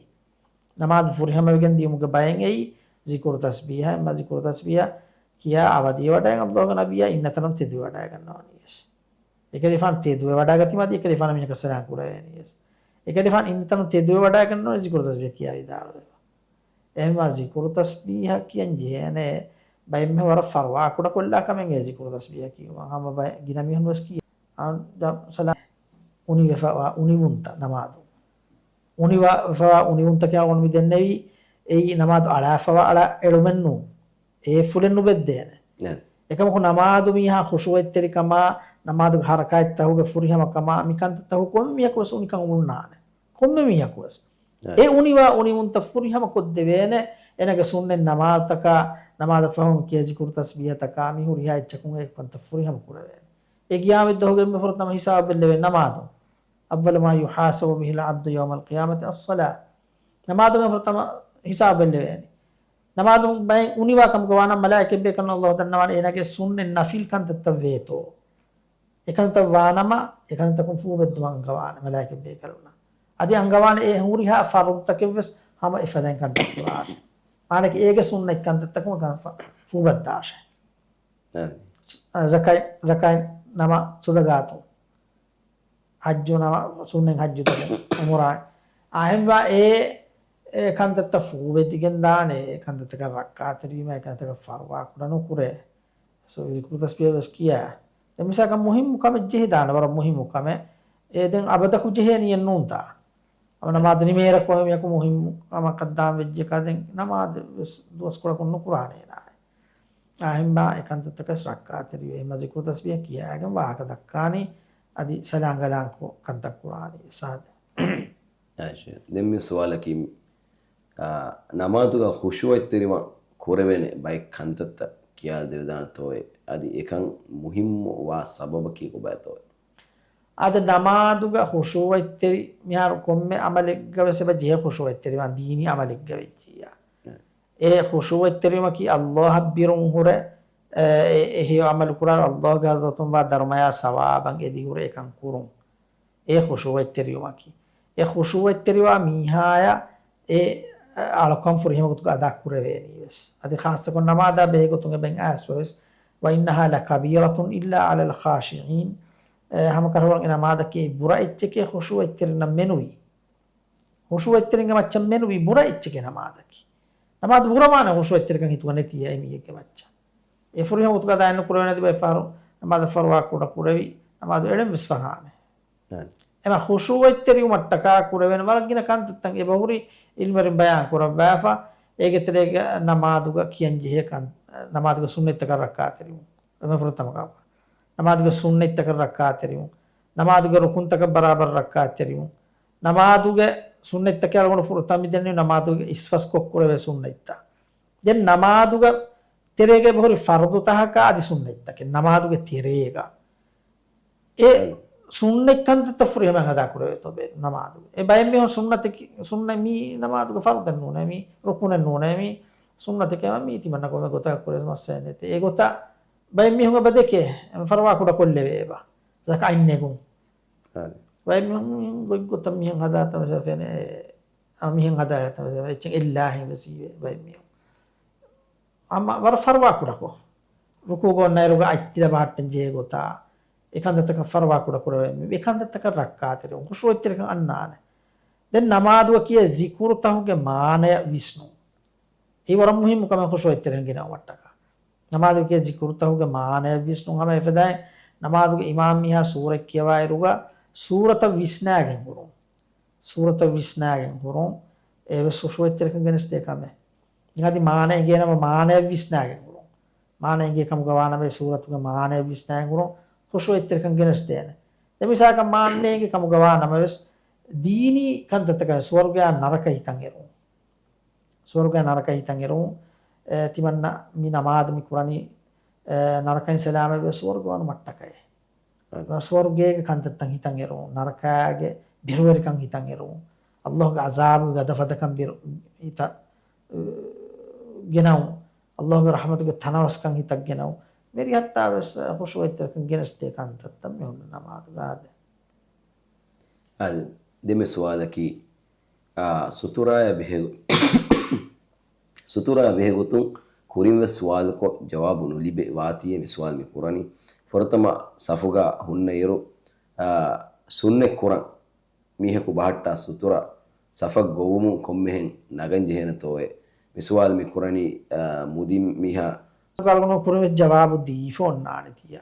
ނަމާދު ފުރިހަމަ ވެގެން ދިޔުމުގެ ބައެއް އެއީ ޒިކުރު ތަސްބީހަ. އެމަ ޒިކުރު ތަސްބީހަ ކިޔާ އަވަދިވެވަޑައިގެން އައްލާހުގެ ނަބިއްޔާ އިންނަ ތަނުން ތެދުވެވަޑައިގަންނަވަނީ ވެސް. އެކަލޭގެފާނު ތެދުވެވަޑައިގަތީމަ އަދި އެކަލޭގެފާނަށް މީހަކަށް ސަލާމް ކުރެވޭނީ ވެސް. އެކަލޭގެފާނު އިންނަ ތަނުން ތެދުވެވަޑައިގަންނަވަނީ ޒިކުރު ތަސްބީހަ ކިޔާ ވިދާޅުވެފަ. އެހެންވީމާ ޒިކުރު ތަސްބީހަ ކިޔަން ޖެހޭނެ ބައެއް މީހުން ވަރަށް ފަރުވާ ކުޑަކޮށްލާ ކަމެއް އެ ޒިކުރު ތަސްބީހަ ކިޔުމަށް. ހަމަ ބައެއް ގިނަ މީހުން ވެސް ކިޔާ. އާ، ސަލާ-، އުނިވެފަވާ އުނިވުންތައް ނަމާދު. އުނިވާ-، ފަވާ އުނިވުންތަކާ އޮން މި ދެންނެވީ އެއީ ނަމާދު އަޅާފަވާ އަޅާ އެޅުމެއް ނޫން. އޭ ފުލެއް ނުބެއްދޭނެ. އެކަމަކު ނަމާދު މީހާ ޚުޝޫޢަތްތެރިކަމާ، ނަމާދުގެ ހަރަކާތްތަކުގެ ފުރިހަމަކަމާ، މިކަންތައްތަކު ކޮންމެ މީހަކު ވެސް އުނިކަން އުޅުންނާނެ. ކޮންމެ މީހަކު ވެސް. އެ އުނިވާ އުނިވުންތައް ފުރިހަމަ ކޮށްދެވޭނެ. އޭނާގެ ސުންނަތް ނަމާދުތަކާ، ނަމާދަށް ފަހުން ކިޔާ ޒިކުރު ތަސްބީހަތަކާ، މި ހުރިހާ އެއްޗަކުން އެ ކަންތައް ފުރިހަމަ ކުރެވޭނެ. އެ ގިޔާމަތްދުވަހުގެ އެންމެ ފުރަތަމަ ހިސާބު ބެއްލެވޭ ނަމާދު. أول ما يحاسب به العبد يوم القيامة الصلاة. ނަމާދުގެ ފުރަތަމަ ހިސާބު ބެއްލެވޭނެ. ނަމާދު ބައެއް އުނިވާ ކަމުގަ ވާނަމަ، މަލާއިކަތް ބޭކަލުން ﷲ ދަންނަވާނެ އޭނާގެ ސުންނަތް ނަފިލް ކަންތައްތައް ވޭތޯ. އެކަންތައް ވާނަމަ، އެކަންތަކުން ފޫބެއްދުމަށް އަންގަވާނެ މަލާއިކަތް ބޭކަލުންނަށް. އަދި އަންގަވާނެ އެ ހުރިހާ ފަރުޟުތަކެއްވެސް ހަމަ އެފަދައިން ކަންތައް ކުރާށޭ. މާނައަކީ އޭގެ ސުންނަތް ކަންތައްތަކުން ކަން ފަ-، ފޫބައްދާށޭ. އަ، ޒަކާތް، ޒަކާތް ނަމަ ސުދަގާތު. ޙައްޖު ނަމަ ސުންނަތް ޙައްޖުތަކެއް ޢުމުރާ. އަހެންވާ އެ، އެ ކަންތައްތައް ފޫބެއްދިގެން ދާނެ، އެ ކަންތައްތަކަށް ރައްކާތެރިވީމަ، އެ ކަންތައްތަކަށް ފަރުވާ ކުޑަ ނުކުރޭ. ސޯ، ޒިކުރު ތަސްބީހަ ވެސް ކިޔާ. ދެން މިސާލަކަށް މުހިއްމު ކަމެއް ޖެހިދާނެ، ވަރަށް މުހިއްމު ކަމެއް. އެ ދެން އަބަދަކު ޖެހޭ ނިޔަތް ނޫންތާ. އަމަ ނަމާދު ނިމޭރަކު އެހެން މިއަކު މުހިއްމު ކަމަކަށް ދާން ވެއްޖެކާ ދެން ނަމާދު ވެސް ދުވަސްކޮޅަކުން ނުކުރާނޭ އޭނާ. އެހެންމާ އެ ކަންތައްތަކަށް ރައްކާތެރިވެ، އެހެންމާ ޒިކުރު ތަސްބީހަ ކިޔާގެން ވާހަކަ ދައްކާނީ، އަދި ސަލާން ގަލާން ކޮ-، ކަންތައް ކުރާނީ. ސާދަ. އާ، ޝޭ. ދެން މި ސުވާލަކީ، އާ، ނަމާދުގަ ޚުޝޫޢަތްތެރިވާން ކުރެވޭނެ ބައެއް ކަންތައްތައް ކިޔާދެވިދާނެތޯއޭ؟ އަދި އެކަން މުހިއްމު ވާ ސަބަބަކީ ކޮބާތޯއޭ؟ އާދެ، ނަމާދުގަ ޚުޝޫޢަތްތެރި މިހާރު ކޮންމެ އަމަލެއްގަ ވެސް އެބަ ޖެހޭ ޚުޝޫޢަތްތެރިވާން ދީނީ އަމަލެއްގަ ވެއްޖިއްޔާ. އެ ޚުޝޫޢަތްތެރިވުމަކީ ﷲ އަށް ބިރުން ހުރެ، އެ، އެ ހެޔޮ އަމަލު ކުރާ ﷲ ގެ ޙަޟްރަތުން ވާ ދަރުމަޔާ ސަވާބަށް އެދި ހުރެ އެކަން ކުރުން. އެ ޚުޝޫޢަތްތެރިވުމަކީ. އެ ޚުޝޫޢަތްތެރިވާ މީހާޔަށް އެ އަޅުކަން ފުރިހަމަ ގޮތުގަ އަދާ ކުރެވޭނީ ވެސް. އަދި ޚާއްޞަކޮށް ނަމާދާ ބެހޭ ގޮތުން އެބައިން އައިސްފަ ވެސް، وإنها لكبيرة إلا على الخاشعين. އެ، ހަމަކަށަވަރުން އެ ނަމާދަކީ ބުރަ އެއްޗެކޭ ޚުޝޫޢަތްތެރިންނަށް މެނުވީ. ޚުޝޫޢަތްތެރިންގެ މައްޗަށް މެނުވީ ބުރަ އެއްޗެކޭ ނަމާދަކީ. ނަމާދު ބުރަވާނެ ޚުޝޫޢަތްތެރިކަން ހިތުގަ ނެތިއްޔާ އެމީހެއްގެ މައްޗަށް. އެ ފުރިހަމަ ގޮތުގަ އަދާއެއް ނުކުރެވޭނެ އަދި ބައެއް ފަހަރު ނަމާދަށް ފަރުވާ ކުޑަ ކުރެވި، ނަމާދު އެޅެން ވެސް ފަހާނެ. އެމަ ޚުޝޫޢަތްތެރިވުމަށްޓަކާ ކުރެވޭނެ ވަރަށް ގިނަ ކަންތައްތައް އެބަހުރި ޢިލްމުވެރިން ބަޔާން ކުރައްވާފަ، އޭގެ ތެރޭގަ ނަމާދުގަ ކިޔަން ޖެހޭ ކަން، ނަމާދުގެ ސުންނަތްތަކަށް ރައްކާތެރިވުން. އެމަ ފުރަތަމަ ކަމަކަށް. ނަމާދުގެ ސުންނަތްތަކަށް ރައްކާތެރިވުން. ނަމާދުގެ ރުކުންތަކަށް ބަރާބަރަށް ރައްކާތެރިވުން. ނަމާދުގެ ސުންނަތްތަކެއް އަޅުގަނޑު ފުރަތަމަ މިދެންނެވި ނަމާދުގެ އިސްފަސްކޮށް ކުރެވޭ ސުންނަތްތައް. ދެން ނަމާދުގެ ތެރޭގަ އެބަހުރި ފަރުޟުތަކަކާ އަދި ސުންނަތްތަކެއް. ނަމާދުގެ ތެރޭގަ. އެ ސުންނަތް ކަންތައްތައް ފުރިހަމައިން އަދާ ކުރެވޭތޯ ބޭރު ނަމާދު. އެ ބައެއް މީހުން ސުންނަތަކީ، ސުންނަތް މީ ނަމާދުގެ ފަރުޟެއް ނޫނޭ، މީ ރުކުނެއް ނޫނޭ، މީ ސުންނަތެކޭ މީ ތިމަންނަ ކޮންމެ ގޮތަކަށް ކުރެވޭ މައްސަލައެއް ނެތޭ. އެ ގޮތަށް ބައެއް މީހުން އެބަ ދެކޭ، އެ ފަރުވާ ކުޑަ ކޮށްލެވޭ އެބަ. ޒަކާތް ނެގުން. ބައެއް މީހުން ގޮތްގޮތަށް މިހެން ހަދާތަން ފެނޭ، އަ، މިހެން ހަދާތަން ފެނޭ، އެއްޗެއް އެއްލާހެން ވެސް ހީވޭ ބައެއް މީހުން. އަމަ ވަރަށް ފަރުވާ ކުޑަކޮށް، ރުކޫގަ އޮންނައިރުގަ އަތްތިލަ ބަހައްޓަން ޖެހޭ ގޮތާ، އެ ކަންތައްތަކަށް ފަރުވާ ކުޑަކުރެވޭ، އެ ކަންތައްތަކަށް ރައްކާތެރިވުން، ޚުޝޫޢަތްތެރިކަން އަންނާނެ. ދެން ނަމާދުގަ ކިޔޭ ޒިކުރުތަކުގެ މާނަޔަށް ވިސްނުން. އެއީ ވަރަށް މުހިއްމު ކަމެއް ޚުޝޫޢަތްތެރިކަން ގެނައުމަށްޓަކާ. ނަމާދުގަ ކިޔޭ ޒިކުރުތަކުގެ މާނަޔަށް ވިސްނުން ހަމަ އެފަދައިން ނަމާދުގެ އިމާމް މީހާ ސޫރަތް ކިޔަވާއިރުގަ ސޫރަތަށް ވިސްނާގެން ހުރުން. ސޫރަތަށް ވިސްނާގެން ހުރުން. އެވެސް ޚުޝޫޢަތްތެރިކަން ގެނެސްދޭ ކަމެއް. އަދި މާނަ އެނގޭނަމަ މާނަޔަށް ވިސްނާގެން ހުރުން. މާނަ އެނގޭ ކަމުގަ ވާނަމަ އެ ސޫރަތުގެ މާނަޔަށް ވިސްނާގެން ހުރުން ޚުޝޫޢަތްތެރިކަން ގެނެސްދޭނެ. ދެން މިސާލަކަށް މާނަ އެނގޭ ކަމުގަ ވާނަމަވެސް ދީނީ ކަންތައްތަކަށް ސުވަރުގެއާ ނަރަކަ ހިތަށް އެރުން. ސުވަރުގެއާ ނަރަކަ ހިތަށް އެރުން. އެ، ތިމަންނަ މި ނަމާދު މި ކުރަނީ، އެ، ނަރަކައިން ސަލާމަތްވެ ސުވަރުގެ ވަނުމަށްޓަކައޭ. ސުވަރުގޭގެ ކަންތައްތައް ހިތަށް އެރުން، ނަރަކާގެ ބިރުވެރިކަން ހިތަށް އެރުން، ﷲގެ ޢަޒާބުގެ ގަދަފަދަކަން ބިރު ހިތަށް، އެ، ގެނައުން، ﷲގެ ރަޙްމަތުގެ ތަނަވަސްކަން ހިތަށް ގެނައުން، މިރިހައްތާވެސް ޚުޝޫޢަތްތެރިކަން ގެނެސްދޭ ކަންތައްތައް މިހުންނަ ނަމާދުގަ އާދެ. އަދި ދެމެ ސުވާލަކީ، އާ، ސުތުރާޔާ ބެހޭ، ސުތުރާ ބެހޭގޮތުން ކުރިންވެސް ސުވާލުކޮށް ޖަވާބު ނުލިބޭ ވާތީއޭ މި ސުވާލު މި ކުރަނީ. ފުރަތަމަ ސަފުގަ ހުންނައިރު، އާ، ސުންނަތް ކުރަން މީހަކު ބަހައްޓާ ސުތުރަ ސަފަށް ގޮވުމުން ކޮންމެހެން ނަގަން ޖެހޭނެތޯއޭ؟ މި ސުވާލު މި ކުރަނީ، އާ، މުދިން މީހާ. އަޅުގަނޑު ކުރިންވެސް ޖަވާބު ދީފަ އޮންނާނެތީއާ.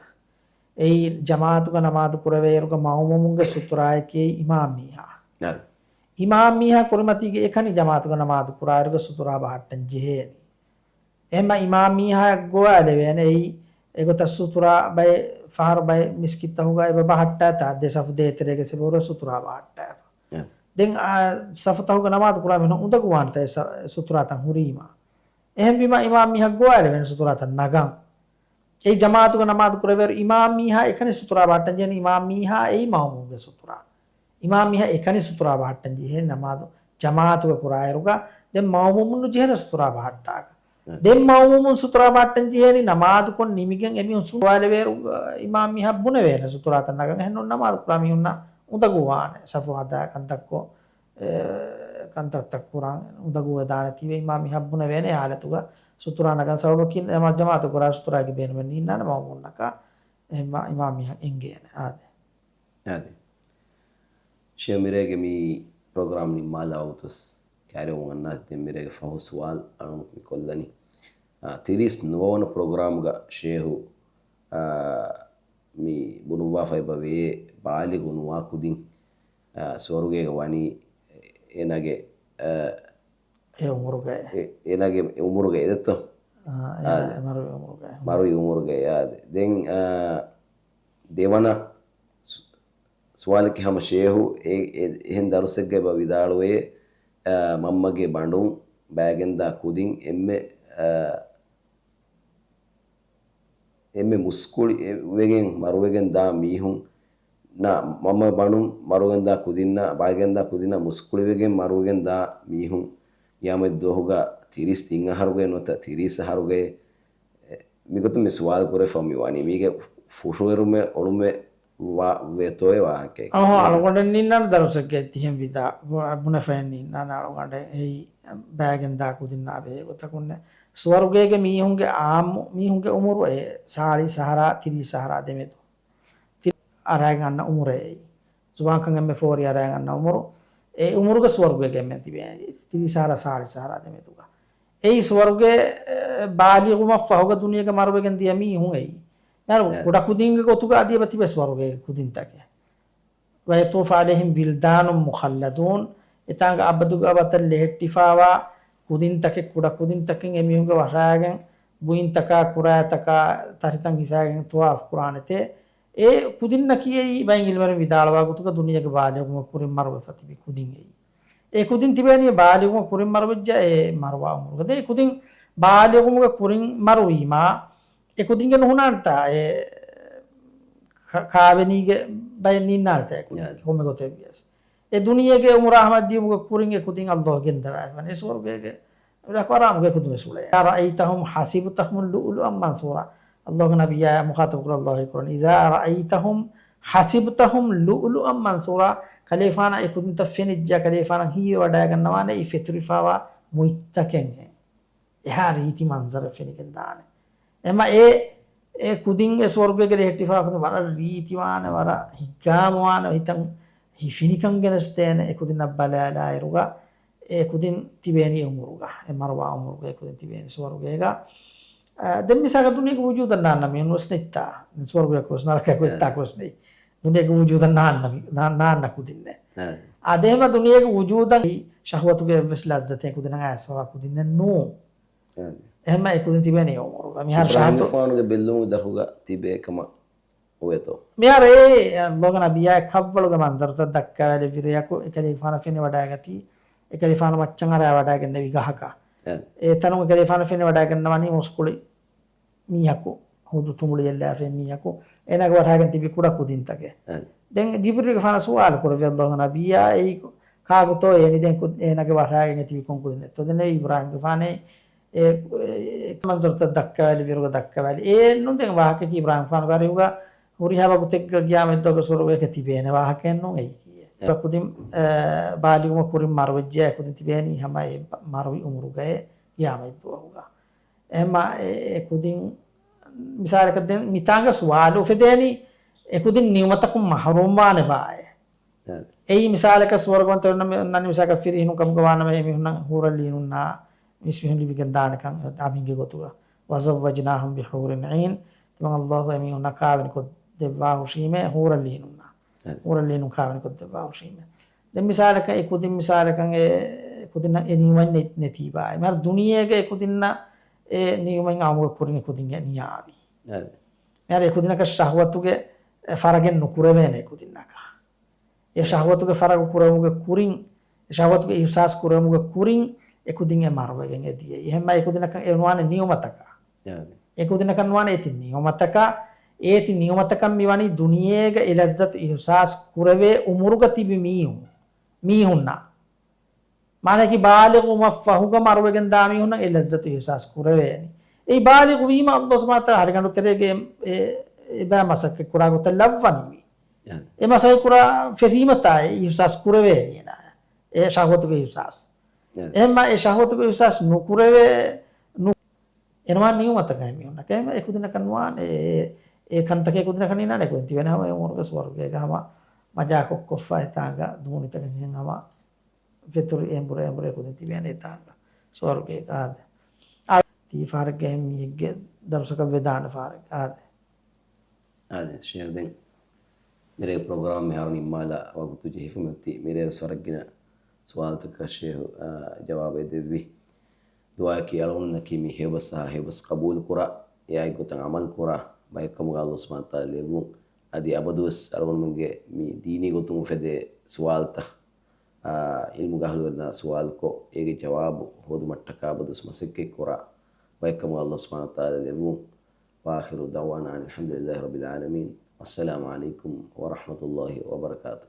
އެއީ ޖަމާޢަތުގަ ނަމާދު ކުރެވޭއިރުގަ މައުމޫމުންގެ ސުތުރާއެކޭ އިމާމް މީހާ. އިމާމް މީހާ ކުރިމަތީގަ އެކަނި ޖަމާޢަތުގަ ނަމާދު ކުރާއިރުގަ ސުތުރާ ބަހައްޓަން ޖެހޭނީ. އެހެންމަ އިމާމް މީހާއަށް ގޮވާލެވޭނެ އެއީ އެގޮތަށް ސުތުރާ ބައެއް ފަހަރު ބައެއް މިސްކިތްތަކުގަ އެބަ ބަހައްޓާތާ ދެ ސަފު ދޭތެރޭގަ ސެބަހުރެ ސުތުރާ ބަހައްޓާފަ. ދެން އާ، ސަފުތަހުގަ ނަމާދު ކުރާ މީހުން އުނދަގޫވާނެތަ އެ ސަ-، ސުތުރާތައް ހުރީމާ؟ އެހެންވީމާ އިމާމް މީހަށް ގޮވާލެވޭނެ ސުތުރާތައް ނަގަން. އެއީ ޖަމާއަތުގަ ނަމާދު ކުރެވޭއިރު އިމާމް މީހާ އެކަނި ސުތުރާ ބަހައްޓަން ޖެހޭނީ އިމާމް މީހާ އެއީ މައުމޫމްގެ ސުތުރާ. އިމާމް މީހާ އެކަނި ސުތުރާ ބަހައްޓަން ޖެހޭ ނަމާދު ޖަމާއަތުގަ ކުރާއިރުގަ ދެން މައުމޫމުން ނުޖެހޭނެ ސުތުރާ ބަހައްޓާކަށް. ދެން މައުމޫމުން ސުތުރާ ބަހައްޓަން ޖެހޭނީ ނަމާދުކޮށް ނިމިގެން އެމީހުން ސުން ގޮވާލެވޭއިރު އިމާމް މީހާ ބުނެވޭނެ ސުތުރާތައް ނަގަން. އެހެންނޫން ނަމާދު ކުރާ މީހުންނަށް އުނދަގޫވާނެ ސަފު ހަދާ ކަންތައްކޮށް، އެ، ކަންތައްތައް ކުރަން އުނދަގޫވެދާނެތީވެ އިމާމް މީހާ ބުނެވޭނެ އެ ހާލަތުގަ ސުތުރާ ނަގަން. ސަބަބަކީ ނަމާ-، ޖަމާއަތު ކުރާ ސުތުރާގެ ބޭނުމެއް ނީންނާނެ މައުމޫންނަކަށް. އެހެންމާ އިމާމް މީހަށް އެނގޭނެ. އާދެ. އާދެ. ޝޭ މިރޭގެ މި ޕްރޮގްރާމް ނިންމާލާ ވަގުތުވެސް ކައިރިވަމުން އަންނާތި. ދެން މިރޭގެ ފަހު ސުވާލު އަޅުން މި ކޮށްލަނީ. އާ، ތިރީސް ނުވަވަނަ ޕްރޮގްރާމްގަ ޝޭހު، އާ، މި ބުނުއްވާފައިބަ ވޭ ބާލިޣު ނުވާ ކުދިން، އާ، ސުވަރުގޭގަ ވަނީ އޭނާގެ، އާ، އެ އުމުރުގައި. އެ-، އޭނާގެ އުމުރުގައި އެދެއްތޯ؟ އާ، އެ އާދެ. މަރުވި އުމުރުގައި. މަރުވި އުމުރުގައި އާދެ. ދެން، އާ، ދެވަނަ ސު-، ސުވާލަކީ ހަމަ ޝޭހު އެ-، އެ-، އެހެން ދަރުސެއްގައި ބަ ވިދާޅުވޭ، އާ، މަންމަގެ ބަނޑުން ބައިގެންދާ ކުދިން އެންމެ، އާ، އެންމެ މުސްކުޅި ވެގެން މަރުވެގެން ދާ މީހުން ނާ، މަންމަ ބަނޑުން މަރުވެގެންދާ ކުދިންނާ، ބައިގެންދާ ކުދިންނާ މުސްކުޅިވެގެން މަރުވެގެން ދާ މީހުން ޤިޔާމަތް ދުވަހުގަ ތިރީސް ތިން އަހަރުގައި ނުވަތަ ތިރީސް އަހަރުގައި، އެ، މިގޮތުން މި ސުވާލު ކުރެފަ މި ވަނީ. މީގެ ފުށުއެރުމެއް އޮޅުމެއް ވާ-، ވޭތޯއޭ ވާހަކައެއް. އަހަ، އަޅުގަނޑެއް ނިންނާނެ ދަރުސެއްގައި ތިހެން ވިދާ-، ބު-، ބުނެފައެއް ނިންނާނެ އަޅުގަނޑެއް އެއީ ބައިގެންދާ ކުދިންނާ ބެހޭ ގޮތަކުންނެއް. ސުވަރުގޭގެ މީހުންގެ އާއްމު މީހުންގެ އުމުރު އެ ސާޅީސް އަހަރާ ތިރީސް އަހަރާ ދެމެދު. ތި-، އަރައިގަންނަ އުމުރެއް އެއީ. ޒުވާންކަން އެންމެ ފޯރި އަރައިގަންނަ އުމުރު. އެ އުމުރުގަ ސުވަރުގޭގެ އެންމެން ތިބޭނެ ތިރީސް އަހަރާ ސާޅީސް އަހަރާ ދެމެދުގަ. އެއީ ސުވަރުގޭ، އެ، ބާލިޣުވުމަށް ފަހުގަ ދުނިޔޭގަ މަރުވެގެން ދިޔަ މީހުން އެއީ. މިހާރު އެ. ކުޑަ ކުދިންގެ ގޮތުގަ އަދި އެބަ ތިބޭ ސުވަރުގޭގެ ކުދިންތަކެއް. وَيَطُوفُ عَلَيْهِمْ وِلْدَانٌ مُّخَلَّدُونَ. އެތާނގަ އަބަދުގެ އަބަދަށް ލެހެއްޓިފާވާ ކުދިންތަކެއް، ކުޑަ ކުދިންތަކެއް އެމީހުންގެ ވަށާގެން ބުއިންތަކާ، ކުރާތަކާ، ތަރިތައް ހިފާގެން ޠަވާފު ކުރާނެތޭ. އެ ކުދިންނަކީ އެއީ ބައިން އިލްމުވެރިން ވިދާޅުވާ ގޮތުގަ ދުނިޔޭގެ ބާލިޣުވުމުގެ ކުރިން މަރުވެފަ ތިބި ކުދިން އެއީ. އެ ކުދިން ތިބޭނީ ބާލިޣުވުމުގެ ކުރިން މަރުވެއްޖެ އެ މަރުވާ އުމުރުގަ. ދެން އެ ކުދިން ބާލިޣުވުމުގެ ކުރިން މަރުވީމާ، އެ ކުދިންގެ ނުހުނާނެތާ އެ ކާ-، ކާވެނީގެ ބައެއް ނިންނާނެތާ އެ ކުދިން ކޮންމެ ގޮތެއް ވިޔަސް. އެ ދުނިޔޭގެ އުމުރާ ހަމަ ދިޔުމުގެ ކުރިން އެ ކުދިން އައްލާހު ގެންދަވާފަން. އެ ސުވަރުގޭގެ އަރާމުގެ ކުދިން ވެސް އުޅޭ. إِذَا رَأَيْتَهُمْ حَسِبْتَهُمْ لُؤْلُؤًا مَّنثُورًا. އައްލާހުގެ ނަބިއްޔާ މުޚާޠަބު ކުރަން އައްލާހު ކުރަން. إِذَا رَأَيْتَهُمْ حَسِبْتَهُمْ لُؤْلُؤًا مَّنثُورًا. ކަލޭފާނަށް އެ ކުދިންތައް ފެނިއްޖާ ކަލޭފާނަށް ހީވެވަޑައިގަންނަވާނެ އެއީ ފެތުރިފާވާ މުއިއްތަކެއްހެން. އެހާ ރީތި މަންޒަރެއް ފެނިގެން ދާނެ. އެމަ އެ، އެ ކުދިން އެ ސުވަރުގޭގެ ރެހެއްޓިފާ ކުދިން ވަރަށް ރީތިވާނެ، ވަރަށް ހިތްގައިމުވާނެ، ހިތަށް ހި-، ފިނިކަން ގެނެސްދޭނެ. އެ ކުދިންނަށް ބަލާލާއިރުގަ، އެ ކުދިން ތިބޭނީ އުމުރުގަ، އެ މަރުވާ އުމުރުގަ އެ ކުދިން ތިބޭނީ ސުވަރުގޭގަ. އަ، ދެން މިސާލަކަށް ދުނިޔޭގެ ވުޖޫދަށް ނާންނަ މީހުން ވެސް ނެތްތާ. ސުވަރުގެއަކު ވެސް ނަރަކައަކު އެއްތާކު ވެސް ނެތް. ދުނިޔޭގެ ވުޖޫދަށް ނާންނަ މި-، ނާ-، ނާންނަ ކުދިންނެއް. އަ، އަދެ ހަމަ ދުނިޔޭގެ ވުޖޫދަށް ޝަހުވަތުގެ އެއްވެސް ލައްޒަތެއް ކުދިންނަށް އައިސްފަވާ ކުދިންނެއް ނޫން. އެހެންމަ އެ ކުދިން ތިބޭނީ އެ އުމުރުގަ. މިހާރު އިބްރާހިމްގެފާނުގެ ބެއްލުމުގެ ދަށުގަ ތިބޭ ކަމަށް އޮވޭތޯ؟ މިހާރު އެ އައްލާހުގެ ނަބިއްޔާ ކައްވަޅުގެ މަންޒަރުތައް ދައްކަވާލެއްވިއިރު އެކަލޭފާނަށް ފެނިވަޑައިގަތީ، އެކަލޭފާނު މައްޗަށް އަރާވަޑައިގެންނެވި ގަހަކަށް. އެ. އެ ތަނުން އެކަލޭފާނަށް ފެނިވަޑައިގަންނަވަނީ މުސްކުޅި މީހަކު، ހުދު ތުނބުޅިއެއްލާފައި މީހަކު، އޭނާގެ ވަށާގެން ތިބި ކުޑަ ކުދިންތަކެއް. އެ. ދެން ޖިބްރީލުގެފާނަށް ސުވާލު ކުރެއްވި އައްލާހުގެ ނަބިއްޔާ، އެއީ ކާކުތޯ އޭނި ދެން ކު-، އޭނާގެ ވަށާގެން ތިބި ކޮން ކުދިންނެއްތޯ؟ ދެން އިބްރާހިމްގެފާނޭ އެ، އެ، އެ މަންޒަރުތައް ދައްކަވާލި ވިރުގަ ދައްކަވާލި. އެ ނުދެން ވާހަކައަކީ އިބްރާހިމްގެފާނުގެ އަރިހުގަ ހުރިހާ ވަގުތެއްގަ ގިޔާމަތްދުވަހުގަ ސުވަރުގޭގަ ތިބޭނެ ވާހަކައެއް ނޫން އެއީކީއެއް. އެ. ކުދިން، އެ، ބާލިޣުވުމަށް ކުރިން މަރުވެއްޖެ އެ ކުދިން ތިބޭނީ ހަމަ އެ މަރުވި އުމުރުގައޭ ގިޔާމަތްދުވަހުގަ. އެހެންމަ އެ، އެ ކުދިން މިސާލަކަށް ދެން މިތާނގަ ސުވާލު އުފެދޭނީ އެ ކުދިން ނިޢުމަތަކުން މަޙްރޫމްވާނެ ބާއޭ. އެއީ މިސާލަކަށް ސުވަރުގަވަންތަ ވެންނަ މި-، ނަން މިސާލަކަށް ފިރިހެނުން ކަމުގަ ވާނަމަ އެމީހުންނަށް ހޫރަލީނުންނާ މިސްމީހުން ލިބިގެން ދާނެކަން އަމިންގެ ގޮތުގަ. وَزَوَّجْنَاهُمْ بِحُورٍ عِينٍ. ތިމަން އައްލާހު އެމީހުންނަށް ކާވެނި ކޮށްދެއްވާ ހުށީމޭ ހޫރަލީނުންނާ. އެ. ހޫރަލީނުން ކާވެނި ކޮށްދެއްވާ ހުށީމޭ. ދެން މިސާލަކަށް އެ ކުދިން މިސާލަކަށް އެ ކުދިންނަށް އެ ނިޢުމަތް ނެ-، ނެތީބާ. މިހާރު ދުނިޔޭގަ އެ ކުދިންނަށް އެ ނިޢުމަތް އައުމުގެ ކުރިން އެ ކުދިން އެ ނިޔާވީ. އެ. މިހާރު އެ ކުދިންނަކަށް ޝަހުވަތުގެ އެ ފަރަގެއް ނުކުރެވޭނެ އެ ކުދިންނަކަށް. އެ ޝަހުވަތުގެ ފަރަގު ކުރެވުމުގެ ކުރިން ޝަހުވަތުގެ އިޙްސާސް ކުރެވުމުގެ ކުރިން އެކުދިން އެ މަރުވެގެން އެ ދިޔައީ. އެހެންމާ އެކުދިންނަކަށް އެ ނުވާނެ ނިޢުމަތަކަށް. އެކުދިންނަކަށް ނުވާނެ އޭތި ނިޢުމަތަކަށް. އޭތި ނިޢުމަތަކަށް މިވަނީ ދުނިޔޭގަ އެ ލައްޒަތު އިޙްސާސް ކުރެވޭ އުމުރުގަ ތިބި މީހުން، މީހުންނަށް. މާނައަކީ ބާލިޣު ވުމަށްފަހުގަ މަރުވެގެން ދާ މީހުންނަށް އެ ލައްޒަތު އިޙްސާސް ކުރެވޭނީ. އެއީ ބާލިޣު ވީމަ ﷲ ސުބްޙާނަހޫ ވަތަޢާލާ ހަރިގަނޑު ތެރޭގެ އެ، އެ، އެބައި މަސައްކަތް ކުރާ ގޮތަށް ލައްވަނީ. އެ މަސައްކަތް ކުރާ ފެށީމަތާ އެ އިޙްސާސް ކުރެވޭނީ އޭނާ. އެ ޝަހުވަތުގެ އިޙްސާސް. އެހެންމާ އެ ޝަހުވަތުގެ އިޙްސާސް ނުކުރެވޭ، ނު-، އެނުވާން ނިޢުމަތަކަށް މީހުންނަކަށް. އެ، އެކުދިންނަކަށް ނުވާނެ އެ، އެ ކަންތަކެއް އެކުދިންނަކަށް ނީނާނެ. އެކުދިން ތިބޭނެ ހަމަ އެ އުމުރުގެ ސުވަރުގޭގަ ހަމަ މަޖާކޮށް ކޮށްފަ އެތާނގަ ދޫނިތަކެއް ހެން ހަމަ ފެތުރި އެނބުރޭ އެނބުރޭ ކުދިން ތިބޭނެ އެތާނގަ ސުވަރުގޭގަ އާދެ. އާ، ތީ ފާރެއްގަ އެހެން މީހެއްގެ ދަރުސަކަށް ވެދާނެ ފާރެއް އާދެ. އާދެ، ޝޭޚް ދެން މިރޭ ޕްރޮގްރާމް މިހާރު ނިންމާލާ ވަގުތު ޖެހިފަ މިއޮތީ. މިރޭ ވެސް ވަރަށް ގިނަ ސުވާލުތަކަށް ޝޭޚް، އާ، ޖަވާބެއް ދެއްވި. ދުޢާއަކީ އަޅުގަނޑުންނަކީ މި ހެޔޮބަސް އަހާ ހެޔޮބަސް ޤަބޫލު ކުރާ، އެއާއެއްގޮތަށް ޢަމަލު ކުރާ ބައެއްކަމުގަ ﷲ ސުބްޙާނަހޫ ވަތަޢާލާ ލެއްވުން. އަދި އަބަދުވެސް އަޅުގަނޑުމެންގެ މި ދީނީ ގޮތުން އުފެދޭ ސުވާލުތައް، އާ، ޢިލްމުގެ އަހްލުވެރިންނާ ސުވާލުކޮށް، އޭގެ ޖަވާބު ހޯދުމަށްޓަކާ އަބަދުވެސް މަސައްކަތް ކުރާ ބައެއްކަމުގަ ﷲ ސުބްޙާނަހޫ ވަތަޢާލާ ލެއްވުން. وآخر دعوانا أن الحمد لله رب العالمين. والسلام عليكم ورحمة الله وبركاته.